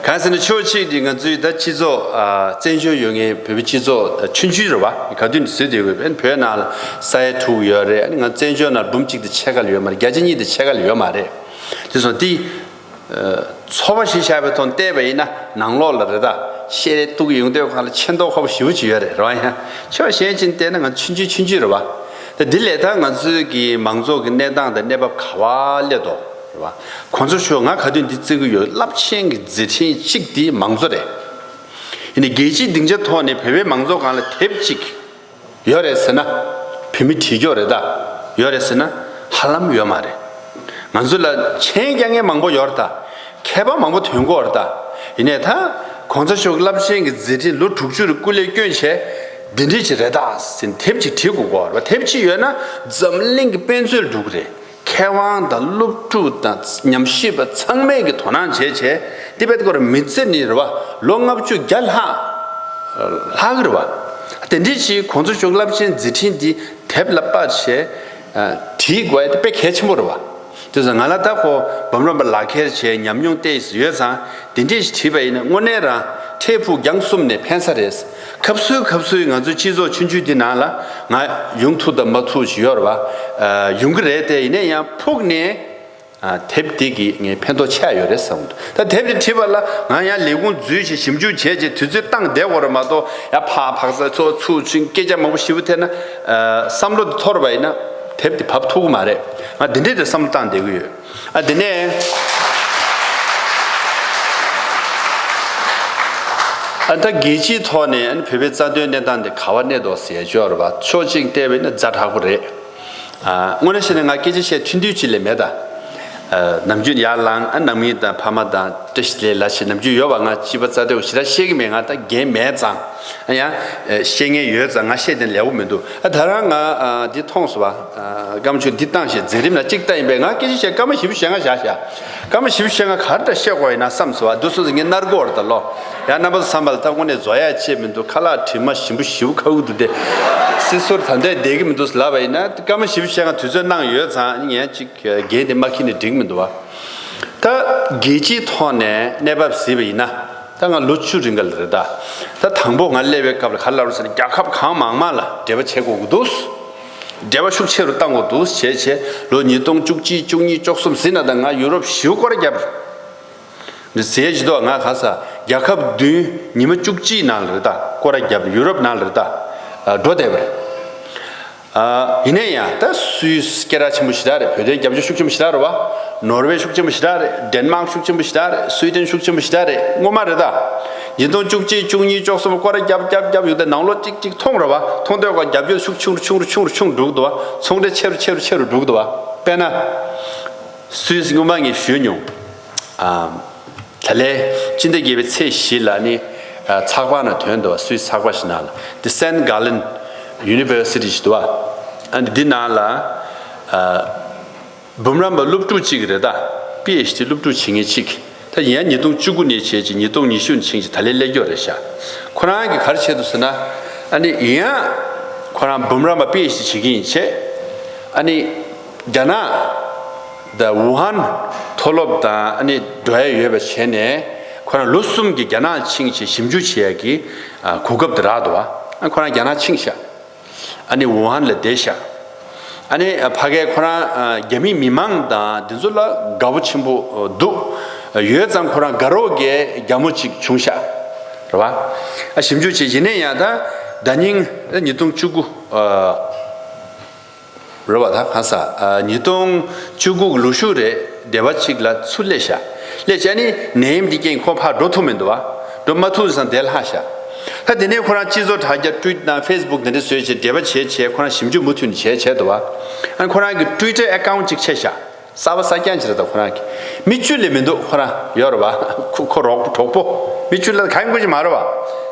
གང་ཟེར་ན་ཕྱོགས་གཅིག་ནས་ང་ཚོའི་ད་སྤྱི་ཚོགས། ཨ། བཙན་བྱོལ་ཡོད་མཁན་བོད་པའི་སྤྱི་ཚོགས་ཆུང་ཆུང་རེད་བ། ག་དུས་ནས་བཟོས་བསྡད་ཡོད་པས། བོད་ནང་ལ་ས་ཡ་དྲུག་ཡོད་རེད། ཨ་ནི་ང་བཙན་བྱོལ་ནང་འབུམ་གཅིག་དང་ཕྱེད་ཀ་ལ་ཡོད་མ་རེད། བརྒྱ་ཆ་གཉིས་དང་ཕྱེད་ཀ་ལ་ཡོད་མ་རེད། དེ་སོང་དེ། ཨ། ཚོ་པ་ཞིག་བཞག་པའི་ཐོག་བལྟས་པ་ཡིན་ན་ནང་ལོགས་ལ་རེད་ད། བཤད་རེས་གཏུག་གི་ཡོང་དུས་གང་ལ་ཆེ་མདོག་ཁ་པོ་ཞེ་པོ་ཅིག་ཡོད་རེད་རེད་བ། ཡང་ཕྱོགས་གཞན་ཅིག་བལྟས་ན་ང་ཆུང་ཆུང་ཆུང་ཆུང་རེད་བ། ད་འདི་ལས་ད་ང་ཚོའི་གི་མང་ཚོགས་ཀྱི་གནས་སྟངས་དང་གནས་བབ་ག་བ་སླེབས་འདུག་རེད་བ། གོང་ས་མཆོག་ང་ག་དུས་འདི་བརྩི་གི་ཡོད། རླབས་ཆེན་གྱི་མཛད་འཕྲིན་གཅིག་འདི་མང་གཙོ་རེད། ཡིན་ནའི་རྒྱལ་སྤྱིའི་སྡིངས་ཆ་ཐོག་ནས་བོད་པའི་མང་ཚོགས་སྒང་ལ་དེབ་གཅིག་ཡོད་རེད་ཟེར་ན། བོད་མི་བྲིས་ཀྱོག་རེད་ད། ཡོད་རེད་ཟེར་ན། ཧ་ལམ་ཡོད་མ་རེད། ང་ཚོ་ལ་མཆན་རྒྱག་མཁན་མང་པོ་ཡོད་རེད་ད། མཁས་པ་མང་པོ་ཐོན་གྱི་ཡོད་རེད་ད། ཡིན་ནའི་ད། གོང་ས་མཆོག་རླབས་ཆེན་གྱི་མཛད་འཕྲིན་ལོ་དྲུག་ཅུ་རེ་སྐུ་ལས་བསྐྱོན་བྱས། འདི་འདྲ་ཅིག་རེད་ད་ཟེར་དེབ་ཅིག་བྲིས་དགོས་ཀྱི་ཡོད་རེད་བ། དེབ་ཅིག་ཡོད་ན་འཛམ་གླིང་གི་དཔེ་མཛོད་འགྲོ་གི་རེད། མཁས་དབང་དང་སློབ་ཕྲུག་དང་ཉམས་ཞིབ་པ་ཚང་མས་ཀྱི་དོ་སྣང་བྱས་བྱས། ཏི་པེད་སྐོར་མི་ཚེ་ནི་རེད་བ། ལོ་ལྔ་བཅུ་བརྒྱ་ལྷག་ལྷག་གི་རེད་བ། དེ་འདྲའི་ཅིག་གོང་ས་མཆོག་རླབས་ཆེན་མཛད་འཕྲིན་འདི་དེབ་ལ་དཔར་བྱས། ཨ། བྲིས་དགོས་ཡ་དེ་དཔེ་གལ་ཆེན་པོ་རེད་བ། དེ་ཚོ་ང་ལ་ད་ཁོ་འབུམ་རམས་པ་ལག་འཁྱེར་བྱས་ཉམས་མྱོང་ཏོག་ཙམ་ཡོད་ཙང་། དེ་འདྲས་ཞིག་བྲིས་པ་ཡིན་ན་དངོས་གནས་རང་འཕྲལ་ཕུགས་རྒྱང་གསུམ་ནས་ཕན་ས་རེད། སྐབས་སུ་སྐབས་སུ་ང་ཚོའི་སྤྱི་ཚོགས་ཆུང་ཆུང་འདི་ནང་ལ་ང་ཡོང་ཐུབ་དང་མ་ཐུབ་ཞིག་ཡོད་རེད་བ། ཨ། ཡོང་གི་རེད་དེ། ཡིན་ན་ཡང་ཕུགས་ནས། ཨ། དེབ་འདི་གིས་ངས་ཕན་ཐོགས་ཆེ་ཡོད་རེད་བསམ་གྱི་འདུག་ད་དེབ་འདི་བྲིས་པ་ལ་ང་ཡང་ལས་ཁུངས་འཛུལ་བྱས་ཞིབ་འཇུག་བྱས་རྗེས་དུས་ཚོད་བཏང་བསྡད་དགོས་རེད་མ་གཏོགས། ཡ་ཕ་བག་ཚ་ཚོ་ཚུགས་ཆུང་སྐད་ཆ་མང་པོ་ཞིབ་པོ་ཐེབས་ན། ཨ། བསམ་བློ་འདི་འཐོར་བ་ཡིན་ན་དེབ་འདི་བབས་ཐུབ་ཀྱི་མ་རེད། ང་འདི་འདྲས་དེ་བསམ་བློ་བཏང་བསྡད་ཀྱི་ཡོད། ཨ། དེ་ནས། ཨ། ད་རྒྱལ་སྤྱིའི་ཐོག་ནས་ཨ་ནི་བོད་པའི་རྩ་དོན་གནས་སྟངས་འདི་ག་བ་གནས་འདུག་ཟེར་ཡ་ཅིག་ཡོད་རེད་བ། ཕྱོགས་གཅིག་བལྟས་པ་ཡིན་ན་ཛ་དྲག་པོ་རེད། ཨ། དངོས་གནས་བཤད་ན་ང་སྐད་ཆ་བཤད་ཐུང་ཐུང་ཅིག་ལས་མེད་ད། ཨ། ནམ་རྒྱུན་ཡར་ལངས། ཨ། ནང་མི་དང་ཕ་མ་དང་བཀྲ་ཤིས་བདེ་ལེགས་ལབ་བྱས་ནམ་རྒྱུན་ཡོད་པ། ང་སྤྱི་པ་རྩ་དོན་ཞེ་དྲག་བཤད་ཀྱི་མེད། ང་ད་འགན་མེད་ཙང་། ཨ། ཡང་། ཨ། བཤད་མཁན་ཡོད་ཙང་ང་བཤད་དེ་ལེགས་པོ་མི་འདུག་ཨ། ད་རང་ང་། ཨ། འདི་མཐོང་སོང་བ། ཨ། སྐར་མ་ཆུང་འདི་བཏང་བྱས་མཛད་རིམ་ལ་གཅིག་ལྟ་ཡིན་པས། ང་སྐད་ཆ་བཤད་སྐར་མ་བཞི་བཅུ་ཞེ་ལྔ་བཞག་བཞག་སྐར་མ་བཞི་བཅུ་ཞེ་ལྔ་ག་རེ་འདྲ་བཤད་དགོས་ཡིན་ན་བསམ་སོང་བ། འདུག་སོང་ཙང་ངས་མནར་གི་ཡོད་རེད་ད་ལོ། ཡང་རྣམ་པ་ཚོ་བསམ་པ་ལ་ད་དངོས་གནས་བཟོ་ཡ་ཅིག་མི་འདུག་ཁ་ལག་དྲི་མ་ཞིམ་པོ་ཞེ་པོ་ཁ་ཁུག་འདུག་སྟེ། སྲིད་ཟུར་ད་ལྟ་བསྡད་ཀྱི་མི་འདུག་ལབ་པ་ཡིན་ན། སྐར་མ་བཞི་བཅུ་ཞེ་ལྔ་དུས་ཚོད་གནང་ཡོད་ཙང་ངས་ཅིག་འགན་དེ་མ་འཁྱེར་ནས་འགྲིག་མི་འདུག་བ། ད་རྒྱལ་སྤྱིའི་ཐོག་ནས་གནས་བབ་གཟིགས་པ་ཡིན་ན། ད་ང་ལོ་བཅུ་རིང་ག་ལ་རེད་ད། ད་དང་པོ་ང་སླེབས་པའི་སྐབས་ལ་ག་རེ་ལབ་རེད་ཟེར་ན། རྒྱལ་ཁབ་གང་མང་མང་ལ་འབྲེལ་བ་བྱེད་དགོས་ཀྱི་འདུག་འབྲེལ་བ་ཤུགས་ཆེ་རུ་བཏང་དགོས་འདུག་བྱས་བྱས། ལོ་ཉིས་སྟོང་བཅུ་གཅིག་བཅུ་གཉིས་བཅུ་གསུམ་ཟིན་ན་ད་ང་ཡུ་རོབ་ཞེ་པོ་སྐོར་ར་བརྒྱབ་རེད། འདི་ཟེར་གྱི་འདུག་ང་ག་ས་རྒྱལ་ཁབ་བདུན་ཉི་མ་བཅུ་གཅིག་ནང་ལ་རེད་ད། སྐོར་ར་བརྒྱབ་ཡུ་རོབ་ནང་ལ་རེད་ད། ཨ། འགྲོ་བསྡད་པ་རེད། ཨ། ཡིན་ན་ཡང་ད་སུད་སི་སྐད་གྲགས་ཆེན་པོ་ཞེ་དྲག་རེད། བོད་དོན་རྒྱབ་སྐྱོར་ཤུགས་ཆེན་པོ་ཞེ་དྲག་རེད་བ། ནོར་ཝེ་ཤུགས་ཆེན་པོ་ཞེ་དྲག་རེད། ཌེན་མཱག་ཤུགས་ཆེན་པོ་ཞེ་དྲག་རེད། སུའི་ཌེན་ཤུགས་ཆེན་པོ་ཞེ་དྲག་རེད། སྔོན་མ་རེད་ད། ཉིས་སྟོང་བཅུ་གཅིག་བཅུ་གཉིས་བཅུ་གསུམ་སྐོར་ར་བརྒྱབ་བརྒྱབ་བརྒྱབ་ཡོང་དུས་ནང་ལོགས་གཅིག་གཅིག་མཐོང་རེད་བ། མཐོང་དུས་ཀ་རྒྱབ་སྐྱོར་ཤུགས་ཆུང་རུ་ཆུང་རུ་ཆུང་རུ་ཆུང་རུ་འགྲོ་གི་འདུག་བ། ཚོང་འབྲེལ་ཆེ་རུ་ཆེ་རུ་ཆེ་རུ་འགྲོ་གི་འདུག་བ། དཔེར་ན། སུད་སི་སྔོན་མ་ངས་ཞུས་མྱོང་། ཨ། ད་ལན་སྤྱི་ཟླ་བརྒྱད་པའི་ཚེས་བཞི་ལ་ནི། ཨ། ཚགས་པར་ནང་ཐོན་འདུག་བ། སུད་སི་ཚགས་པར་ཞིག་ནང་ལ། འདི་སན་གྷ་ལན་ཡུ་ནི་ཝར་སི་ཊི་ཞིག་འདུག་བ། ཨ། འདི་ནང་ལ། ཨ། འབུམ་རམས་པ་སློབ་ཕྲུག་ཅིག་རེད་ད། པི་ཨེཆ་ཌི་སློབ་ཕྲུག་བྱེད་མཁན་ཅིག་ད་ཡིན་ཡང་ཉིས་སྟོང་བཅུ་དགུ་ནས་བྱས་ཅིག་ཉིས་སྟོང་ཉི་ཤུ་ནས་ཕྱིན་ཅིག་ད་ལན་སླེབས་ཀྱི་ཡོད་རེད་ཤག་ཁོ་རང་གིས་ག་རེ་བྱས་འདུག་ཟེར་ན། ཨ་ནི་ཡིན་ཡང་ཁོ་རང་འབུམ་རམས་པ་པི་ཨེཆ་ཌི་བྱེད་ཀྱི་ཡིན་བྱས། ཨ་ནི། རྒྱ་ནག་ད་ཝུ་ཧན་མཐོ་སློབ་དང་ཨ་ནི་འགྲོ་ཡ་ཡོད་པ་བྱས་ནས། ཁོ་རང་ལོ་གསུམ་གྱི་རྒྱ་ནག་ཕྱིན་བྱས་ཞིབ་འཇུག་བྱེད་ཡ་གི། ཨ། གོ་སྐབས་དེ་རག་འདུག་བ། ཨ། ཁོ་རང་རྒྱ་ནག་ཕྱིན་ཤག་ཨ་ནི་ཝུ་ཧན་ལ་བསྡད་ཤག་ཨ་ནི་ཕ་གིར་ཁོ་རང་རྒྱ་མི་མི་མང་དང་འདི་ཚོ་ལ་དགའ་པོ་ཆེན་པོ་འདུག་ཡོད་ཙང་ཁོ་རང་དགའ་རོགས་ཀྱི་རྒྱ་མོ་ཅིག་བྱུང་ཤག་རེད་བ། ཨ། ཞིབ་འཇུག་བྱས། ཡིན་ན་ཡང་ད་ཟླ་ཉིན་ཉིས་སྟོང་བཅུ་དགུ། ཨ། རེད་བ། ད་གང་ཟག་ཨ། ཉིས་སྟོང་བཅུ་དགུ་གི་ལོ་གཞུག་རེད། སྡེ་བ་གཅིག་ལ་ཚུར་སླེབས་ཤག་སླེབས་བྱས་ནི་ནད་ཡམས་འདི་རྐྱེན་ཁོ་ཕར་འགྲོ་ཐུབ་མི་འདུག་བ། འགྲོ་མ་ཐུབ་ཙང་དེ་ལྷག་ཤག་ད་དེ་ནས་ཁོ་རང་སྤྱི་ཚོགས་དྲ་རྒྱ་ཊུ་ཝིཊ་དང་ཕེ་སི་བུག་དེ་འདྲ་བཟོས་བྱས་འབྲེལ་བ་བྱས་བྱས་ཁོ་རང་ཞིབ་འཇུག་མུ་མཐུད་ནས་བྱས་བྱས་འདུག་བ། ཨ་ནི་ཁོ་རང་གི་ཊུ་ཝི་ཊར་ཨེ་ཀའུན་ཊི་ཅིག་ཕྱེ་ཤག་གསར་པ་གསར་རྐྱང་ཅིག་རེད། ད་ཁོ་རང་གི་མི་བཅུ་ལས་མི་འདུག་ཁོ་རང་ཡོད་རེད་བ། ཁོ་ཁོ་རོགས་པོ་གྲོགས་པོ་མི་བཅུ་ལ་གང་དགོས་ཀྱི་མ་རེད་བ།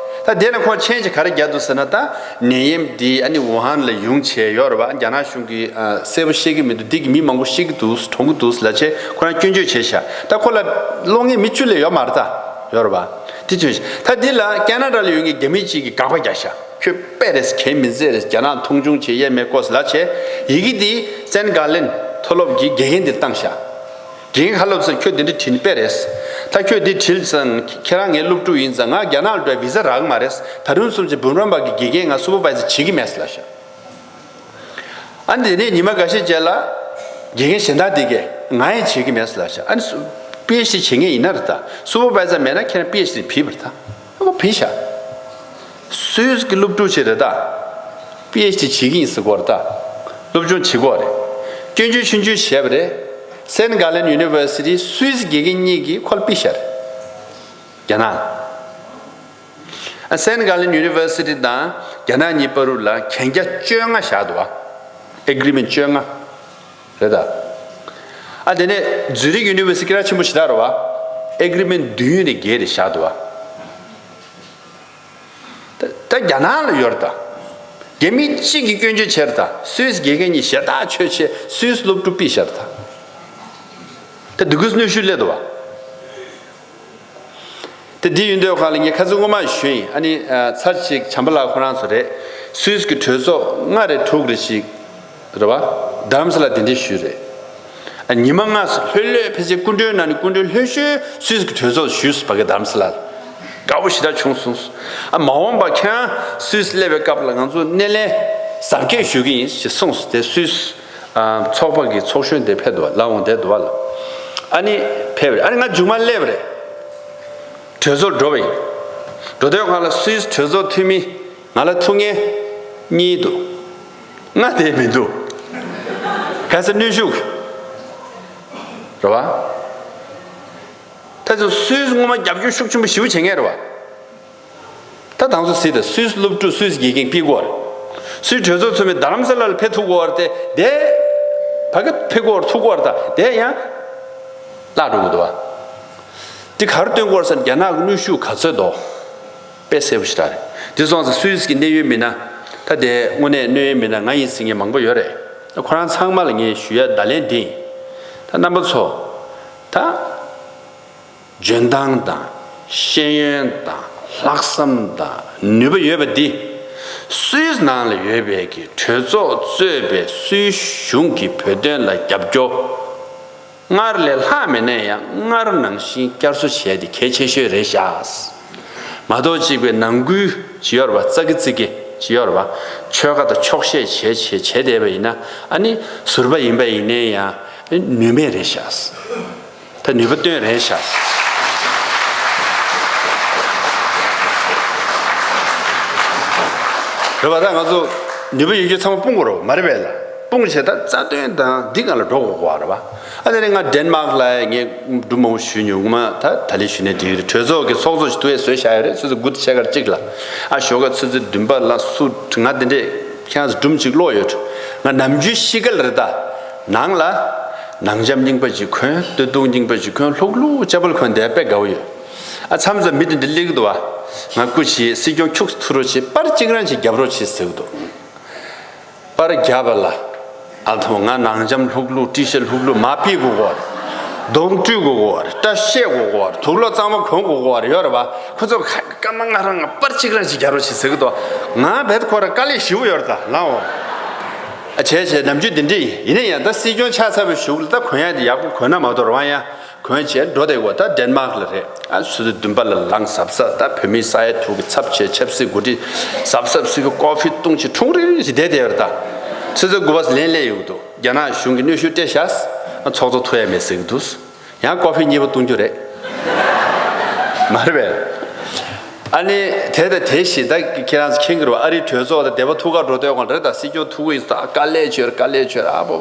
ད་དེ་ལ་ཁོ་མཆན་ཅིག་ག་རེ་བརྒྱབ་འདུག་ཟེར་ན། ད་ནད་ཡམས་འདི་ཨ་ནི་ཝུ་ཧན་ལ་ཡོང་བྱས་ཡོད་རེད་བ། རྒྱ་ནག་གཞུང་གིས་ཨ་གསལ་པོ་བཤད་ཀྱི་མི་འདུག་འདི་གི་མི་མང་པོ་ཤི་གི་འདུག་གྲོངས་ཀྱི་འདུག་ལབ་བྱས་ཁོ་རང་སྐྱོན་བརྗོད་བྱས་ཤག་ད་ཁོ་ལ་བློ་ངན་མི་བཅུ་ལས་ཡོད་མ་རེད། ད་ཡོད་རེད་བ། དེ་དུས་ད་འདི་ལ་ཁེ་ན་ཌ་ལ་ཡོད་མཁན་རྒྱ་མི་གཅིག་གིས་དགག་པ་རྒྱག་ཤག་ཁྱོད་དཔེ་རེད། གལ་མི་མཛད་རེད། རྒྱ་ནག་མཐོང་ཆུང་བྱེད་ཡས་མེད་ཀོ་ལབ་བྱས་ཡི་གེ་འདི་སེན་གྷ་ལན་མཐོ་སློབ་ཀྱི་དགེ་རྒན་འདིར་བཏང་ཤག་དགེ་རྒན་ཁ་སློབ་ཟེར། ཁྱོད་འདི་འདྲ་བྲིས་ནི་དཔེ་རེད། ད་ཁྱོད་འདི་བྲིས་ཙང་ཁྱེད་རང་ངའི་སློབ་ཕྲུག་ཡིན་ཙང་ང་རྒྱ་ནག་ལ་འགྲོ་བའི་བི་ཟ་རག་གི་མ་རེད། ད་རུང་སོང་ཙང་འབུམ་རམས་པ་གི་དགེ་རྒན་ང་སུ་པར་བའི་ཛར་བྱེད་ཀྱི་མེད་ལབ་ཤག་ཨ་ནི་དེ་ནས་ཉི་མ་འགའ་ཤས་རྗེས་ལ་དགེ་རྒན་གཞན་དག་དེ་གས་ང་ཡང་བྱེད་ཀྱི་མེད་ལབ་ཤག་ཨ་ནི་སུ་པི་ཨེཆ་ཌི་བྱེད་མཁན་ཡིན་ན་རེད། ད་སུ་པར་བའི་ཛར་མེད་ན་ཁྱེད་རང་པི་ཨེཆ་ཌི་བྲིས་པ་རེད། ད་ཨ་ཁོ་བྲིས་ཤག་སུད་སི་གི་སློབ་ཕྲུག་ཅིག་རེད། ད་པི་ཨེཆ་ཌི་བྱེད་ཀྱི་ཡིན་ཟེར་གོ་རེད། ད་སློབ་སྦྱོང་བྱེད་གོ་རེད། སྐྱོན་བརྗོད་ཆུང་ཆུང་བྱས་པ་རེད། སེན་གྷ་ལན་ཡུ་ནི་ཝར་སི་ཊི། སུད་སི་དགེ་རྒན་གཉིས་ཀྱིས་ཁོ་ལ་ཕུད་བཞག་རེད། རྒྱ་ནག་ལ། ཨ་སེན་གྷ་ལན་ཡུ་ནི་ཝར་སི་ཊི་དང་རྒྱ་ནག་གཉིས་བར་དུ་ལ་གན་རྒྱ་བཅོ་ལྔ་བཞག་འདུག་བ། ཨེ་གྷི་རི་མེན་ཊི་བཅོ་ལྔ་རེད། ད་ཨ་དེ་ནས་ཛུ་རིག་ཡུ་ནི་ཝར་སི་ཊི་སྐད་གྲགས་ཆེན་པོ་ཞེ་དྲག་རེད་བ། ཨེ་གྷི་རི་མེན་ཊི་བདུན་རེ་བརྒྱད་རེ་བཞག་འདུག་བ། ད་ད་རྒྱ་ནག་ལ་ཡོད་རེད། ད་རྒྱ་མི་གཅིག་གིས་སྐྱོན་བརྗོད་བྱས་རེད། ད་སུད་སི་དགེ་རྒན་གཉིས་ཞེ་དྲག་ཆོས་བྱས་སུད་སི་སློབ་ཕྲུག་ཕུད་བཞག་རེད། ད་ད་འདི་གུས་གནོན་ཤུགས་སླེབས་འདུག་བ། ད་འདི་ཡིན་དུས་སྒང་ལ་ངས་ཁ་སང་སྔོན་མ་ཞུས་ཡིན། ཨ་ནི་ཨ་ཚར་གཅིག་བྱམས་པ་ལགས་ཁོ་རང་ཚོ་རེད། སུད་སི་གི་གྲོས་ཚོགས་ལྔ་རེ་དྲུག་རེ་ཞིག་རེད་བ། རྡ་རམ་ས་ལ་གདན་འདྲེན་ཞུས་རེད། ཨ་ཉི་མ་ལྔ་ཙམ་ལྷོད་ལྷོད་ཕལ་ཆེར་སྐུ་མགྲོན་ནང་ནས་སྐུ་མགྲོན་ལྷོད་ཤོས་སུད་སི་གི་གྲོས་ཚོགས་ཞུས་སོང་། ཕ་གི་རྡ་རམ་ས་ལ་ལ། དགའ་པོ་ཞེ་དྲག་བྱུང་སོང་། ཨ་མ་འོངས་པ་ཁྱེད་རང་སུད་སི་སླེབས་པའི་སྐབས་ལ་ང་ཚོ་སྣེ་ལེན་གཟབ་རྒྱས་ཞུ་གི་ཡིན་ཞེས་གསུངས་སོང་། དེ་སུད་སི་ཨ་ཚོགས་པ་གི་ཚོགས་གཞོན་དེ་ཕེབས་འདུག་བ། ལ་འོང་བསྡད་འདུག་བ་ལ། ཨ་ནི་ཕེབས་རེད། ཨ་ནི་ང་མཇུག་མ་སླེབས་རེད། གྲོས་ཚོགས་འགྲོ་བ་ཡིན། འགྲོ་དུས་སྒང་ལ་སུད་སི་གྲོས་ཚོགས་འཐུས་མི་ང་ལ་ཐུག་མཁན་གཉིས་འདུག་ལྔ་དེ་མི་འདུག་ག་ས་གནོན་ཤུགས་རེད་བ། ད་ཚོ་སུད་སི་སྔོན་མ་རྒྱབ་སྐྱོར་ཤུགས་ཆེན་པོ་ཞེ་པོ་བྱེད་མཁན་རེད་བ། ད་དང་ཚོ་སྲིད་དེ་སུད་སི་སློབ་ཕྲུག་སུད་སི་དགེ་རྒན་ཕུད་དགོས་རེད། སུད་སི་གྲོས་ཚོགས་ཚོགས་མི་རྡ་རམ་ས་ལ་ལ་ཕེབས་ཐུབ་དགོས་རེད་དེ། དེ་ཕ་གི་ཕེབས་དགོས་རེད། ཐུག་དགོས་རེད། ད་དེ་ཡང་བརླག་འགྲོ་གི་འདུག་བ། དེ་ག་རེ་སྟོན་དགོས་རེད་ཟེར་ན་རྒྱ་ནག་གི་གནོན་ཤུགས་ག་ཚོད་འདུག་དཔེ་གསལ་པོ་ཞེ་དྲག་རེད། དེ་སོང་ཙང་སུད་སི་གི་གནད་ཡོད་མི་སྣ། ད་དེ་དངོས་གནས་གནད་ཡོད་མི་སྣ་ང་ཡིན་ཟེར་མཁན་མང་པོ་ཡོད་རེད། ད་ཁོ་རང་ཚང་མ་ལ་ངས་ཞུ་ཡ་བརྡ་ལན་འདི་ཡིན། ད་རྣམ་པ་ཚོ། ད་འཇོན་ཐང་དང་ཤེས་ཡོན་དང་ལྷག་བསམ་དང་ནུས་པ་ཡོད་པ་འདི་སུད་སི་ནང་ལ་ཡོད་པའི་གི་གྲོས་ཚོགས་གཙོས་པའི་སུད་སི་གཞུང་གིས་བོད་དོན་ལ་རྒྱབ་སྐྱོར་སྔར་ལས་ལྷག་མེད་ན་ཡང་སྔར་ནང་བཞིན་བསྐྱར་གསོ་བྱས་ཏེ་གལ་ཆེ་ཤོས་རེད་ཤག་མ་གཏོགས་གཅིག་པའི་ནང་ཁུལ་ཅི་ཡོད་རེད་བ། ཙག་གི་ཙིག་གི་ཅི་ཡོད་རེད་བ། ཆོལ་ཁ་དང་ཆོག་ཤེས་བྱས་བྱས་བྱས་བསྡད་པ་ཡིན་ན། ཨ་ནི་ཟུར་པ་ཡིན་པ་ཡིན་ནའི་ཡང་ནུས་མེད་རེད་ཤག་ད་ནུས་པ་བཏོན་རན་ཤག་རེད་བ། ད་ང་ཚོ་ནུས་པ་ཡོད་རྒྱུ་ཚང་མ་སྤུངས་དགོས་རེད་བ། མ་རེད་པས་ལ། སྤུངས་བྱས་ད་རྩ་དོན་དང་འདི་སྒང་ལ་འགྲོ་དགོས་པ་རེད་བ། ཨ་ནི་ང་ཌེན་མཱག་ལ་ངས་འབྲུ་མང་པོ་ཞུས་མྱོང་། ངོ་མ་ད་ད་ལན་ཞུས་ནས་འགྲིག་གི་རེད། གྲོས་ཚོགས་ཀྱི་ཚོགས་གཙོ་ཞིག་ཐུག་ཡས་བཟོས་བཞག་ཡོད་རེད། ཆུ་ཚོད་དགུ་དང་ཕྱེད་ཀར་གཅིག་ལ། ཨ་ཞོགས་ཀ་ཆུ་ཚོད་བདུན་པ་ལ་སུ་ང་དེ་འདྲས་ཁྱེད་རང་ཚོ་སྒྲུང་གཅིག་ཀློག་ཡོད། ང་ནམ་རྒྱུན་གཤིས་ཀ་ལ་རེད། ད་ནང་ལ་ནང་འཇམ་རྙིང་པ་ཅིག་གོན། སྟོད་ཐུང་རྙིང་པ་ཅིག་གོན། ལྷུག་ལྷུག་ཅ་པལ་གོན་བསྡད་དཔེ་དགའ་བོ་ཡོད། ཨ་མཚམས་མཚམས་མི་དེ་འདྲ་སླེབས་ཀྱི་འདུག་བ། ང་སྐུ་མཁྱེན། སྲིད་སྐྱོང་ཁྱུག་ཙམ་ཐུག་རོགས་བྱེད། པར་གཅིག་རང་ཅིག་རྒྱབ་རོགས་བྱེད་ཟེར་གྱི་འདུག་པར་རྒྱབ་པ་ལ། ཨ་ཐོ་ང་ནང་འཇམ་ལྷུག་ལྷུག་ཊི་ཤཊ་ལྷུག་ལྷུག་མ་ཕུད་དགོས་གོ་རེད། གདོང་བཀྲུས་དགོས་གོ་རེད། སྐྲ་བཤད་དགོས་གོ་རེད། དུག་ལོག་གཙང་མ་གོན་དགོས་གོ་རེད། ཡོད་རེད་བ། ཁོ་ཚོ་ཁ་སྐར་མ་ལྔ་རང་ང་པར་གཅིག་རང་ཅིག་རྒྱག་རོགས་བྱེད་ཟེར་གི་འདུག་ང་བེད་ཁོ་ར་དཀའ་ལས་ཞེ་པོ་ཡོད་རེད། ད་ལའོ། ཨ་བྱས་བྱས་ནམ་རྒྱུན་འདི་འདྲ་ཡིན། ཡིན་ན་ཡང་ད་སྲིད་སྐྱོང་ཆགས་ཚར་བའི་གཞུག་ལ་ད་གོན་ཡག་དེ་ཡག་པོ་གོན་ན་མ་གཏོགས་རང་ཡང་། གོན་བྱས་འགྲོ་བསྡད་དགོས། ད་ཌེན་མཱག་ལ་རེད། ཨ་ཆུ་ཚོད་བདུན་པ་ལ་ལངས་གཟབ་གཟབ། ད་བོད་མི་ས་ཡ་དྲུག་གི་ཚབ་བྱས་ཆབ་སྲིད་འགོ་ཁྲིད་གཟབ་གཟབ་སུས་ཀོ་ཕི་བཏུང་བྱས་ཁྲུང་རིང་རིང་ཞིག་བསྡད་བསྡད་ཡོད་རེད། ད་ཆུ་ཚོད་དགུ་པ་ལན་སླེབས་ཡོང་གི་འདུག་རྒྱ་ནག་གཞུང་གིས་གནོན་ཤུགས་སྤྲད་ཤག་ཨ་ཚོགས་གཙོ་ཐུག་ཡ་མེད་ཟེར་གི་འདུག་ཡང་ཀོ་ཕི་གཉིས་པ་བཏུང་རྒྱུ་རེད། མ་རེད་པས། ཨ་ནི་དེ་དང་དེ་བཞིན་ད་ཁྱེད་རང་ཚོ་མཁྱེན་གྱི་རེད་བ། ཨ་རིའི་གྲོས་ཚོགས་དང་སྡེ་པ་ཐུག་ག་འགྲོ་དུས་སྒང་ལ་རེད། ད་སྲིད་སྐྱོང་ཐུག་གི་ཡིན་ད་དཀའ་ལས་བྱོས་རེད། དཀའ་ལས་བྱོས་རེད། ཨ་པོ་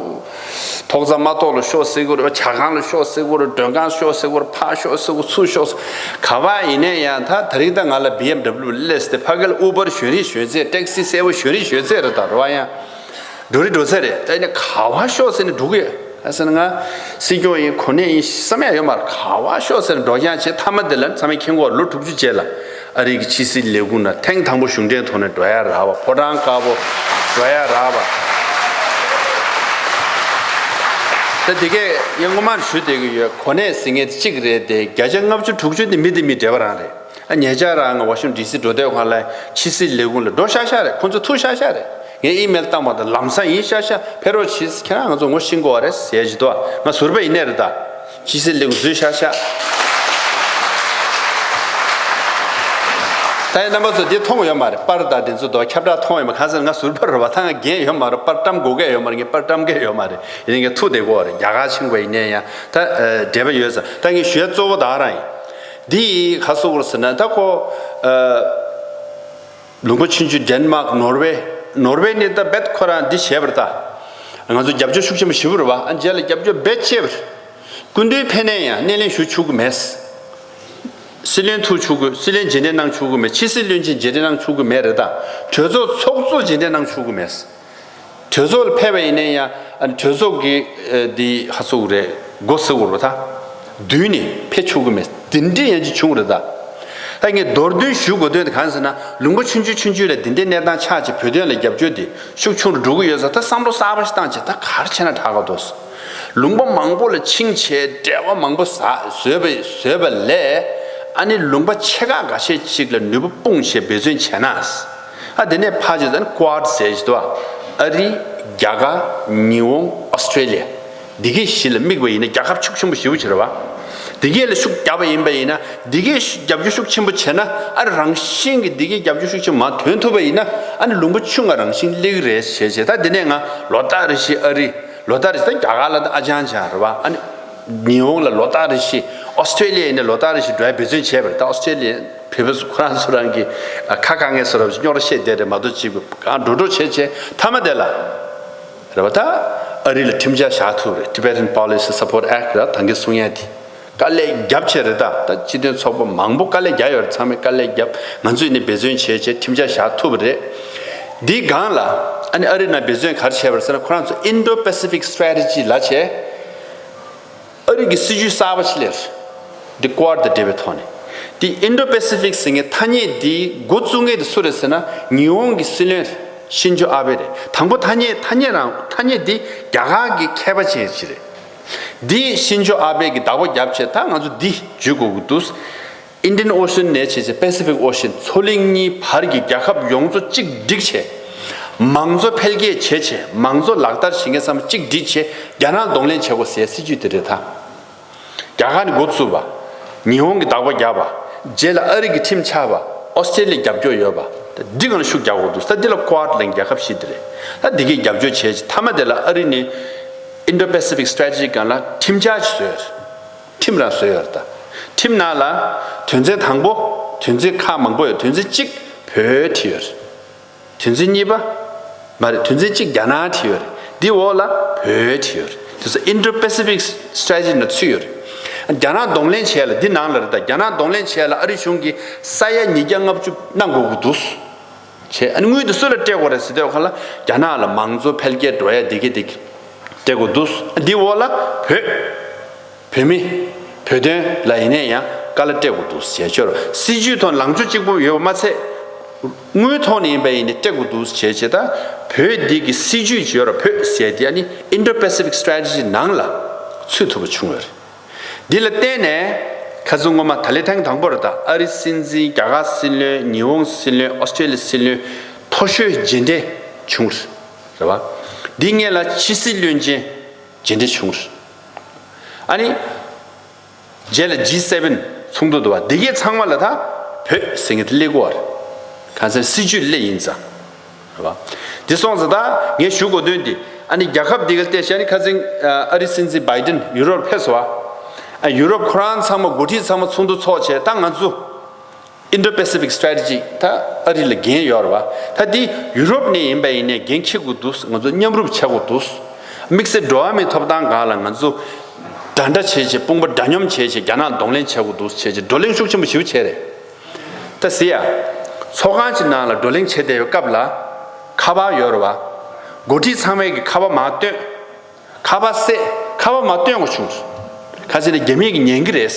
ཐོག་ཚ་མ་ཐོག་ལ་ཤོག་ཟེར་གྱི་རེད་བ། ཇ་ཁང་ལ་ཤོག་ཟེར་གྱི་རེད། མགྲོན་ཁང་ཤོག་ཟེར་གྱི་རེད། ཕར་ཤོག་ཟེར་གྱི་རེད། ཚུར་ཤོག་ཟེར། ག་བ་ཡིན་ནའི་ཡང་ད་ད་རིང་ད་ང་ལ་བི་ཨེམ་ཌབ་ལུ་སླེབས་ཏེ་ཕ་གི་ལ་ཨུ་བར་གཞོན་རིགས་གཞོན་ཚད། ཊེག་སི་གསལ་པོ་གཞོན་རིགས་གཞོན་ཚད་རེད། ད་རེད་བ། ཡང་འགྲོ་རིགས་འགྲོ་ཚད་རེད། ད་ཡིན་ནའི་ག་བ་ཤོག་ཟེར་ནས་འགྲོ་གི་ཡོད། ཨ་ཟེར་ན་ང་སྲིད་སྐྱོང་ཡིན། གོ་གནས་ཡིན་བསམ་ཡ་ཡོད་མ་རེད། ག་བ་ཤོག་ཟེར་འགྲོ་རྐྱང་བྱས། མཐའ་མ་དེ་ལ་ཚང་མས་མཁྱེན་གྱི་རེད། ལོ་དྲུག་ཅུ་རྗེས་ལ་ཨ་རི་གི་ཕྱི་སྲིད་ལས་ཁུངས་ནང་ཐེངས་དང་པོ་གཞུང་འབྲེལ་ཐོག་ནས་འགྲོ་ཡ་རག་པ། ཕོ་བྲང་དཀར་པོ་འགྲོ་ཡ་རག་པ། ད་དེ་གས་ངས་སྔོན་མར་ཞུ་བསྡད་ཀྱི་ཡོད། གོ་གནས་ཟེར་མཁན་དེ་གཅིག་རེད་དེ། བརྒྱ་ཆ་ལྔ་བཅུ་དྲུག་ཅུ་དེ་མི་དེ་མི་བགྲེས་པ་རང་རེད། ཨ་ཉེ་ཆར་རང་ང་ཝ་ཤིང་ཊོན་ཌི་སི་འགྲོ་དུས་སྒང་ལ་ཕྱི་སྲིད་ལས་ཁུངས་ལ་འགྲོ་ཤག་ཤག་རེད། ཁོང་ཚོ་ཐུག་ཤག་ཤག་རེད། ངས་ཨི་མེལ་བཏང་བ་དང་ལམ་སང་ཡིན་ཤག་ཤག་ཕེབས་རོགས་བྱེད། ཁྱེད་རང་ང་ཚོ་ངོ་ཤེས་ཀྱི་ཡོད་རེད་ཟེར་བྱེད་དོ། ང་ཟུར་པ་ཡིན་ནའི་རེད། ད་ཕྱི་སྲིད་ལས་ཁུངས་འཛུལ་ཤག་ཤག་ད་ཡིན་རྣམ་པ་ཚོ་འདི་མཐོང་ཡོད་མ་རེད། པར་དང་དེ་ཚོ་དོ་ཁྱབ་བསྒྲགས་མཐོང་ཡོད་མ། གང་ཟེར་ན་ང་ཟུར་པ་རེད་བ། ད་ང་འགན་ཡོད་མ་རེད། པར་བཀྲམ་དགོས་ཀྱི་ཡོད་མ་རེད། ངས་པར་བཀྲམ་གི་ཡོད་མ་རེད། ཡིན་ནའི་ངས་ཐུག་བསྡད་ཀྱི་ཡོད་རེད། རྒྱ་གར་ཕྱིན་པ་ཡིན་ནའི་ཡང་ད་འབྲེལ་བ་ཡོད་ས། ད་ངས་ཞུ་ཡ་གཙོ་བོ་ད་རང་ཡིན། འདི་ག་སོ་གོར་ཟེར་ན་ད་ཁོ་ལུང་པ་ཆུང་ཆུང་ཌེན་མཱག། ནོར་ཝེ། ནོར་ཝེ་ནི་ད་རྦད་ཁོ་རང་འདི་བྱས་པ་རེད། ད་ང་ཚོ་རྒྱབ་སྐྱོར་ཤུགས་ཆེན་པོ་ཞེ་པོ་རེད་བ། ཨ་རྗེས་ལ་རྒྱབ་སྐྱོར་རྦད་ཆེ་བ་རེད། སྐུ་མདུན་ཕེབས་ནས་ཡང་སྣེ་ལེན་ཞུ་ཆོག་གི་མེད། སྲིད་བློན་ཐུག་ཆོག་གི། སྲིད་བློན་རྗེས་འདེད་གནང་ཆོག་གི་མེད། ཕྱི་སྲིད་བློན་ཆེན་རྗེས་འདེད་གནང་ཆོག་གི་མེད་རེད། ད་གྲོས་ཚོགས་ཚོགས་གཙོ་རྗེས་འདེད་གནང་ཆོག་གི་མེད། གྲོས་ཚོགས་ལ་ཕེབས་པ་ཡིན་ན་ཡང་ཨ་ནི་གྲོས་ཚོགས་ཀྱི་ཨ་འདི་ཧ་སོ་རེད། འགོ་ཟེར་བ་རེད་ད། མདུན་ནས་ཕེབས་ཆོག་གི་མེད། འདི་འདྲའི་ཡང་ཅིག་བྱུང་རེད་ད། ད་ངས་མདོར་བསྡུས་ཞུ་དགོས་དོན་དེ་གང་ཟེར་ན། ལུང་པ་ཆུང་ཆུང་ཆུང་ཆུང་ལ་འདི་འདྲའི་གནས་སྟངས་ཆགས་བྱས་བོད་དོན་ལ་རྒྱབ་སྐྱོར་དེ་ཤུགས་ཆུང་རུ་འགྲོ་གི་ཡོད་ས། ད་བསམ་བློ་གསར་པ་ཞིག་བཏང་བྱས་ད་ག་རེ་བྱས་ན་དྲག་ག་འདུག། ལུང་པ་མང་པོ་ལ་ཆིངས་བྱས། འབྲེལ་བ་མང་པོ་ཟ་བཟོས་པ་བཟོས་པ་ལས་ཨ་ནི་ལུང་པ་ཆེ་ཁག་འགའ་ཤས་ཅིག་ལ་ནུས་པ་སྤུངས་བྱས་འབད་བརྩོན་བྱས་ན། ཨ་དེ་ནས་ཕར་ཕྱིན་ཨ་ནི་ཀོཌ་ཟེར་བཞིན་འདུག། ཨ་རི། རྒྱ་གར། ཉི་ཧོང་། ཨོ་སི་ཀྲེ་ལི་ཡ། འདི་གའི་གཞི་ལ་དམིགས་པ་ཡིན་ན་རྒྱལ་ཁབ་ཤུགས་ཆེན་པོ་ཞེ་པོ་ཅིག་རེད་བ། འདི་གའི་ལ་ཤུགས་བརྒྱབ་པ་ཡིན་པ་ཡིན་ན། འདི་གའི་རྒྱབ་སྐྱོར་ཤུགས་ཆེན་པོ་བྱས་ན། ཨ་རང་བཞིན་གྱི་འདི་གའི་རྒྱབ་སྐྱོར་ཤུགས་ཆེན་པོ་མར་ཐོན་ཐུབ་པ་ཡིན་ན། ཨ་ནི་ལུང་པ་ཆུང་ང་རང་བཞིན་སླེབས་ཀྱི་རེད་ཞེས་བྱས། ད་འདི་ནས་ང་ལོ་ལྟར་རེ་བཞིན་ཨ་རི། ལོ་ལྟར་རེ་བཞིན་ད་རྒྱ་གར་ལ་ད་ཨ་ཅང་ཅང་རེད་བ། ཨ་ནི་ཉི་ཧོང་ལ་ལོ་ལྟར་རེ་བཞིན། ཨོ་སི་ཀྲེ་ལི་ཡ་ཡིན་ན་ལོ་ལྟར་རེ་བཞིན་འགྲོ་ཡ་འབད་བརྩོན་བྱས་པ་རེད། ད་ཨོ་སི་ཀྲེ་ལི་ཡ་བོད་པ་ཚོ་ཁོ་རང་ཚོ་རང་གི་ཁ་དཀའ་ངལ་བཟོ་འདྲ་བྱས་རྙོག་དྲ་བཤད་བསྡད་རེད་མ་གཏོགས། ཅིག་གང་འགྲོ་འགྲོ་བྱས་བྱས་མཐའ་མ་དེ་ལ་རེད་བ། ད་ཨ་རི་ལ་ཁྲིམས་འཆར་བཞག་ཐུབ་རེད། Tibetan Policy Support Act ར་ད་གིན་གསུང་ཡ་དེ་དཀའ་ལས་རྒྱབ་བྱས་རེད། ད་ད་སྤྱི་མཐུན་ཚོགས་པ་མང་པོ་དཀའ་ལས་རྒྱག་ཡོད་རེད། ཚང་མས་དཀའ་ལས་རྒྱབ། ང་ཚོས་ནི་འབད་བརྩོན་བྱས་བྱས་ཁྲིམས་འཆར་བཞག་ཐུབ་རེད། འདིའི་སྒང་ལ་ཨ་ནི་ཨ་རི་ནང་འབད་བརྩོན་ག་རེ་བྱས་པ་རེད་ཟེར་ན། ཁོ་རང་ཚོ་Indo-Pacific Strategy ལབ་བྱས། ཨ་རི་གི་སྲིད་ཇུས་གསར་པ་ཞིག་སླེབས། འདི་ཀོཌ་དང་འབྲེལ་བའི་ཐོག་ནས། འདི་Indo-Pacific ཟེར་མཁན་ཐ་སྙད་འདི་འགོ་བཙུགས་མཁན་དེ་སུ་རེད་ཟེར་ན། ཉི་ཧོང་གི་སྲིད་བློན་ཤིན་ཇོ་ཨ་བྷེ་རེད། དང་པོ་ཐ་སྙད་ཐ་སྙད་རང་ཐ་སྙད་འདི་རྒྱ་གར་གྱི་མཁས་པ་ཅིག་ཅིག་རེད། འདི་ཤིན་ཇོ་ཨ་བྷེ་གི་བདག་པོ་རྒྱབ་བྱས། ད་ང་ཚོ་འདི་བརྗོད་དགོས་ཀྱི་འདུག། Indian Ocean ནས་བྱས་བྱས་Pacific Ocean མཚོ་གླིང་གཉིས་བར་གྱི་རྒྱལ་ཁབ་ཡོངས་རྫོགས་གཅིག་སྒྲིལ་བྱས། མང་གཙོ་འཕེལ་རྒྱས་བྱས་བྱས། མང་གཙོ་ལག་བསྟར་བྱེད་མཁན་ཚང་མ་གཅིག་སྒྲིལ་བྱས། རྒྱ་ནག་གདོང་ལེན་བྱེད་དགོས་ཟེར་སྲིད་ཇུས་དེ་རེད་ད། རྒྱ་གར་ནས་འགོ་བཙུགས་པ། ཉི་ཧོང་གིས་བདག་པོ་བརྒྱབ་པ། རྗེས་ལ་ཨ་རི་གིས་ཁྲིམས་འཆར་བ། ཨོ་སི་ཀྲེ་ལི་ཡ་རྒྱབ་སྐྱོར་ཡོད་པ། ད་འདི་སྒང་ལ་ཤུགས་རྒྱག་དགོས་འདུག། ད་འདི་ལ་ཀོཌ་ལབ་མཁན་རྒྱལ་ཁབ་བཞི་དེ་རེད། ད་འདི་གས་རྒྱབ་སྐྱོར་བྱས་བྱས་མཐའ་མ་དེ་ལ་ཨ་རི་ནས་Indo-Pacific Strategy སྒང་ལ་ཁྲིམས་འཆར་ཅིག་བཟོས་ཡོད་རེད། ཁྲིམས་རང་བཟོས་ཡོད་རེད་ད། ཁྲིམས་ནང་ལ་དོན་ཚན་དང་པོ། དོན་ཚན་ཁག་མང་པོ་ཡོད། དོན་ཚན་གཅིག་བོད་བྲིས་ཡོད་རེད། དོན་ཚན་གཉིས་པ། མ་རེད། དོན་ཚན་གཅིག་རྒྱ་ནག་བྲིས་ཡོད་རེད། འདི་འོག་ལ་བོད་བྲིས་ཡོད་རེད། དེ་ཚོ་Indo-Pacific Strategy ནང་ཚུད་ཡོད་རེད། རྒྱ་ནག་གདོང་ལེན་བྱས་ལ་འདི་ནང་ལ་རེད་ད། རྒྱ་ནག་གདོང་ལེན་བྱས་ལ་ཨ་རི་གཞུང་གིས་ས་ཡ་ཉིས་བརྒྱ་ལྔ་བཅུ་གནང་དགོས་ཀྱི་འདུག་བྱས། ཨ་ནི་དངུལ་དེ་སུ་ལ་སྤྲད་དགོས་རེད་ཟེར་དུས་སྒང་ལ། རྒྱ་ནག་ལ་མང་གཙོ་འཕེལ་རྒྱས་འགྲོ་ཡ་འདི་གས་འདི་གས་སྤྲད་དགོས་འདུག། འདི་འོག་ལ་བོད། བོད་མི། བོད་དོན་ལ་ཡིན་ནའི་ཡང་དཀའ་ལས་སྤྲད་དགོས་འདུག་ཟེར། ཁྱོད་རང་སྲིད་ཇུས་ཐོག་ལངས་ཕྱོགས་གཅིག་པོ་ཡོད་པ་མ་ཚད། དངུལ་ཐོག་ནས་ཡིན་པ་ཡིན་ནའི་སྤྲད་དགོས་འདུག་ཟེར་བྱས། ད་བོད་འདི་གི་སྲིད་ཇུས་ཅིག་ཡོད་ར། བོད་ཟེར་དེ་ཨ་ནི་Indo-Pacific Strategy ནང་ལ་ཚུད་ཐུབ་པ་བྱུང་ཡོད་རེད། འདི་ལ་བརྟེན་ནས་ཁ་སང་སྔོན་མ་ད་ལོའི་ཐེངས་དང་པོ་རེད་ད། ཨ་རི་སྲིད་འཛིན། རྒྱ་གར་སྲིད་བློན། ཉི་ཧོང་སྲིད་བློན། ཨོ་སི་ཀྲེ་ལི་ཡ་སྲིད་བློན་མཐོ་ཤོས་མཇལ་འཕྲད་བྱུང་རེད་བ། འདི་སྔོན་ལ་ཕྱི་སྲིད་བློན་ཆེན་མཇལ་འཕྲད་བྱུང་རེད། ཨ་ནི་རྗེས་ལ་ཇི་སེ་བེན་ཚོགས་འདུ་འདུག་བ། འདི་གའི་ཚང་མ་ལ་ད་བོད་ཟེར་མཁན་དེ་སླེབས་ཀྱི་ཡོད་རེད། གང་ཟེར་སྲིད་ཇུས་སླེབས་ཡིན་ཙང་། རེད་བ། འདི་སོང་ཙང་ད་ངས་ཞུ་དགོས་དོན་འདི། ཨ་ནི་རྒྱལ་ཁབ་འདི་ག་ལ་བལྟས་བྱས་ནི་ཁ་སང་ཨ་རི་སྲིད་འཛིན་བྷའི་ཌེན་ཡུ་རོབ་ཕེབས་སོང་བ། ཨ་ཡུ་རོབ་ཁོ་རང་ཚང་མ་འགོ་ཁྲིད་ཚང་མ་ཚོགས་འདུ་ཚོགས་བྱས། ད་ང་ཚོ་ Indo-Pacific Strategy ད་ཨ་རི་ལ་འགན་ཡོད་རེད་བ། ད་འདི་ཡུ་རོབ་ནས་ཡིན་པ་ཡིན་ནའི་འགན་འཁྱེར་དགོས་འདུག་ང་ཚོ་མཉམ་རུབ་བྱེད་དགོས་འདུག་དམིགས་བསལ་འགྲོ་བ་མིའི་ཐོབ་ཐང་སྒང་ལ་ང་ཚོ་འདྲ་འདྲ་བྱས་བྱས་དཔུང་པ་འདྲ་མཉམ་བྱས་བྱས་རྒྱ་ནག་གདོང་ལེན་བྱེད་དགོས་འདུག་བྱས་བྱས་བགྲོ་གླེང་ཤུགས་ཆེན་པོ་ཞེ་པོ་བྱས་རེད། ད་ཟེར་ཡ། ཚོགས་ཁང་གི་ནང་ལ་བགྲོ་གླེང་བྱེད་བསྡད་པའི་སྐབས་ལ་ཁ་པར་ཡོད་རེད་བ། འགོ་ཁྲིད་ཚང་མས་ཀྱི་ཁ་པར་མར་བཏོན། ཁ་པར་བསད། ཁ་པར་མར་བཏོན་དགོས་བྱུང་། ག་ཚོད་ནས་རྒྱ་མིས་ཀྱི་ཉན་གི་རེད།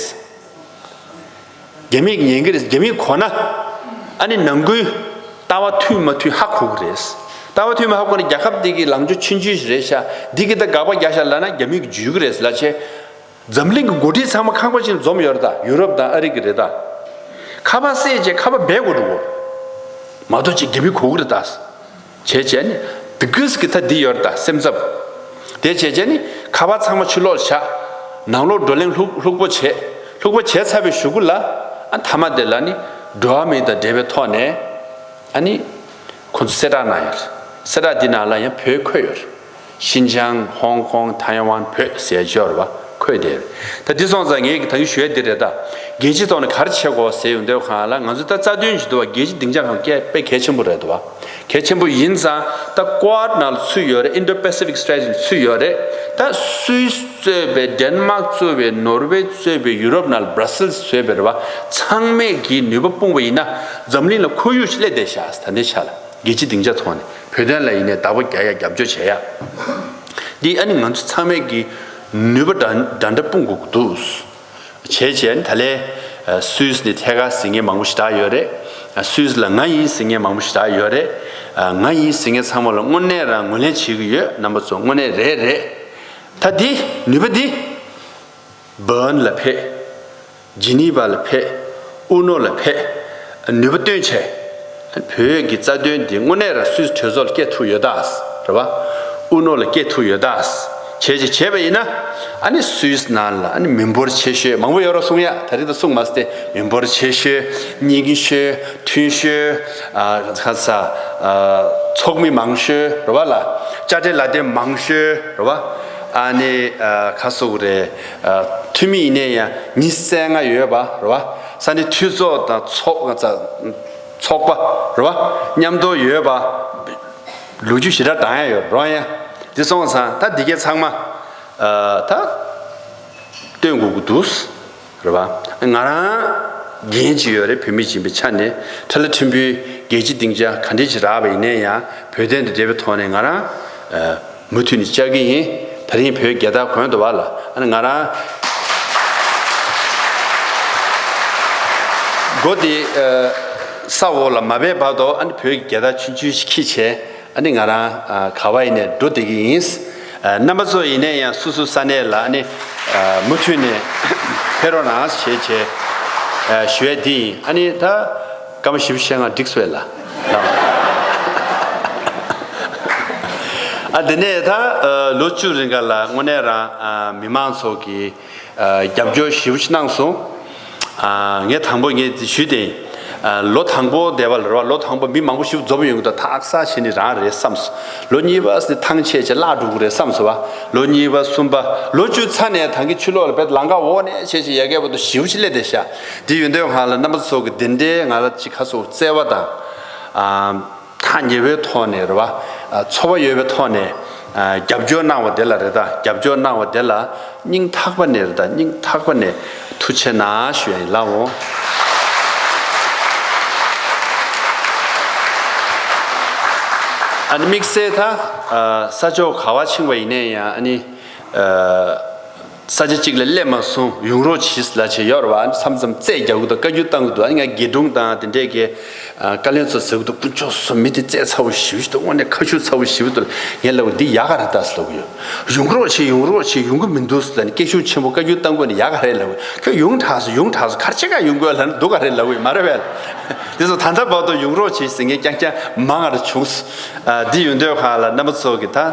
རྒྱ་མིས་ཀྱི་ཉན་གི་རེད། རྒྱ་མིས་གོ་ན། ཨ་ནི་ནང་ཁུལ་ལྟ་བ་མཐུན་མ་མཐུན་ཧ་གོ་གི་རེད། ལྟ་བ་མཐུན་མ་ཧ་གོ་ན་རྒྱལ་ཁབ་འདི་གི་ལངས་ཕྱོགས་ཆུང་ཆུང་ཞིག་རེད་ཤག་འདི་གི་ད་དགག་པ་རྒྱག་ཤག་ལབ་ན་རྒྱ་མིས་ཀྱི་འཇུས་གི་རེད་ལབ་བྱས། འཛམ་གླིང་གི་འགོ་ཁྲིད་ཚང་མ་ཁང་པ་ཅིག་འཛོམས་ཡོད་རེད་ད། ཡུ་རོབ་དང་ཨ་རི་གི་རེད་ད། ཁ་པར་བསད་བྱས་ཁ་པར་སྦས་དགོས་འགྲོ་གོ་མ་གཏོགས་ཅིག་རྒྱ་མིས་གོ་གི་རེད་ད། བྱས་བྱས་ནི་དེ་གུས་ཀྱི་ད་འདི་ཡོད་རེད་ད་སེམས་འཚབ། དེ་བྱས་བྱས་ནི་ཁ་པར་ཚང་མ་ཕྱིར་སློག་བྱ། ནང་ལོགས་བགྲོ་གླེང་ལྷུག་ལྷུག་པོ་བྱས། ལྷུག་པོ་བྱས་ཚར་བའི་གཞུག་གུ་ལ་ཨ་མཐའ་མ་དེ་ལ་ནི་འགྲོ་བ་མི་དང་འབྲེལ་བའི་ཐོག་ནས་ཨ་ནི་ཁོ་ཚོ་གསལ་བསྒྲགས་གནང་ཡོད་རེད། གསལ་བསྒྲགས་འདི་ནང་ལ་ཡང་བོད་འཁོད་ཡོད་རེད། ཤིན་ཅང་། ཧོང་ཀོང་། ཐའེ་ཝན། བོད་ཟེར་ཡ་ཅིག་ཡོད་རེད་བ། འཁོད་དེ་རེད། ད་འདི་སོང་ཙང་ངས་ཀྱི་ད་གིན་ཞུ་ཡ་འདི་རེད་ད། རྒྱལ་སྤྱིའི་ཐོག་ནས་ག་རེ་བྱེད་དགོས་ཟེར་ཡོང་དུས་གང་ལ་ང་ཚོ་ད་རྩ་དོན་ཞིག་འདུག་བ། རྒྱལ་སྤྱི་སྡིངས་ཆ་གང་གས་དཔེ་གལ་ཆེན་པོ་རེད་འདུག་བ། གལ་ཆེན་པོ་ཡིན་ཙང་ད་ཀོ་ཨར་ནང་ལ་ཚུད་ཡོད་རེད། Indo-Pacific Strategy ཚུད་ཡོད་རེད། ད་སུད་སི་གཙོས་པའི་ཌེན་མཱག་གཙོས་པའི་ནོར་ཝེ་གཙོས་པའི་ཡུ་རོབ་ནང་ལ་Brussels གཙོས་པའི་རེད་བ། ཚང་མས་ཀྱི་ནུས་པ་སྤུངས་པ་ཡིན་ན་འཛམ་གླིང་ལ་ཁོར་ཡུག་ཅིག་སླེབས་བསྡད་ཤག་ད་ལྟའི་ཆ་ལ། རྒྱལ་སྤྱི་སྡིངས་ཆ་ཐོག་ནས་བོད་དོན་ལ་ཡིན་ནའི་བདག་པོ་རྒྱག་ཡ། རྒྱབ་སྐྱོར་བྱེད་ཡ། འདི་ཨ་ནི་ང་ཚོ་ཚང་མས་ཀྱི་ནུས་པ་འདྲ་འདྲ་འདྲ་སྤུངས་དགོས་ཀྱི་འདུག་བྱས་བྱས་ནི་ད་ལས་སུད་སི་ནས་ཐད་ཀར་གཟིགས་མཁན་མང་པོ་ཞེ་དྲག་ཡོད་རེད། སུད་སི་ལ་ང་ཡིན་གཟིགས་མཁན་མང་པོ་ཞེ་དྲག་ཡོད་རེད། ང་ཡིན་གཟིགས་མཁན་ཚང་མ་ལ་དངོས་གནས་རང་ངོས་ལེན་བྱེད་ཀྱི་ཡོད། རྣམ་པ་ཚོ་དངོས་གནས་རེད་རེད། ད་འདི་ནུས་པ་འདི། བྷརན་ལ་ཕེབས། ཇི་ནི་ཝ་ལ་ཕེབས། ཨུ་ནོ་ལ་ཕེབས། ནུས་པ་བཏོན་བྱས། བོད་ཀྱི་རྩ་དོན་འདི་དངོས་གནས་རང་སུད་སི་གྲོས་ཚོགས་ལ་སྐྱེལ་ཐུབ་ཡོད་ད། རེད་བ། ཨུ་ནོ་ལ་སྐྱེལ་ཐུབ་ཡོད་ད། བྱས་བྱས་བྱས་པ་ཡིན་ན། ཨ་ནི་སུད་སི་ནང་ལ་ཨ་ནི་མི་འབོར་ཆེ་ཤོས་མང་པོ་ཡོད་རེད་གསུང་ཡ། ད་རེས་ད་གསུང་མ་སྟེ་མི་འབོར་ཆེ་ཤོས། རྙིང་ཤོས། མཐུན་ཤོས། ཨ་ཁ་ས། ཨ་ཚོགས་མི་མང་ཤོས་རེད་བ་ལ། དཔྱ་ཁྲལ་ལག་དེབ་མང་ཤོས་རེད་བ། ཨ་ནི་ཨ་ཁ་སོག་རེད། ཨ་འཐུས་མི་ཡིན་ནའི་ཡང་མི་རྩ་ལྔ་ཡོད་པ་རེད་བ། ས་གནས་འཐུས་ཚོགས་དང་ཚོགས་ཚོགས་པ་རེད་བ། མཉམ་དུ་ཡོད་པ། ལོ་རྒྱུས་ཞེ་དྲག་བགྲང་ཡ་ཡོད་རེད་ཡ། འདི་སོང་ཙང་ད་འདི་གའི་ཚང་མ་ཨ་ད་སྟོན་དགོས་ཀྱི་འདུག་རེད་བ། ང་རང་འགན་ཅིག་ཡོད་རེད། བོད་མི་ཡིན་པའི་ཆ་ནས་ཁྲ་ལ་ཕྲན་བུའི་རྒྱལ་སྤྱིའི་སྡིངས་ཆ་ག་འདྲས་ཅིག་རག་པ་ཡིན་ནའི་ཡང་བོད་དོན་དང་འབྲེལ་བའི་ཐོག་ནས་ང་རང་ཨ། མུ་མཐུད་ནས་བཅར་གྱི་ཡིན། ད་རིང་བོད་རྒྱལ་དར་གོན་འདུག་བ་ལ། ཨ་ནི་ང་རང་མགོ་དེ་ས་འོག་ལ་མ་སྦས་བར་དུ་ཨ་ནི་བོད་རྒྱལ་དར་ཆུང་ཆུང་ཞིག་འཁྱེར་བྱས་ཨ་ནི་ང་རང་ག་བ་ཡིན་ནས་འགྲོ་བསྡད་ཀྱི་ཡིན། རྣམ་པ་ཚོ་ཡིན་ནས་ཡང་སོ་སོའི་ས་གནས་ལ་ཨ་ནི་མུ་མཐུད་ནས་ཕེབས་རོགས་གནང་ཞེས་བྱས་ཞུ་ཡས་འདི་ཡིན། ཨ་ནི་ད། སྐར་མ་བཞི་བཅུ་ཞེ་ལྔ་འགྲིག་སོང་ལ། ཨ་དེ་ནས་ད་ལོ་བཅུ་རིང་ག་ལ་དངོས་གནས་རང་མི་མང་ཚོ་གིས་རྒྱབ་སྐྱོར་ཞེ་པོ་ཅིག་གནང་སོང་། ངས་དང་པོ་ངས་དེ་ཞུས་ཏེ། ལོ་དང་པོ་དེ་བ་ལ་རེད་བ། ལོ་དང་པོ་མི་མང་པོ་ཞེ་པོ་འཛོམས་ཡོང་གི་འདུག་ཐག་ས་བྱས་ནས་རང་རེད་བསམ་སོང་། ལོ་གཉིས་པ་ཟེར་ཐང་ཆད་བྱས་བརླག་འགྲོ་གི་རེད་བསམ་སོང་བ། ལོ་གཉིས་པ་གསུམ་པ་ལོ་བཅུ་ཚར་ནས་ད་གིན་ཕྱི་ལོགས་ལ་བེད་ལམ་ཁ་འོག་ནས་བྱས་བྱས་ཡ་གི་བར་དུ་ཞེ་པོ་ཅིག་སླེབས་བསྡད་ཤག་དེ་ཡོད་དུས་ང་ལ་རྣམ་པ་ཚོ་གི་དེ་འདྲའི་ང་ལ་ཅིག་ཁ་སོ་བརྩེ་བ་དང་། ཨ་ཐག་ཉེ་བོའི་ཐོག་ནས་རེད་བ། ཨ་ཚོར་བ་ཡོད་པའི་ཐོག་ནས་ཨ་རྒྱབ་སྐྱོར་གནང་བ་དེ་ལ་རེད་ད། རྒྱབ་སྐྱོར་གནང་བ་དེ་ལ་སྙིང་ཐག་པ་ནས་རེད་ད། སྙིང་ཐག་པ་ནས་ཐུགས་རྗེ་གནང་ཞུ་ཡ་ཡིན་ལགས་འོང་། ཨ་ནི་དམིགས་བསལ་ད་ཨ་ས་ཕྱོགས་ག་བ་ཕྱིན་པ་ཡིན་ནའི་ཡང་ཨ་ནི་ཨ། ས་ཆ་གཅིག་ལ་སླེབས་མ་སོང་། ཡོང་རོགས་གྱིས་ལབ་བྱས་ཡོད་རེད་བ། མཚམས་མཚམས་རྩོད་རྒྱག་གི་འདུག་བཀའ་བཀྱོན་བཏང་གི་འདུག་ཨ་ནི་ང་དགེ་སྒྲུང་དང་དེ་འདྲས་ཀྱི་ཨ་བཀའ་བློན་ཚོ་ཟེར་གི་འདུག་དཀོན་མཆོག་གསུམ། མི་དེ་རྩོད་ཚ་བོ་ཞེ་པོ་ཞིག་འདུག་དངོས་གནས་ཁ་ཤུགས་ཚ་བོ་ཞེ་པོ་འདུག་ངས་ལབ་གི་འདི་ཡག་ག་རེད་ད་ཟེར་ལབ་གི་ཡོད། ཡོང་རོགས་བྱེད། ཡོང་རོགས་བྱེད། ཡོང་གི་མི་འདུག་ཟེར་ལབ་ནས་སྐད་ཤུགས་ཆེན་པོ་བཀའ་བཀྱོན་བཏང་དགོས་ནས་ཡག་ག་རེད་ལབ་གི་ཡོད། ཁྱོད་ཡོང་དྲགས་སོང་། ཡོང་དྲགས་སོང་། ག་རེ་བྱེད་ག་ཡོང་དགོས་ལབ་ན་འདུག་ག་རེད་ལབ་གི་ཡོད། མ་རེད་པས། དེ་ཚོ་ད་ལྟ་བར་དུ་ཡོང་རོགས་བྱེད་ཟེར་མཁན་རྐྱང་རྐྱང་མང་ང་རེ་བྱུང་སོང་། ཨ་འདི་ཡོང་དུས་ག་ལ་རྣམ་པ་ཚོ་གི་ད་ཨ་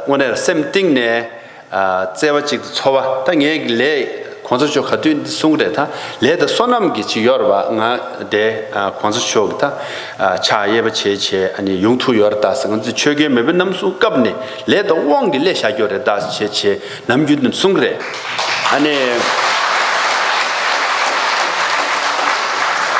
དངོས་གནས་སེམས་གཏིང་ནས། ཨ་བརྩེ་བ་གཅིག་ཏུ་ཚོར་བ། ད་ངའི་ལས་གོང་ས་མཆོག་ག་དུས་འདི་གསུང་གི་རེད། ད་ལས་དང་བསོད་ནམས་ཀྱི་ཅིག་ཡོད་རེད་བ། ང་དེ་ཨ་གོང་ས་མཆོག་གི་ད་ཨ་ཕྱག་གཡས་པ་བྱས་བྱས་ཨ་ནི་ཡོང་ཐུབ་ཡོད་རེད་ད་ཟེར། ང་ཚོས་ཆོས་རྒྱལ་མེས་པོ་རྣམ་གསུམ་སྐབས་ནས་ལས་དང་དབང་གིས་སླེབས་བཞག་ཡོད་རེད་ད་བྱས་བྱས་ནམ་རྒྱུན་དུ་གསུང་གི་རེད། ཨ་ནི་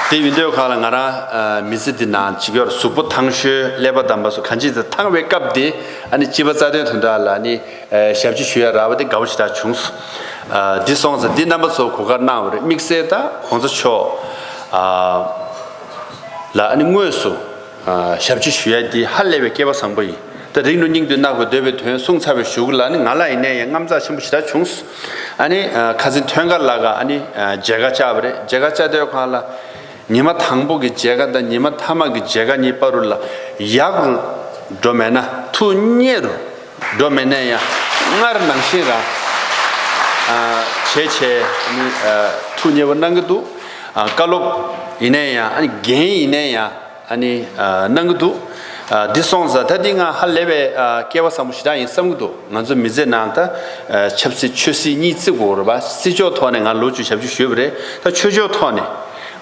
དེ་ཡིན་དུས་གང་ལ་ང་རང་མི་ཚེ་འདི་ནང་ཅིག་ཡོར་གཟུགས་པོ་ཐང་ཤོས་ཀླད་པ་དམ་པ་སོགས་གང་ཅི་ཚེ་ཐང་བའི་སྐབས་དེ་ཨ་ནི་སྤྱི་པ་རྩ་དོན་དོན་དག་ལ་ནི་ཞབས་ཕྱི་ཞུ་ཡ་རག་པ་དེ་དགའ་བོ་ཞེ་དྲག་བྱུང་སོང་། འདི་སོང་ཙང་འདི་རྣམ་པ་ཚོ་གོ་སྐབས་གནང་བ་རེད། དམིགས་བསལ་ད་གོང་ས་མཆོག་ལ་ཨ་ནི་དངོས་སུ་ཞབས་ཕྱི་ཞུ་ཡ་འདི་ཧ་ལས་པའི་སྐལ་བ་བཟང་པོ་ཡིན། ད་རིང་ལུ་སྙིང་དུ་བརྣག་པའི་འདོད་པའི་དོན་གསུངས་ཚར་བའི་གཞུག་ལ་ནི་ང་ལ་ཡིན་ནའི་ཡང་དངངས་འཚབ་ཆེན་པོ་ཞེ་དྲག་བྱུང་སོང་། ཨ་ནི་ཁ་སང་ཐོན་ཁ་ལ་ག་ཨ་ནི་མཇལ་ཁ་བཅར་བ་རེད། མཇལ་ཁ་བཅར་དུས་གང་ལ། ཉི་མ་དང་པོ་གི་མཇལ་ཁ་དང་ཉི་མ་མཐའ་མ་གི་མཇལ་ཁ་གཉིས་བར་རུ་ལ་ཡག་རུ་འགྲོ་མེད་ན་ཐུགས་མཉེས་རུ་འགྲོ་མེད་ན་ཡང་སྔར་ནང་བཞིན་རང་བྱས་བྱས་ནི་ཐུགས་མཉེས་པོ་གནང་གི་འདུག་བཀའ་སློབ་ཡིན་ནའི་ཡང་འགན་ཡིན་ནའི་ཡང་གནང་གི་འདུག་འདི་སོང་ཙང་ད་འདི་ང་ཧ་ལས་པའི་སྐལ་བ་བཟང་པོ་ཞེ་དྲག་ཡིན་བསམ་གི་འདུག་ང་ཚོ་མི་ཚེ་ནང་ད་ཆབ་སྲིད་ཆོས་སྲིད་གཉིས་བརྩི་དགོས་རེད་པ། སྲིད་ཕྱོགས་ཐོག་ནས་ང་ལོ་བཅུ་ཞབས་ཕྱི་ཞུས་པ་རེད། ད་ཆོས་ཕྱོགས་ཐོག་ནས།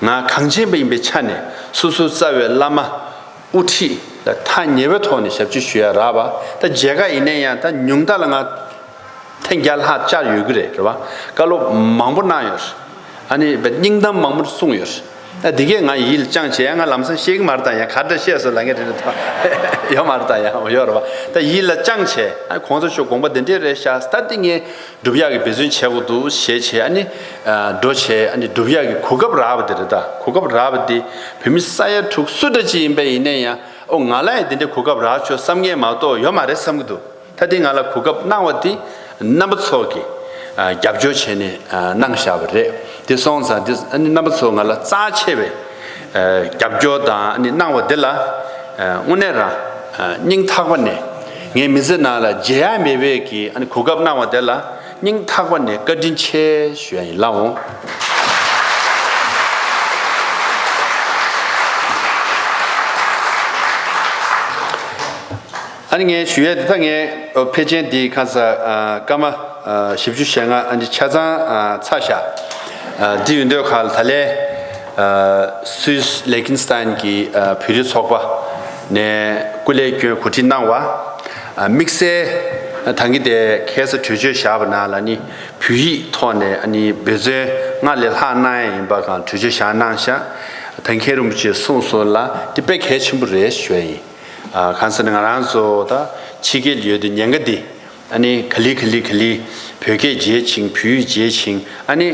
ང་གངས་ཅན་པ་ཡིན་པའི་ཆ་ནས་སོ་སོའི་རྩ་བའི་བླ་མ་དབུ་ཁྲིད་ལ་ཐག་ཉེ་བའི་ཐོག་ནས་ཞབས་ཕྱི་ཞུ་ཡ་རག་པ། ད་མཇལ་ཁ་ཡིན་ན་ཡང་ད་ཉུང་མཐའ་ལ་ང་ཐེངས་བརྒྱ་ལྷག་བཅར་ཡོད་ཀྱི་རེད། རེད་བ། བཀའ་སློབ་མང་པོ་གནང་ཡོད་རེད། ཨ་ནི་སྙིང་གཏམ་མང་པོ་གསུངས་ཡོད་རེད། ཨ་འདི་གས་ང་ཡིད་ལ་བཅངས་བྱས་ཡང་ང་ལམ་སང་ཤེས་ཀྱི་མ་རེད། ད་ཡང་ག་འདྲ་བཤད་སོང་ལབ་མཁན་རེད་རེད། ད་ཡོད་མ་རེད། ད་ཡང་ཡོད་རེད་བ། ད་ཡིད་ལ་བཅངས་བྱས་ཨ་གོང་ས་མཆོག་དགོངས་པ་འདི་འདྲས་རེད་ཤག་ད་འདི་ངས་སྒྲུབ་ཡག་གི་འབད་བརྩོན་བྱེད་དགོས་འདུག་ཞེས་བྱས་ཨ་ནི། འགྲོ་བྱས་ཨ་ནི་སྒྲུབ་ཡག་གི་གོ་སྐབས་རག་པ་དེ་རེད། ད་གོ་སྐབས་རག་པ་དེ་བོད་མི་ས་ཡ་དྲུག་སུ་འདྲ་ཅིག་ཡིན་པ་ཡིན་ན་ཡང་ཨོ་ང་ལ་ཡང་དེ་འདྲའི་གོ་སྐབས་རག་ཆོག་བསམ་མཁན་མ་གཏོགས་ཡོད་མ་རེད་བསམ་གྱི་འདུག་ད་དེ་ང་ལ་གོ་སྐབས་གནང་བ་དེ་རྣམ་པ་ཚོ་གི་རྒྱབ་སྐྱོར་བྱས་ནས་གནང་བཞག་པ་རེད། དེ་སོང་ཙང་དེ་ཨ་ནི་རྣམ་པ་ཚོ་ང་ལ་རྩ་ཆེ་བའི་རྒྱབ་སྐྱོར་དང་ཨ་ནི་གནང་བ་དེ་ལ་དངོས་གནས་རང་སྙིང་ཐག་པ་ནས་ངའི་མི་ཚེ་ནང་ལ་བརྗེད་ཡ་མེད་པའི་གི་ཨ་ནི་གོ་སྐབས་གནང་བ་དེ་ལ་སྙིང་ཐག་པ་ནས་བཀའ་དྲིན་ཆེ་ཞུ་ཡ་ཡིན་ལགས་འོང་། ཨ་ནི་ངས་ཞུ་ཡས་དེ་ད་ངས་ཕལ་ཆེར་འདི་ཁ་ས་སྐར་མ་བཞི་བཅུ་ཞེ་ལྔ་ཨ་ནི་ཆ་ཚང་ཚར་བཞག་འདི་ཡིན་དུས་ཁ་ལ་ད་ལས་སུད་སི་ལེ་ཁིན་སི་ཐན་གྱི་བོད་རིགས་ཚོགས་པ་ནས་སྐུ་ལས་སྐྱོན་གོ་སྒྲིག་གནང་བ། དམིགས་བསལ་ད་གིན་དེ་ཁ་ས་གྲོས་ཆོད་བཞག་པ་ནང་ལ་ནི་བོད་ཡིག་ཐོག་ནས་ཨ་ནི་འབད་བརྩོན་སྔར་ལས་ལྷག་གནང་ཡ་ཡིན་པ་གང་གྲོས་ཆོད་བཞག་གནང་ཤག་ད་མཁན་རིན་པོ་ཆེས་གསུངས་སོང་ལ་དེ་དཔེ་གལ་ཆེན་པོ་རེད་ཞུ་ཡ་ཡིན། གང་ཟེར་ན་ང་རང་ཚོ་ད་ཕྱི་རྒྱལ་ཡོད་དུས་ཉེན་ཁ་འདི་ཨ་ནི་ག་ལེ་ག་ལེ་ག་ལེ་བོད་སྐད་བརྗེད་ཕྱིན་བོད་ཡིག་བརྗེད་ཕྱིན་ཨ་ནི་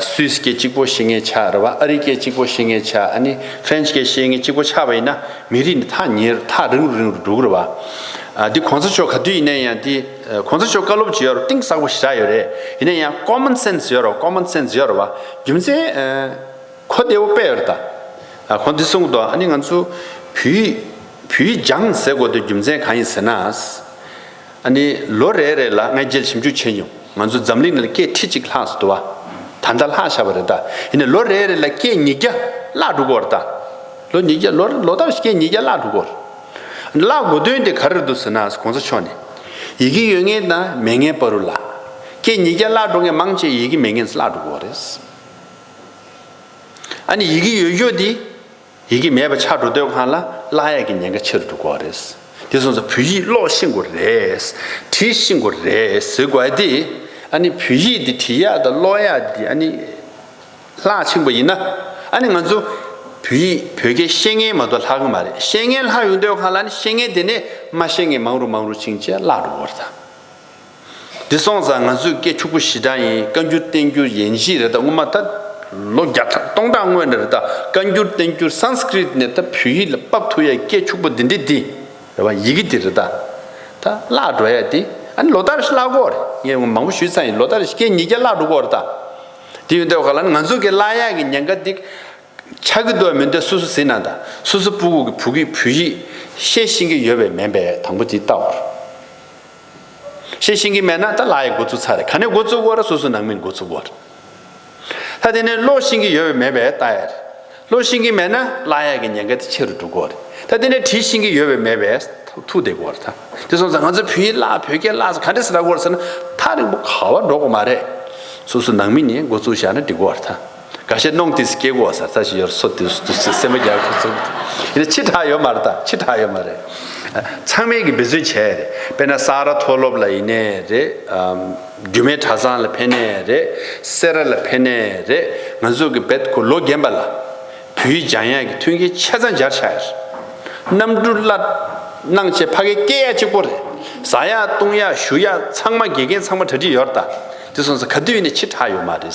སུད་སི་སྐད་གཅིག་པོ་ཤེས་མཁན་ཆགས་རེད་བ། ཨ་རི་སྐད་གཅིག་པོ་ཤེས་མཁན་ཆགས་ཨ་ནི་ཧྥ་རན་སི་སྐད་ཤེས་མཁན་གཅིག་པོ་ཆགས་པ་ཡིན་ན་མི་རིགས་འདི་ཐག་ཉེ་ཐག་རིང་རུ་རིང་རུ་འགྲོ་གི་རེད་བ། འདི་གོང་ས་མཆོག་ག་དུས་ཡིན་ན་ཡང་འདི་གོང་ས་མཆོག་བཀའ་སློབ་ཅིག་ཡོད་རེད། གཏིང་ཟབ་པོ་ཞེ་དྲག་ཡོད་རེད། ཡིན་ན་ཡང་ཀོ་མན་སེན་སི་ཡོད་རེད། ཀོ་མན་སེན་སི་ཡོད་རེད་བ། རྒྱུ་མཚན། གོ་བདེ་བོ་དཔེ་ཡོད་རེད་ད། ཁོང་འདི་གསུངས་འདུག་ཨ་ནི་ང་ཚོ་བོད་ཡིག་བོད་ཡིག་སྦྱང་ཟེར་དགོས་དོན་རྒྱུ་མཚན་གང་ཡིན་ཟེར་ན། ཨ་ནི་ལོ་རེ་རེ་ལ་ང་རྗེས་ཞིབ་འཇུག་བྱས་མྱོང་། ང་ཚོ་འཛམ་གླིང་ལ་སྐད་ཁྲི་གཅིག་ལྷག་ཙམ་འདུག་བ། ད་ལྟ་ལྷག་བཞག་པ་རེད་ད། ཡིན་ནའི་ལོ་རེ་རེ་ལ་སྐད་ཉིས་བརྒྱ་བརླག་འགྲོ་གི་ཡོད་རེད་ད། ལོ་ཉིས་བརྒྱ་ལོ་ལོ་ལྟར་སྐད་ཉིས་བརྒྱ་བརླག་འགྲོ་གི་ཡོད་རེད། བརླག་དགོས་དོན་དེ་ག་རེ་རེད་འདུག་ཟེར་ན་གོང་ས་མཆོག་ནས། ཡི་གེ་ཡོད་མཁན་དང་མེད་མཁན་བར་དུ་ལ། སྐད་ཉིས་བརྒྱ་བརླག་འགྲོ་མཁན་མང་ཆེ་ཡི་གེ་མེད་མཁན་བརླག་འགྲོ་གི་ཡོད་རེད། ཨ་ནི་ཡི་གེ་ཡོད་རྒྱུ་དེ་ཡི་གེ་མེད་པ་ཆགས་འགྲོ་དུས་སྒང་ལ་བརླག་ཡག་གི་ཉེན་ཁ་ཆེ་རུ་འགྲོ་གི་ཡོད་རེད། དེ་སོང་ཙང་བོད་ཡིག་ཀློག་ཤེས་དགོས་རེད། བྲིས་ཤེས་དགོས་རེད་ཟེར་དགོས་ཡ་དེ་ཨ་ནི་བོད་ཡིག་དེ་བྲིས་ཡག་དང་ཀློག་ཡག་དེ་ཨ་ནི་ལྷག་ཕྱིན་པ་ཡིན་ན་ཨ་ནི་ང་ཚོ་བོད་ཡིག་བོད་སྐད་ཤེས་མཁན་མ་གཏོགས་ལྷག་གི་མ་རེད། ཤེས་མཁན་ལྷག་ཡོང་དུས་སྒང་ལ་ཨ་ནི་ཤེས་མཁན་དེ་ནས་མ་ཤེས་མཁན་མང་རུ་མང་རུ་ཕྱིན་བྱས་བརླག་འགྲོ་གི་ཡོད་རེད་ད། འདི་སོང་ཙང་ང་ཚོའི་སྐད་ཕྱུག་པོ་ཞེ་དྲག་ཡིན། བཀའ་འགྱུར་བསྟན་འགྱུར་ཡན་ཆད་རེད་ད། སྔོན་མ་ད་ལོ་བརྒྱ་ཕྲག་སྟོང་ཕྲག་སྔོན་ནས་རེད་ད། བཀའ་འགྱུར་བསྟན་འགྱུར་སཾ་སྐྲྀཏ་ནས་ད་བོད་ཡིག་ལ་ཕབ་ཐུབ་ཡ་སྐད་ཕྱུག་པོ་འདི་འདྲ་འདི་རེད་བ། ཡི་གེ་འདི་རེད་ད། ད་བརླག་འགྲོ་ཡ་འདི་ཨ་ནི་ལོ་ལྟར་བརླག་གི་ཡོད་རེད། ངས་མང་པོ་ཞུས་ཚར་ཡིན། ལོ་ལྟར་སྐད་ཉིས་བརྒྱ་བརླག་འགྲོ་གི་ཡོད་རེད་ད། དེ་ཡོད་དུས་སྒང་ལ་ང་ཚོ་གི་བརླག་ཡ་གི་ཉེན་ཁ་འདི་ཆགས་ཀྱི་འདུག་མི་འདུག་སོ་སོ་གཟིགས་ན་ད། སོ་སོ་སྤུ་གུ་གི་བོད་ཀྱི་བོད་ཡིག་ཤེས་ཤེས་ཀྱི་ཡོད་པས་མེད་པས་དང་པོ་དེ་ལྟ་བར། ཤེས་ཤེས་ཀྱི་མེད་ན་ད་བརླག་ཡ་འགོ་ཚུགས་ཚར་རེད། ག་ནས་འགོ་ཚུགས་དགོས་རེད། སོ་སོ་ནང་མིས་འགོ་ཚུགས་དགོས་རེད། ད་དེ་ནས་ཀློག་ཤེས་ཀྱི་ཡོད་པས་མེད་པས་ལྟ་ཡ་རེད། ཀློག་ཤེས་ཀྱི་མེད་ན་བརླག་ཡ་གི་ཉེན་ཁ་དེ་ཆེ་རུ་འགྲོ་གི་ཡོད་རེད། ད་དེ་ནས་བྲིས་ཤེས་ཀྱི་ཡོད་པས་མེད་པས་ཐུག་བསྡད་ཀྱི་ཡོད་རེད་ད། དེ་སོང་ཙང་ང་ཚོ་བོད་ཡིག་བརླག་བོད་སྐད་བརླག་ཟེར་ག་འདྲ་ཟེར་ལབ་ཀྱི་ཡོད་རེད་ཟེར་ན་ཐག་རིང་པོ་ག་པར་འགྲོ་དགོས་མ་རེད། སོ་སོ་ནང་མི་ནས་འགོ་ཚུགས་བཞག་ན་འགྲིག་གི་ཡོད་རེད་ད། འགའ་ཤས་གནོང་ཏིས་སྐྱེ་དགོས་ས་ས་ཞིག་ཡོད་རེད། སོ་དེ་སོ་དེ་སེམས་པ་རྒྱག་ཁོ་ཚོ་ཡིན་ཕྱི་དྲགས་ཡོད་མ་རེད་ད། ཕྱི་དྲགས་ཡོད་མ་རེད། ཚང་མས་ཀྱི་འབད་བརྩོན་བྱས་རེད། དཔེར་ན་ས་རཱ་མཐོ་སློབ་ལ་ཡིན་ནའི་རེད། རྒྱུད་སྨད་གྲྭ་ཚང་ལ་ཕེབས་ནའི་རེད། སེ་ར་ལ་ཕེབས་ནའི་རེད། ང་ཚོ་གི་བེད་ཁོ་ལོ་རྒན་པ་ལ་ བོད་ཡིག་སྦྱང་ཡག་གི་མཐུན་རྐྱེན་ཆ་ཚང་སྦྱར་བཞག་ཡོད་རེད། གནམ་གྲུ་གླ་གནང་བྱས་ཕ་གིར་སྐྱེལ་ཡག་གཅིག་པོ་རེད། ཟ་ཡག་བཏུང་ཡག་བཞུགས་ཡག་ཚང་མ་དགེ་རྒན་ཚང་མ་གྲ་སྒྲིག་ཡོད་རེད་ད། དེ་སོང་ཙང་ག་དུས་ཡིན་ནའི་ཕྱི་དྲགས་ཡོད་མ་རེད།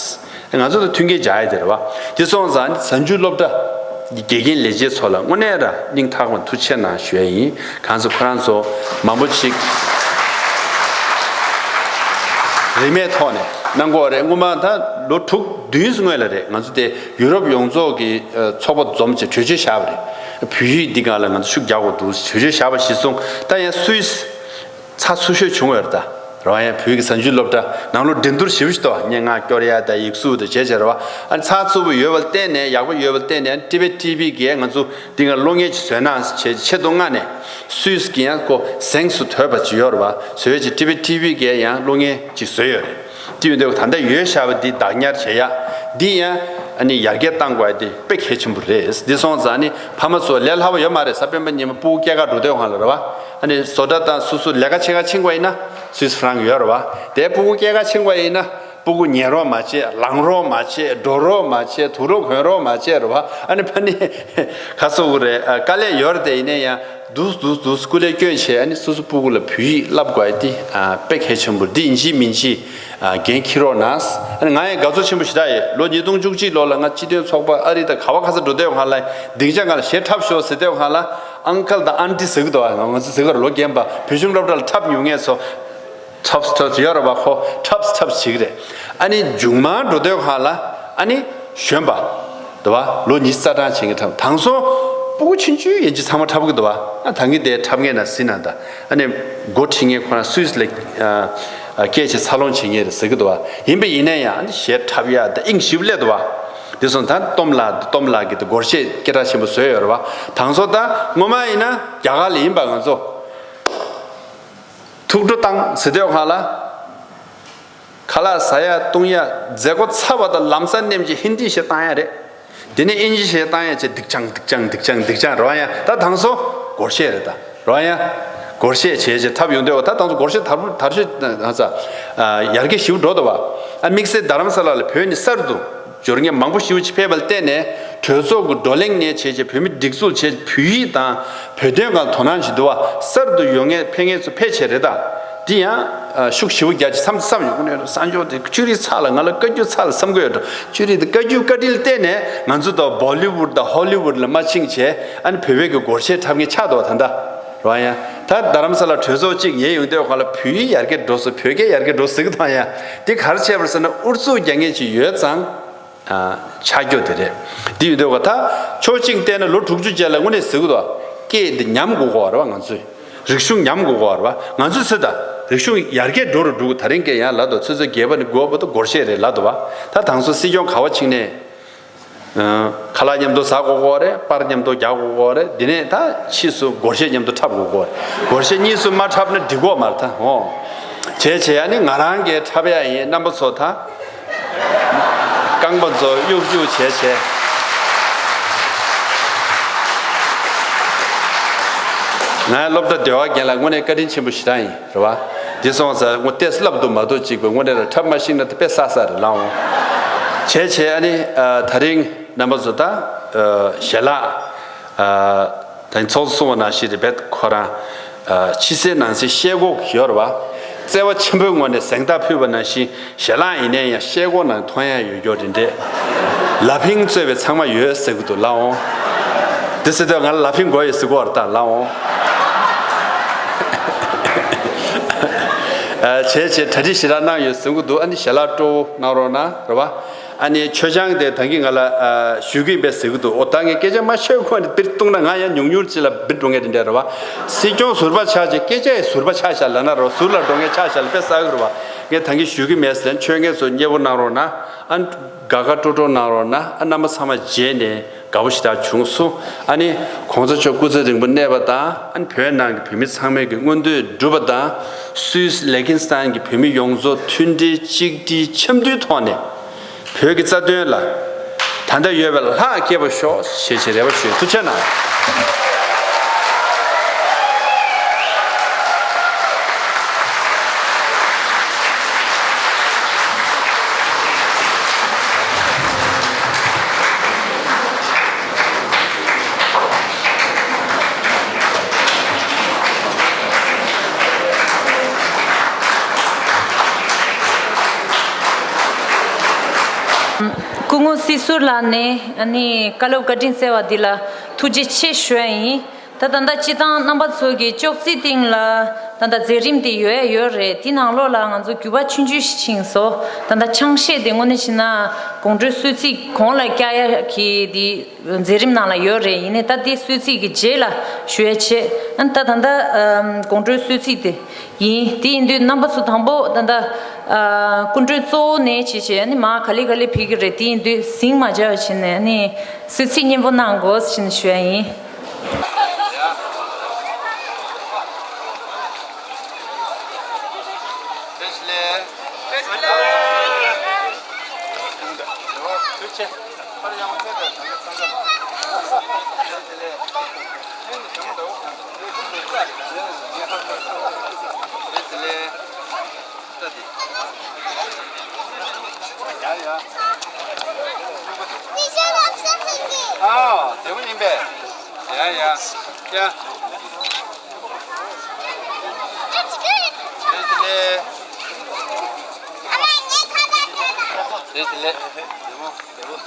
ང་ཚོ་དང་མཐུན་རྐྱེན་སྦྱར་ཡ་དེ་རེད་བ། དེ་སོང་ཙང་གཟའ་མཇུག་སློབ་གྲྭ་དགེ་རྒན་ལས་བྱེད་ཚོ་ལ་དངོས་གནས་ར་སྙིང་ཐག་པ་ཐུགས་རྗེ་ཆེ་གནང་ཞུ་ཡ་ཡིན། གང་ཚེ་ཁོ་རང་ཚོ་མང་པོ་ཅིག་རིན་མེད་ཐོག་ནས་གནང་གི་ཡོད་རེད། སྔོན་མ་ད་ལོ་དྲུག་བདུན་སྔོན་ལ་རེད། ང་ཚོ་དེ་ཡུ་རོབ་ཡོངས་རྫོགས་ཀྱི་ཚོགས་པ་འཛོམས་བྱས་གྲོས་ཆོད་བཞག་པ་རེད། བོད་ཡིག་འདི་སྒང་ལ་ང་ཚོ་ཤུགས་རྒྱག་དགོས་འདུག་གྲོས་ཆོད་བཞག་པ་གཞིར་བཟུང་ད་ཡང་སུད་སི་ཚགས་ཚུད་ཤོས་བྱུང་བ་རེད་ད། རེད་བ། ཡང་བོད་ཀྱི་གཟའ་མཇུག་སློབ་གྲྭ་ནང་ལོགས་འགྲན་བསྡུར་ཞེ་པོ་ཞིག་འདུག་བ། སྙན་ངག་སྐྱོར་ཡ་དང་ཡིག་གཟུགས་དང་བྱས་བྱས་རེད་བ། ཨ་ནི་ཚགས་ཚུད་པོ་ཡོད་པ་ལ་བརྟེན་ནས་ཡག་པོ་ཡོད་པ་ལ་བརྟེན་ནས་ཨ་ནི་ཊི་བེཊ་ཊི་ཝི་གིས་ང་ཚོ་འདི་སྒང་སློབ་གཉེར་ཅིག་བཟོས་ན་བྱས་ཆེད་དུ་མངགས་ནས་སུད་སི་གི་ཡང་ཁོ་གཟེངས་སུ་ཐོན་པ་ཅིག་ཡོད་རེད་བ། བཟོས་བྱས་ཊི་བེཊ་ཊི་ཝི་གིས་ཡང་སློབ་གཉེར་ཅིག་བཟོས་ཡོད་རེད། དེ་ཡིན་དུས་ད་ལྟ་ཡོད་བཞག་པ་འདི་བདག་ཉར་བྱེད་ཡ་འདི་ཡང་ཨ་ནི་ཡར་རྒྱས་གཏང་དགོས་ཡ་འདི་དཔེ་གལ་ཆེན་པོ་རེད། འདི་སོང་ཙང་ཨ་ནི་ཕ་མ་ཚོ་ལས་སླ་པོ་ཡོད་མ་རེད། གཟའ་སྤེན་པ་ཉིན་མོ་སྤུ་གུ་སྐྱེལ་གར་འགྲོ་དུས་སྒང་ལ་རེད་བ། ཨ་ནི་བཟོ་གྲྭ་དང་སོ་སོ་ལས་ཀ་བྱེད་གར་ཕྱིན་པ་ཡིན་ན་སུད་སི་ཧྥ་རན་ཡོད་རེད་བ། དེ་སྤུ་གུ་སྐྱེལ་གར་ཕྱིན་པ་ཡིན་ན་སྤུ་གུ་ཉལ་རོགས་མ་བྱེད། ལངས་རོགས་མ་བྱེད། འགྲོ་རོགས་མ་བྱེད། དུག་ལོག་གོན་རོགས་མ་བྱེད་རེད་བ། ཨ་ནི་ཕ་ནི་ག་སོ་གི་རེད། ཨ། དཀའ་ལས་ཡོད་རེད། དེ་ཡིན་ན་ཡང་འདུག་འདུག་འདུག་སྐུ་ལས་བསྐྱོན་བྱས་ཨ་ནི་སོ་སོ་སྤུ་གུ་ལ་བོད་ཡིག་བསླབ་དགོས་ཡ་དེ་ཨ་དཔེ་གལ་ཆེན་པོ་རེད། འདི་ཡིན་གཅིག་མིན་གཅིག་ཨ་འགན་འཁྱེར་རོགས་གནང་། ཨ་ནི་ང་ཡང་དགའ་ཚོར་ཆེན་པོ་ཞེ་དྲག་ཡོད། ལོ་ཉིས་སྟོང་བཅུ་གཅིག་ལོ་ལ་ང་སྤྱི་མཐུན་ཚོགས་པ་ཨ་རི་དང་ག་བ་ག་ས་འགྲོ་དུས་སྒང་ལ་སྡིངས་ཆ་སྒང་ལ་གཞས་འཁྲབ་ཤོག་ཟེར་དུས་སྒང་ལ་ཨང་ཀལ་དང་ཨན་ཊི་ཟེར་གི་འདུག་ཨ། ང་ཚོ་ཟེར་གི་རེད། ལོ་རྒན་པ་བོད་གཞུང་སློབ་གྲྭ་ལ་འཁྲབ་མྱོང་མཁན་ཚོ། འཁྲབ་འཁྲབ་ཡོད་རེད་བ། ཁོ་འཁྲབ་འཁྲབ་བྱེད་ཀྱི་རེད། ཨ་ནི་མཇུག་མ་འགྲོ་དུས་སྒང་ལ་ཨ་ནི་གཞོན་པ་འདུག་བ། ལོ་ཉི་ཤུ་རྩ་གྲངས་བྱེད་མཁན་འཁྲབ། དང་སོ་སྤུ་གུ་ཆུང་ཆུང་ཡན་ཆད་ཚང་མ་འཁྲབ་ཀྱི་འདུག་བ། ཨ། ད་གིན་དེ་འཁྲབ་མཁན་ན་ཟིན་ན་ད་ཨ་ནི་འགོ་ཁྲིད་མཁན་ཁོ་རང་སུད་སི་ལ་ཨ་ཨ་སྐད་ཆ་འཚར་ལོངས་བྱེད་མཁན་རེད་ཟེར་གྱི་འདུག་བ། ཡིན་པ་ཡིན་ན་ཡང་ཨ་ནི་གཞས་འཁྲབ་ཡ་ད་དབྱིངས་ཞིབ་སླེབས་འདུག་བ། དེ་སོང་ད་ཏོམ་ལགས་ཏོམ་ལགས་ཀྱིས་ད་སྒོར་གཞས་སྐད་གྲགས་ཆེན་པོ་བཟོས་ཡོད་རེད་བ། དང་སོ་ད་སྔོན་མ་ཡིན་ན་རྒྱ་གར་ལ་ཡིན་པ་ང་ཚོ། ཐུགས་སྤྲོ་བཏང་ཟེར་དུས་སྒང་ལ། ཁ་ལག་ཟ་ཡ་བཏུང་ཡ་མཛད་སྒོ་ཚར་བ་དང་ལམ་སང་ནེམ་གྱི་ཧིན་དི་གཞས་བཏང་ཡ་རེད། དེ་ནས་དབྱིན་ཇི་གཞས་བཏང་ཡ་བྱས། སྡིག་ཅང་སྡིག་ཅང་སྡིག་ཅང་སྡིག་ཅང་རེད་བ། ཡ་ད་དང་སོ་སྒོར་གཞས་རེད་ད། རེད་བ། ཡ་སྒོར་གཞས་བྱས་བྱས་འཁྲབ་ཡོང་དུས་ད་དང་སོ་སྒོར་གཞས་དར་པོ་དར་ཤོས་ཧ་ས་ཡར་རྒྱས་ཞེ་པོ་འགྲོ་འདུག་བ། ཨ། དམིགས་བསལ་རྡ་རམ་ས་ལ་ལ་བོད་ནས་གསར་དུ་འབྱོར་མཁན་མང་པོ་ཞེ་པོ་ཅིག་ཕེབས་པ་ལ་བརྟེན་ནས་གྲོས་ཚོགས་ཀྱི་བགྲོ་གླེང་ནས་བྱས་བྱས་བོད་མི་སྒྲིག་འཛུགས་བྱས། བོད་ཡིག་དང་བོད་དོན་སྒང་དོ་སྣང་བྱེད་འདུག་བ། གསར་དུ་ཡོང་མཁན་ཕེབས་མཁན་ཚོ་ཕལ་ཆེར་རེད་ད། འདི་ཡང་ཤུགས་ཞེ་པོ་རྒྱག་ཅིག་བསམ་བསམ་ཡོང་གི་ནས་གསར་འབྱོར་དེ་ཆོས་རིག་ཚགས་ལ་ང་ལ་བཀའ་བཀྱོན་ཚགས་ལ་བསམ་གི་ཡོད་འགྲོ། ཆོས་རིག་དེ་བཀའ་བཀྱོན་བཀའ་དྲིན་ལ་བརྟེན་ནས་ང་ཚོ་ད་བོ་ལི་ཝུཌ་དང་ཧོ་ལི་ཝུཌ་ལ་མ་ཕྱིན་བྱས་ཨ་ནི་བོད་པའི་གི་སྒོར་གཞས་འཁྲབ་མཁན་ཆགས་འདུག་བ། ད་ལྟ་རེད་བ། ཡ་ད་རྡ་རམ་ས་ལ་གྲོས་ཚོགས་གཅིག་ཉན་ཡོང་དུས་སྒང་ལ་བོད་ཡིག་ཡར་རྒྱས་འགྲོ་སོང་། བོད་སྐད་ཡར་རྒྱས་འགྲོ་ཟེར་གི་འདུག་ཡ། འདི་ག་རེ་བྱས་པ་རེད་ཟེར་ན་ཨུ་ཚུགས་རྒྱག་མཁན་ཅིག་ཡོད་ཙང་། ཨ། ཆགས་རྒྱུ་དེ་རེད། འདི་ཡིན་དུས་ད་ཕྱོགས་གཅིག་བལྟས་ན་ལོ་དྲུག་ཅུ་རྗེས་ལ་དངོས་གནས་ཟེར་གི་འདུག་སྐད་འདི་ཉམས་དགོས་ཀྱི་ཡོད་རེད་བ། ང་ཚོས་རིག་གཞུང་ཉམས་དགོས་ཀྱི་ཡོད་རེད་བ། ང་ཚོས་ཟེར་ད་རིག་གཞུང་ཡར་རྒྱས་འགྲོ་རུ་འགྲོ་གི། ད་རིང་སྐད་ཡང་ལབ་འདུག་ཆུ་ཚོད་བརྒྱད་པ་ནས་དགུ་པ་བར་དུ་སྒོར་གཞས་རེད་ལབ་འདུག་བ། ད་དང་སོ་སྲིད་སྐྱོང་ག་པར་ཕྱིན་ནས། ཨ། ཁ་ལག་མཉམ་དུ་ཟ་དགོས་ཀྱི་ཡོད་རེད། པར་མཉམ་དུ་རྒྱག་དགོས་ཀྱི་ཡོད་རེད། དེ་ནས་ད་ཕྱིས་སུ་སྒོར་གཞས་མཉམ་དུ་འཁྲབ་དགོས་ཀྱི་ཡོད་རེད། སྒོར་གཞས་གཉིས་སུ་མ་འཁྲབ་ན་འགྲིག་གི་ཡོད་མ་རེད་ད། འོ། བྱས་བྱས་ཨ་ནི་ང་རང་གིས་འཁྲབ་ཡ་ཡིན། རྣམ་པ་ཚོ་ད། རྐང་པ་ཚོ་གཡུག་གཡུག་བྱས་བྱས། ང་སློབ་གྲྭ་ཟླ་བ་རྒན་ལགས་དངོས་གནས་བཀའ་དྲིན་ཆེན་པོ་ཞེ་དྲག་ཡིན། རེད་བ། འདི་སོང་ཙང་ངོ་ཏོག་ཙམ་བསླབ་འདུག་མ་གཏོགས་གཅིག་པའི་དངོས་གནས་ལ་འཁྲབ་མ་ཤེས་ན་ད་དཔེ་བསགས་བསགས་རེད་ལགས་འོང་། བྱས་བྱས་ཨ་ནི་ཨ་ད་རིང་རྣམ་པ་ཚོ་ད་ཨ་ཞལ་ལག་ཨ་ད་ཚོགས་གཙོ་གསུངས་པ་ནང་བཞིན་རེད་པས། ཁོ་རང་ཨ་ཕྱི་གསལ་ནང་གསལ་ཤེལ་སྒོ་ཡོད་རེད་བ། བརྩེ་བ་ཆེན་པོའི་ངོས་ནས་གཟེངས་རྟགས་ཕུལ་བ་ནང་བཞིན། ཞལ་ལག་ཡིན་ནའི་ཡང་ཤེལ་སྒོ་ནང་མཐོང་ཡ་ཡོད་རྒྱུ་རེད་འདྲ། ལ་ཕིང་གཙོས་པའི་ཚང་མ་ཡོད་ཟེར་གི་འདུག་ལགས་འོང་། འདི་ཟེར་དུས་ང་ལ་ལ་ཕིང་དགོས་ཡོད་ཟེར་གི་ཡོད་རེད་ད་ལགས་འོང་། ཨ་བྱས་བྱས་གྲ་སྒྲིག་ཞེ་དྲག་གནང་ཡོད་ཟེར་གི་འདུག་ཨ་ནི་ཞལ་ལག་སྤྲོ་བོ་གནང་རོགས་གནང་རེད་བ། ཨ་ནི་མཆོད་ཆང་དེ་ད་གིན་ང་ལ་ཨ་ཞུ་གི་ཡིན་པས་ཟེར་གི་འདུག་འོ་ད་ངས་སྐད་ཆ་མ་ཤོད་གོང་ནས་འདིར་བཏུང་ན་ང་ཡང་ཉུང་ཉུང་ཅིག་ལ་འབིད་འགྲོ་ངེས་རེད་འདྲ་རེད་བ། སྲིད་སྐྱོང་ཟུར་པ་ཆགས་ཀྱི་སྐད་ཆ་ཡི་ཟུར་པ་ཆགས་ཤག་ལབ་ན་རོ། ཟུར་ལ་འགྲོ་མཁན་ཆགས་ཤག་ལབ་དཔེ་བསགས་གི་རེད་བ། ངས་ད་གིན་ཞུ་གི་མེད་ཟེར། མཆོད་མཁན་ཚོ་མཉེས་པོ་གནང་རོགས་གནང་། ཨ་དགའ་དགའ་སྤྲོ་སྤྲོ་གནང་རོགས་གནང་། ཨ་རྣམ་པ་ཚང་མ་མཇལ་ནས་དགའ་པོ་ཞེ་དྲག་བྱུང་སོང་། ཨ་ནི་གོང་ས་མཆོག་སྐུ་ཚེ་རིང་པོ་གནས་པ་དང་། ཨ་ནི་བོད་ནང་གི་བོད་མི་ཚང་མས་ཀྱི་མངོན་འདོད་འགྲུབ་པ་དང་། སུད་སི་ལེ་ཁིན་སི་ཐན་གྱི་བོད་མི་ཡོངས་རྫོགས་མཐུན་སྒྲིལ་གཅིག་སྒྲིལ་འཆམ་མཐུན་ཐོག་ནས་བོད་ཀྱི་རྩ་དོན་ལ་ད་ལྟ་ཡོད་པའི་ལྷག་སྐྱེས་པ་ཤོག་ཞེས་ཞེས་རེ་བ་ཞུ། ཐུགས་རྗེ་གནང་། སྐུ་ངོ་སྲིད་ཟུར་ལགས་ནས་ཨ་ནི་བཀའ་སློབ་བཀའ་དྲིན་སྩལ་བ་འདི་ལ་ཐུགས་རྗེ་ཆེ་ཞུ་ཡ་ཡིན། ད་ད་ལྟ་སྤྱི་བཏང་རྣམ་པ་ཚོ་གི་ཅོག་ཙེའི་སྟེང་ལ་ད་ལྟ་མཛད་རིམ་དེ་ཡོད་ཡོད་རེད། དེ་ནང་ལོགས་ལ་ང་ཚོ་འགྱུར་བ་ཆུང་ཆུང་ཞིག་ཕྱིན་སོང་། ད་ལྟ་ཆང་གཞས་དེ་དངོས་གནས་བྱས་ན་དགོང་དྲོའི་གསོལ་ཚིགས་གོང་ལ་བཀྱག་ཡ་གི་དེ་མཛད་རིམ་ནང་ལ་ཡོད་རེད། ཡིན་ནའི་ད་དེ་གསོལ་ཚིགས་ཀྱི་རྗེས་ལ་ཞུ་ཡ་བྱེད། ཨ་ནི་ད་ད་ལྟ་ཨམ་དགོང་དྲོའི་གསོལ་ཚིགས་དེ་ཡིན། དེ་ཡིན་དུས་རྣམ་པ་ཚོ་དང་པོ་ད་ལྟ་ཨ་སྐུ་མགྲོན་གཙོ་བོ་ནས་བྱས་བྱས་ཨ་ནི་མར་ག་ལེ་ག་ལེ་ཕེབས་ཀྱི་རེད། དེ་ཡིན་དུས་ཟིང་མ་བརྒྱབ་པ་བྱས་ནས་ཨ་ནི་གསོལ་ཚིགས་སྙན་པོ་གནང་དགོས་ཟེར་ནས་ཞུ་ཡ་ཡིན། ཡ་ཡ། ཨ། བདེ་པོ་ཡིན་པས། ཡ་ཡ། ཡ། བདེ་ལེགས། བདེ་ལེགས། བདེ་མོ། བདེ་མོ།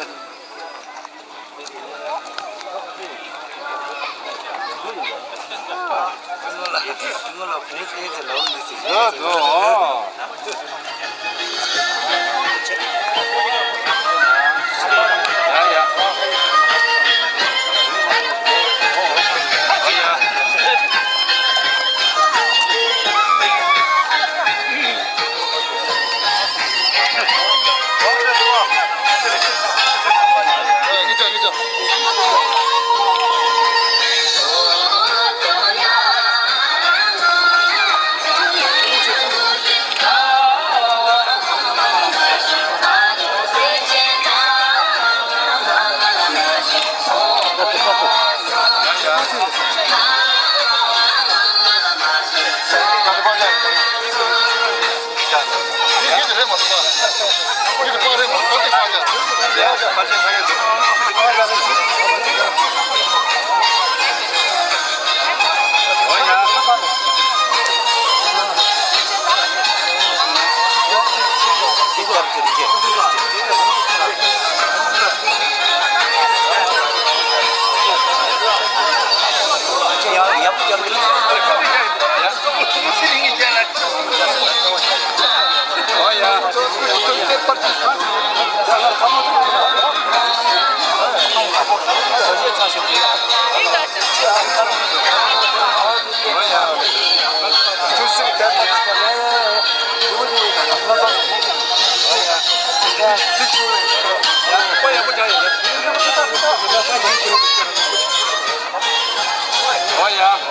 ཡ་ཡ།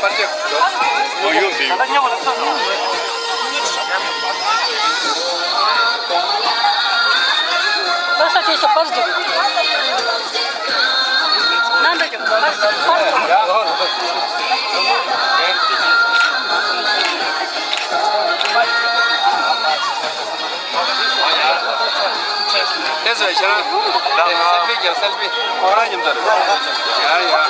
པར་ཆས། ཨོ་ཡོད་འདི་ཡོད། ལགས་སོ། ཁྱེད་རང་སེལ་ཕི་རྒྱབ། སེལ་ཕི་ཁོ་རང་མཉམ་དུ་རེད། ཡ་ཡ།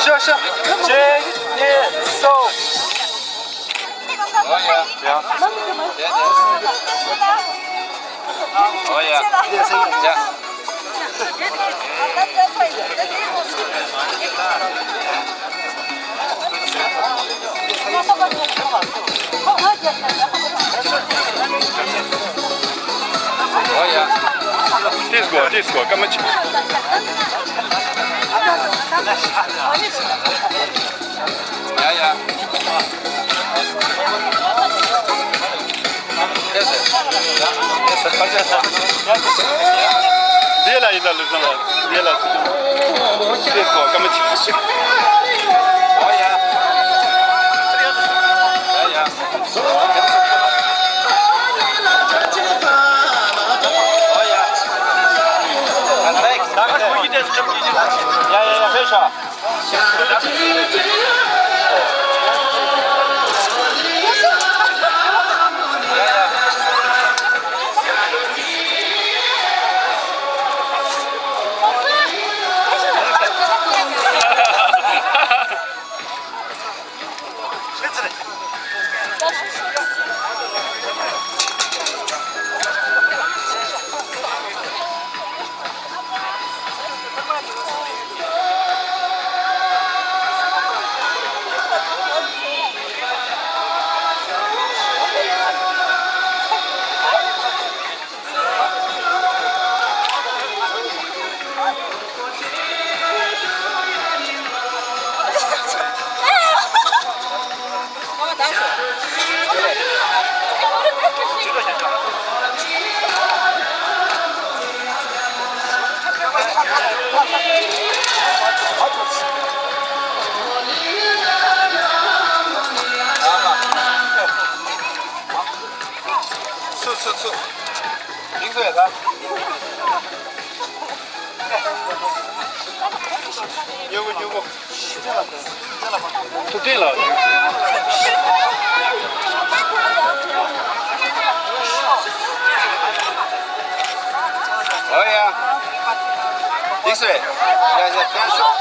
ཤོ་ཤོ། གཅིག་གཉིས་གསུམ། ཨོ་ཡ། ཡ། ཨོ་ཡ། ཡ། ཨོ་ཡ། ཏིས་གོ། ཏིས་གོ། སྐར་མ་གཅིག། ཡ་ཡ། འདི་ལ་ཡིན་ད་ལུས་ཙང་ལ། འདི་ལ་ཅི་ཅི། ཨོ་ཡ། ཡ་ཡ། ཡ་ཡ་ཡ། ཕེབས་ཤོག་ཚུ་ཚུ་ཚུ། འགྲིག་སོང་ཡ་ད། ཉོ་གོ་ཉོ་གོ། ཐུབ་བསྟན་ལགས། ཨོ་ཡ། འགྲིག་སོང་། ཡ་ཡ་ཁྱེར་ཤོག་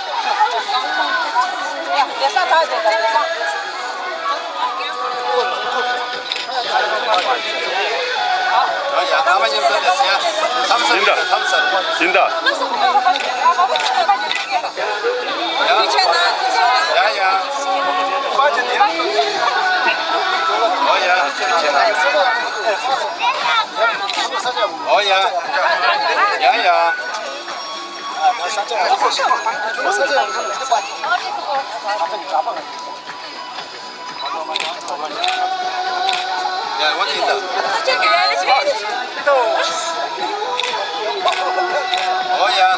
ཡ་ཡ། ཨ་མ་མཉམ་དུ་ལས་ཡ། ཐམ་ས་ཡིན་ད། ཐམ་ས་ཡིན་ད། ཡ་ཡ། ཨོ་ཡ། ཨོ་ཡ། ཡ་ཡ། ཡ། འོ་དེ་ད། འོ་ཡ། ཡ། འོ་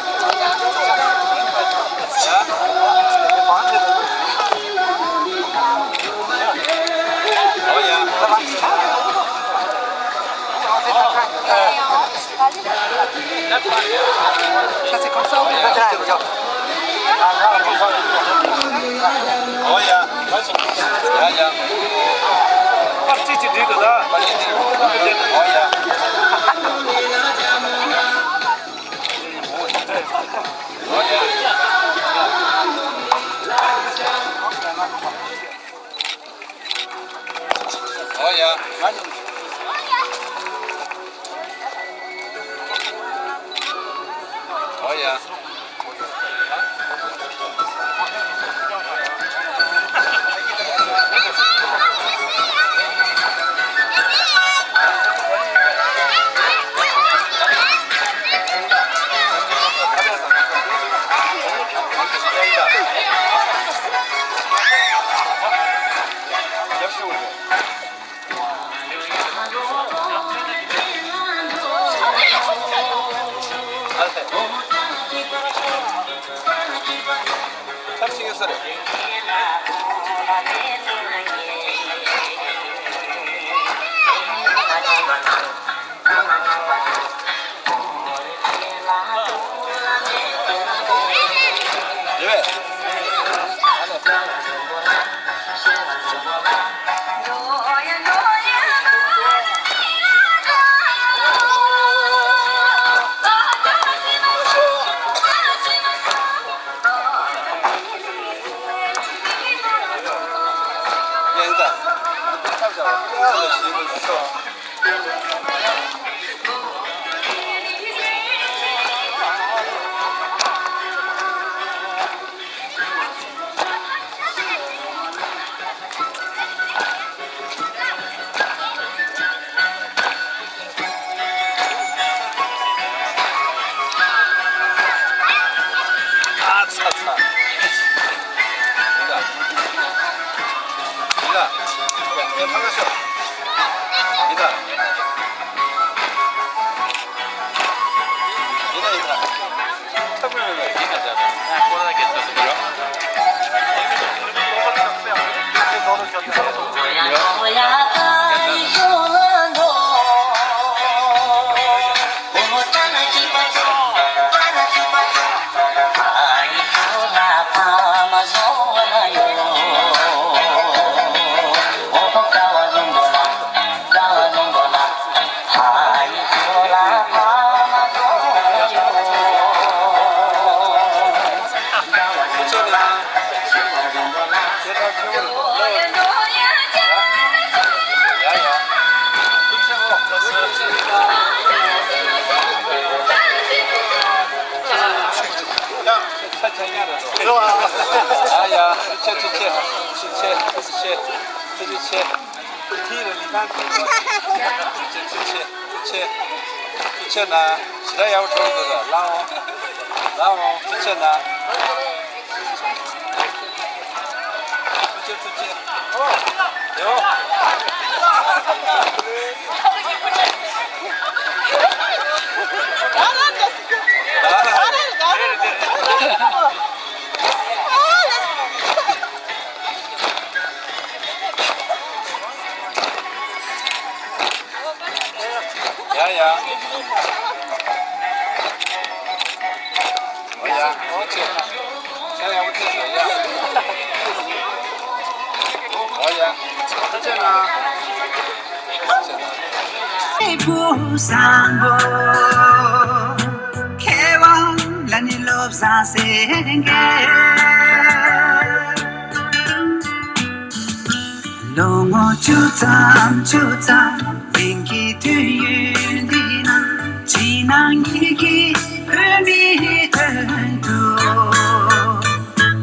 ཡ། ཨོ་ཡ། ཡ་ཡ། ཨ་ཙི་ཙི་འདི་དུ་ད། ཨོ་ཡ། ཨོ་ཡ། ཨོ་ཡ། ཨོ་ཡ། ཡ་ཡ། ཐུགས་རྗེ་ཆེ། ཐུགས་རྗེ་ཆེ། ཐུགས་རྗེ་ཆེ། ཐུགས་རྗེ་ཆེ། ཐིག་རེ་ལི་ཁང་ཐིག་རེ། ཐུགས་རྗེ་ཆེ། ཐུགས་རྗེ་ཆེ། ཐུགས་རྗེ་ཆེ་གནང་། ཞེ་དྲག་ཡག་པོ་འགྲོ་གི་འདུག་ལགས་འོང་། ལགས་འོང་། ཐུགས་རྗེ་ཆེ་གནང་། ཐུགས་རྗེ་ཆེ། ཐུགས་རྗེ་ཆེ། ཨོ། ཡོ། ཡ་ཡ། ཨོ་ཡ། ཨོ་ཆེ། ཆེ་ཡ་ཨོ་ཆེ་ཆེ་ཡ། ཨོ་ཡ། ཆེ་ན། བུ་བཟང་པོ། མཁས་དབང་ལ་ནི་བློ་བཟང་སེང་གེ། ལོ་ངོ་བཅུ་ཙམ་བཅུ་ཙམ་རིང་གི་དུས་ཡུན་འདི་ན། ཕྱི་ནང་གཉིས་ཀྱི་བོད་མིའི་དོན་དུ།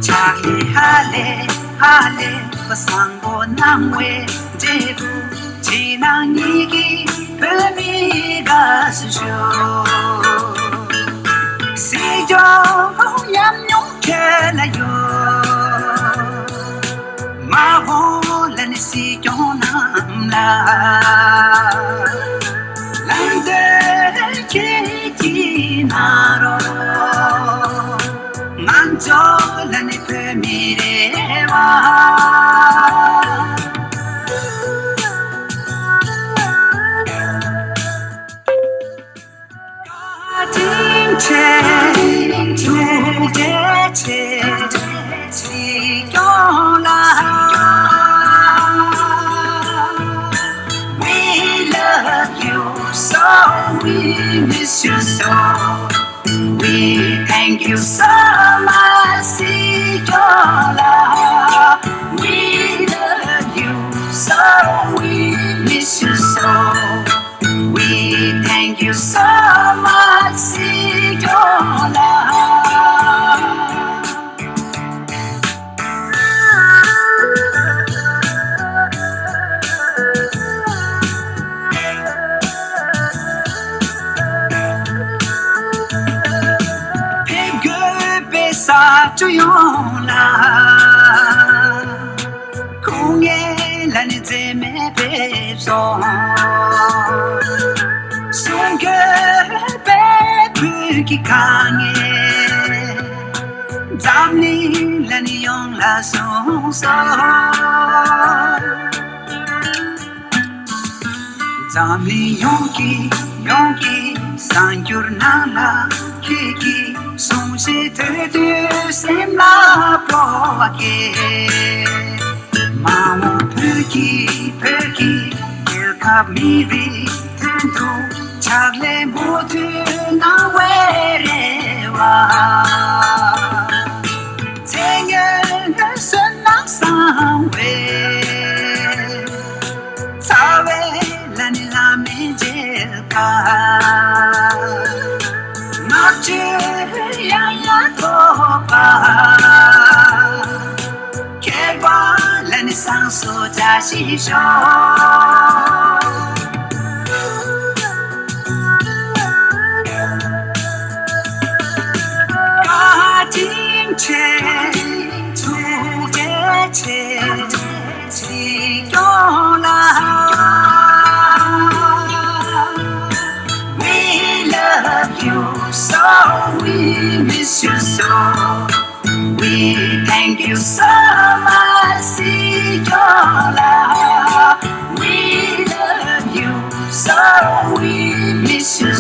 ཕྱག་ལས་ཧ་ལས་ཧ་ལས་པ་བཟང་པོ་གནང་བའི་འབྲས་བུ། ཕྱི་ནང་གཉིས་ཀྱི་བོད་མིའི་དགའ་བསུ་ཞུ། སྲིད་སྐྱོང་ཉམས་མྱོང་ཁྱོད་ལ་ཡོད། མ་འོངས་ལ་ནི་སྲིད་སྐྱོང་རྣམས་ལ། ལམ་སྟོན་ཁྱེད་ཀྱིས་གནང་རོགས། ང་ཚོ་ལ་ནི་བོད་མི་རེ་བ། བཀའ་དྲིན་ཆེ། ཐུགས་རྗེ་ཆེ། སྲིད་སྐྱོང་ལགས། We love you so, we miss you so. We thank you so much, སྲིད་སྐྱོང་ལགས། We love you so, we miss you so. We thank you so much, སྲིད་སྐྱོང་ལགས། ཕེབས་དགོས་པའི་ས་ཁྱོན་ཡོངས་ལ། སྐུ་ངལ་ལ་ནི་འཛེམ་མེད་ཕེབས་སོང་། གསུང་དགོས་པའི་བོད་ཀྱི་དཀའ་ངལ། འཛམ་གླིང་ལ་ནི་ཡོངས་ལ་གསུངས་སོང་། འཛམ་གླིང་ཡོངས་ཀྱི་ཡོངས་ཀྱི་གསར་འགྱུར་ནང་ལ་ཁྱེད་ཀྱི་གསུང་བཤད་ཐོས་དུས་སེམས་ལ་སྤྲོ་བ་སྐྱེ། མ་འོངས་བོད་ཀྱི་བོད་ཀྱི་རྒྱལ་ཁབ་མི་རིགས་དོན་དུ་ཕྱག་ལས་མུ་མཐུད་གནང་བའི་རེ་བ། ཚེ་སྔོན་བསོད་ནམས་བཟང་བའི་རྩ་བའི་ལ་ནི་བླ་མའི་མཇལ་ཁ། བསྔགས་བརྗོད་ཡང་ཡང་ཐོབ་པ། མཁས་པ་ལ་ནི་བསང་གསོལ་བཀྲ་ཤིས་ཤོག། བཀའ་དྲིན་ཆེ། ཐུགས་རྗེ་ཆེ། སྲིད་སྐྱོང་ལགས། We miss you so. We thank you so much, Sijola. We love you so. We miss you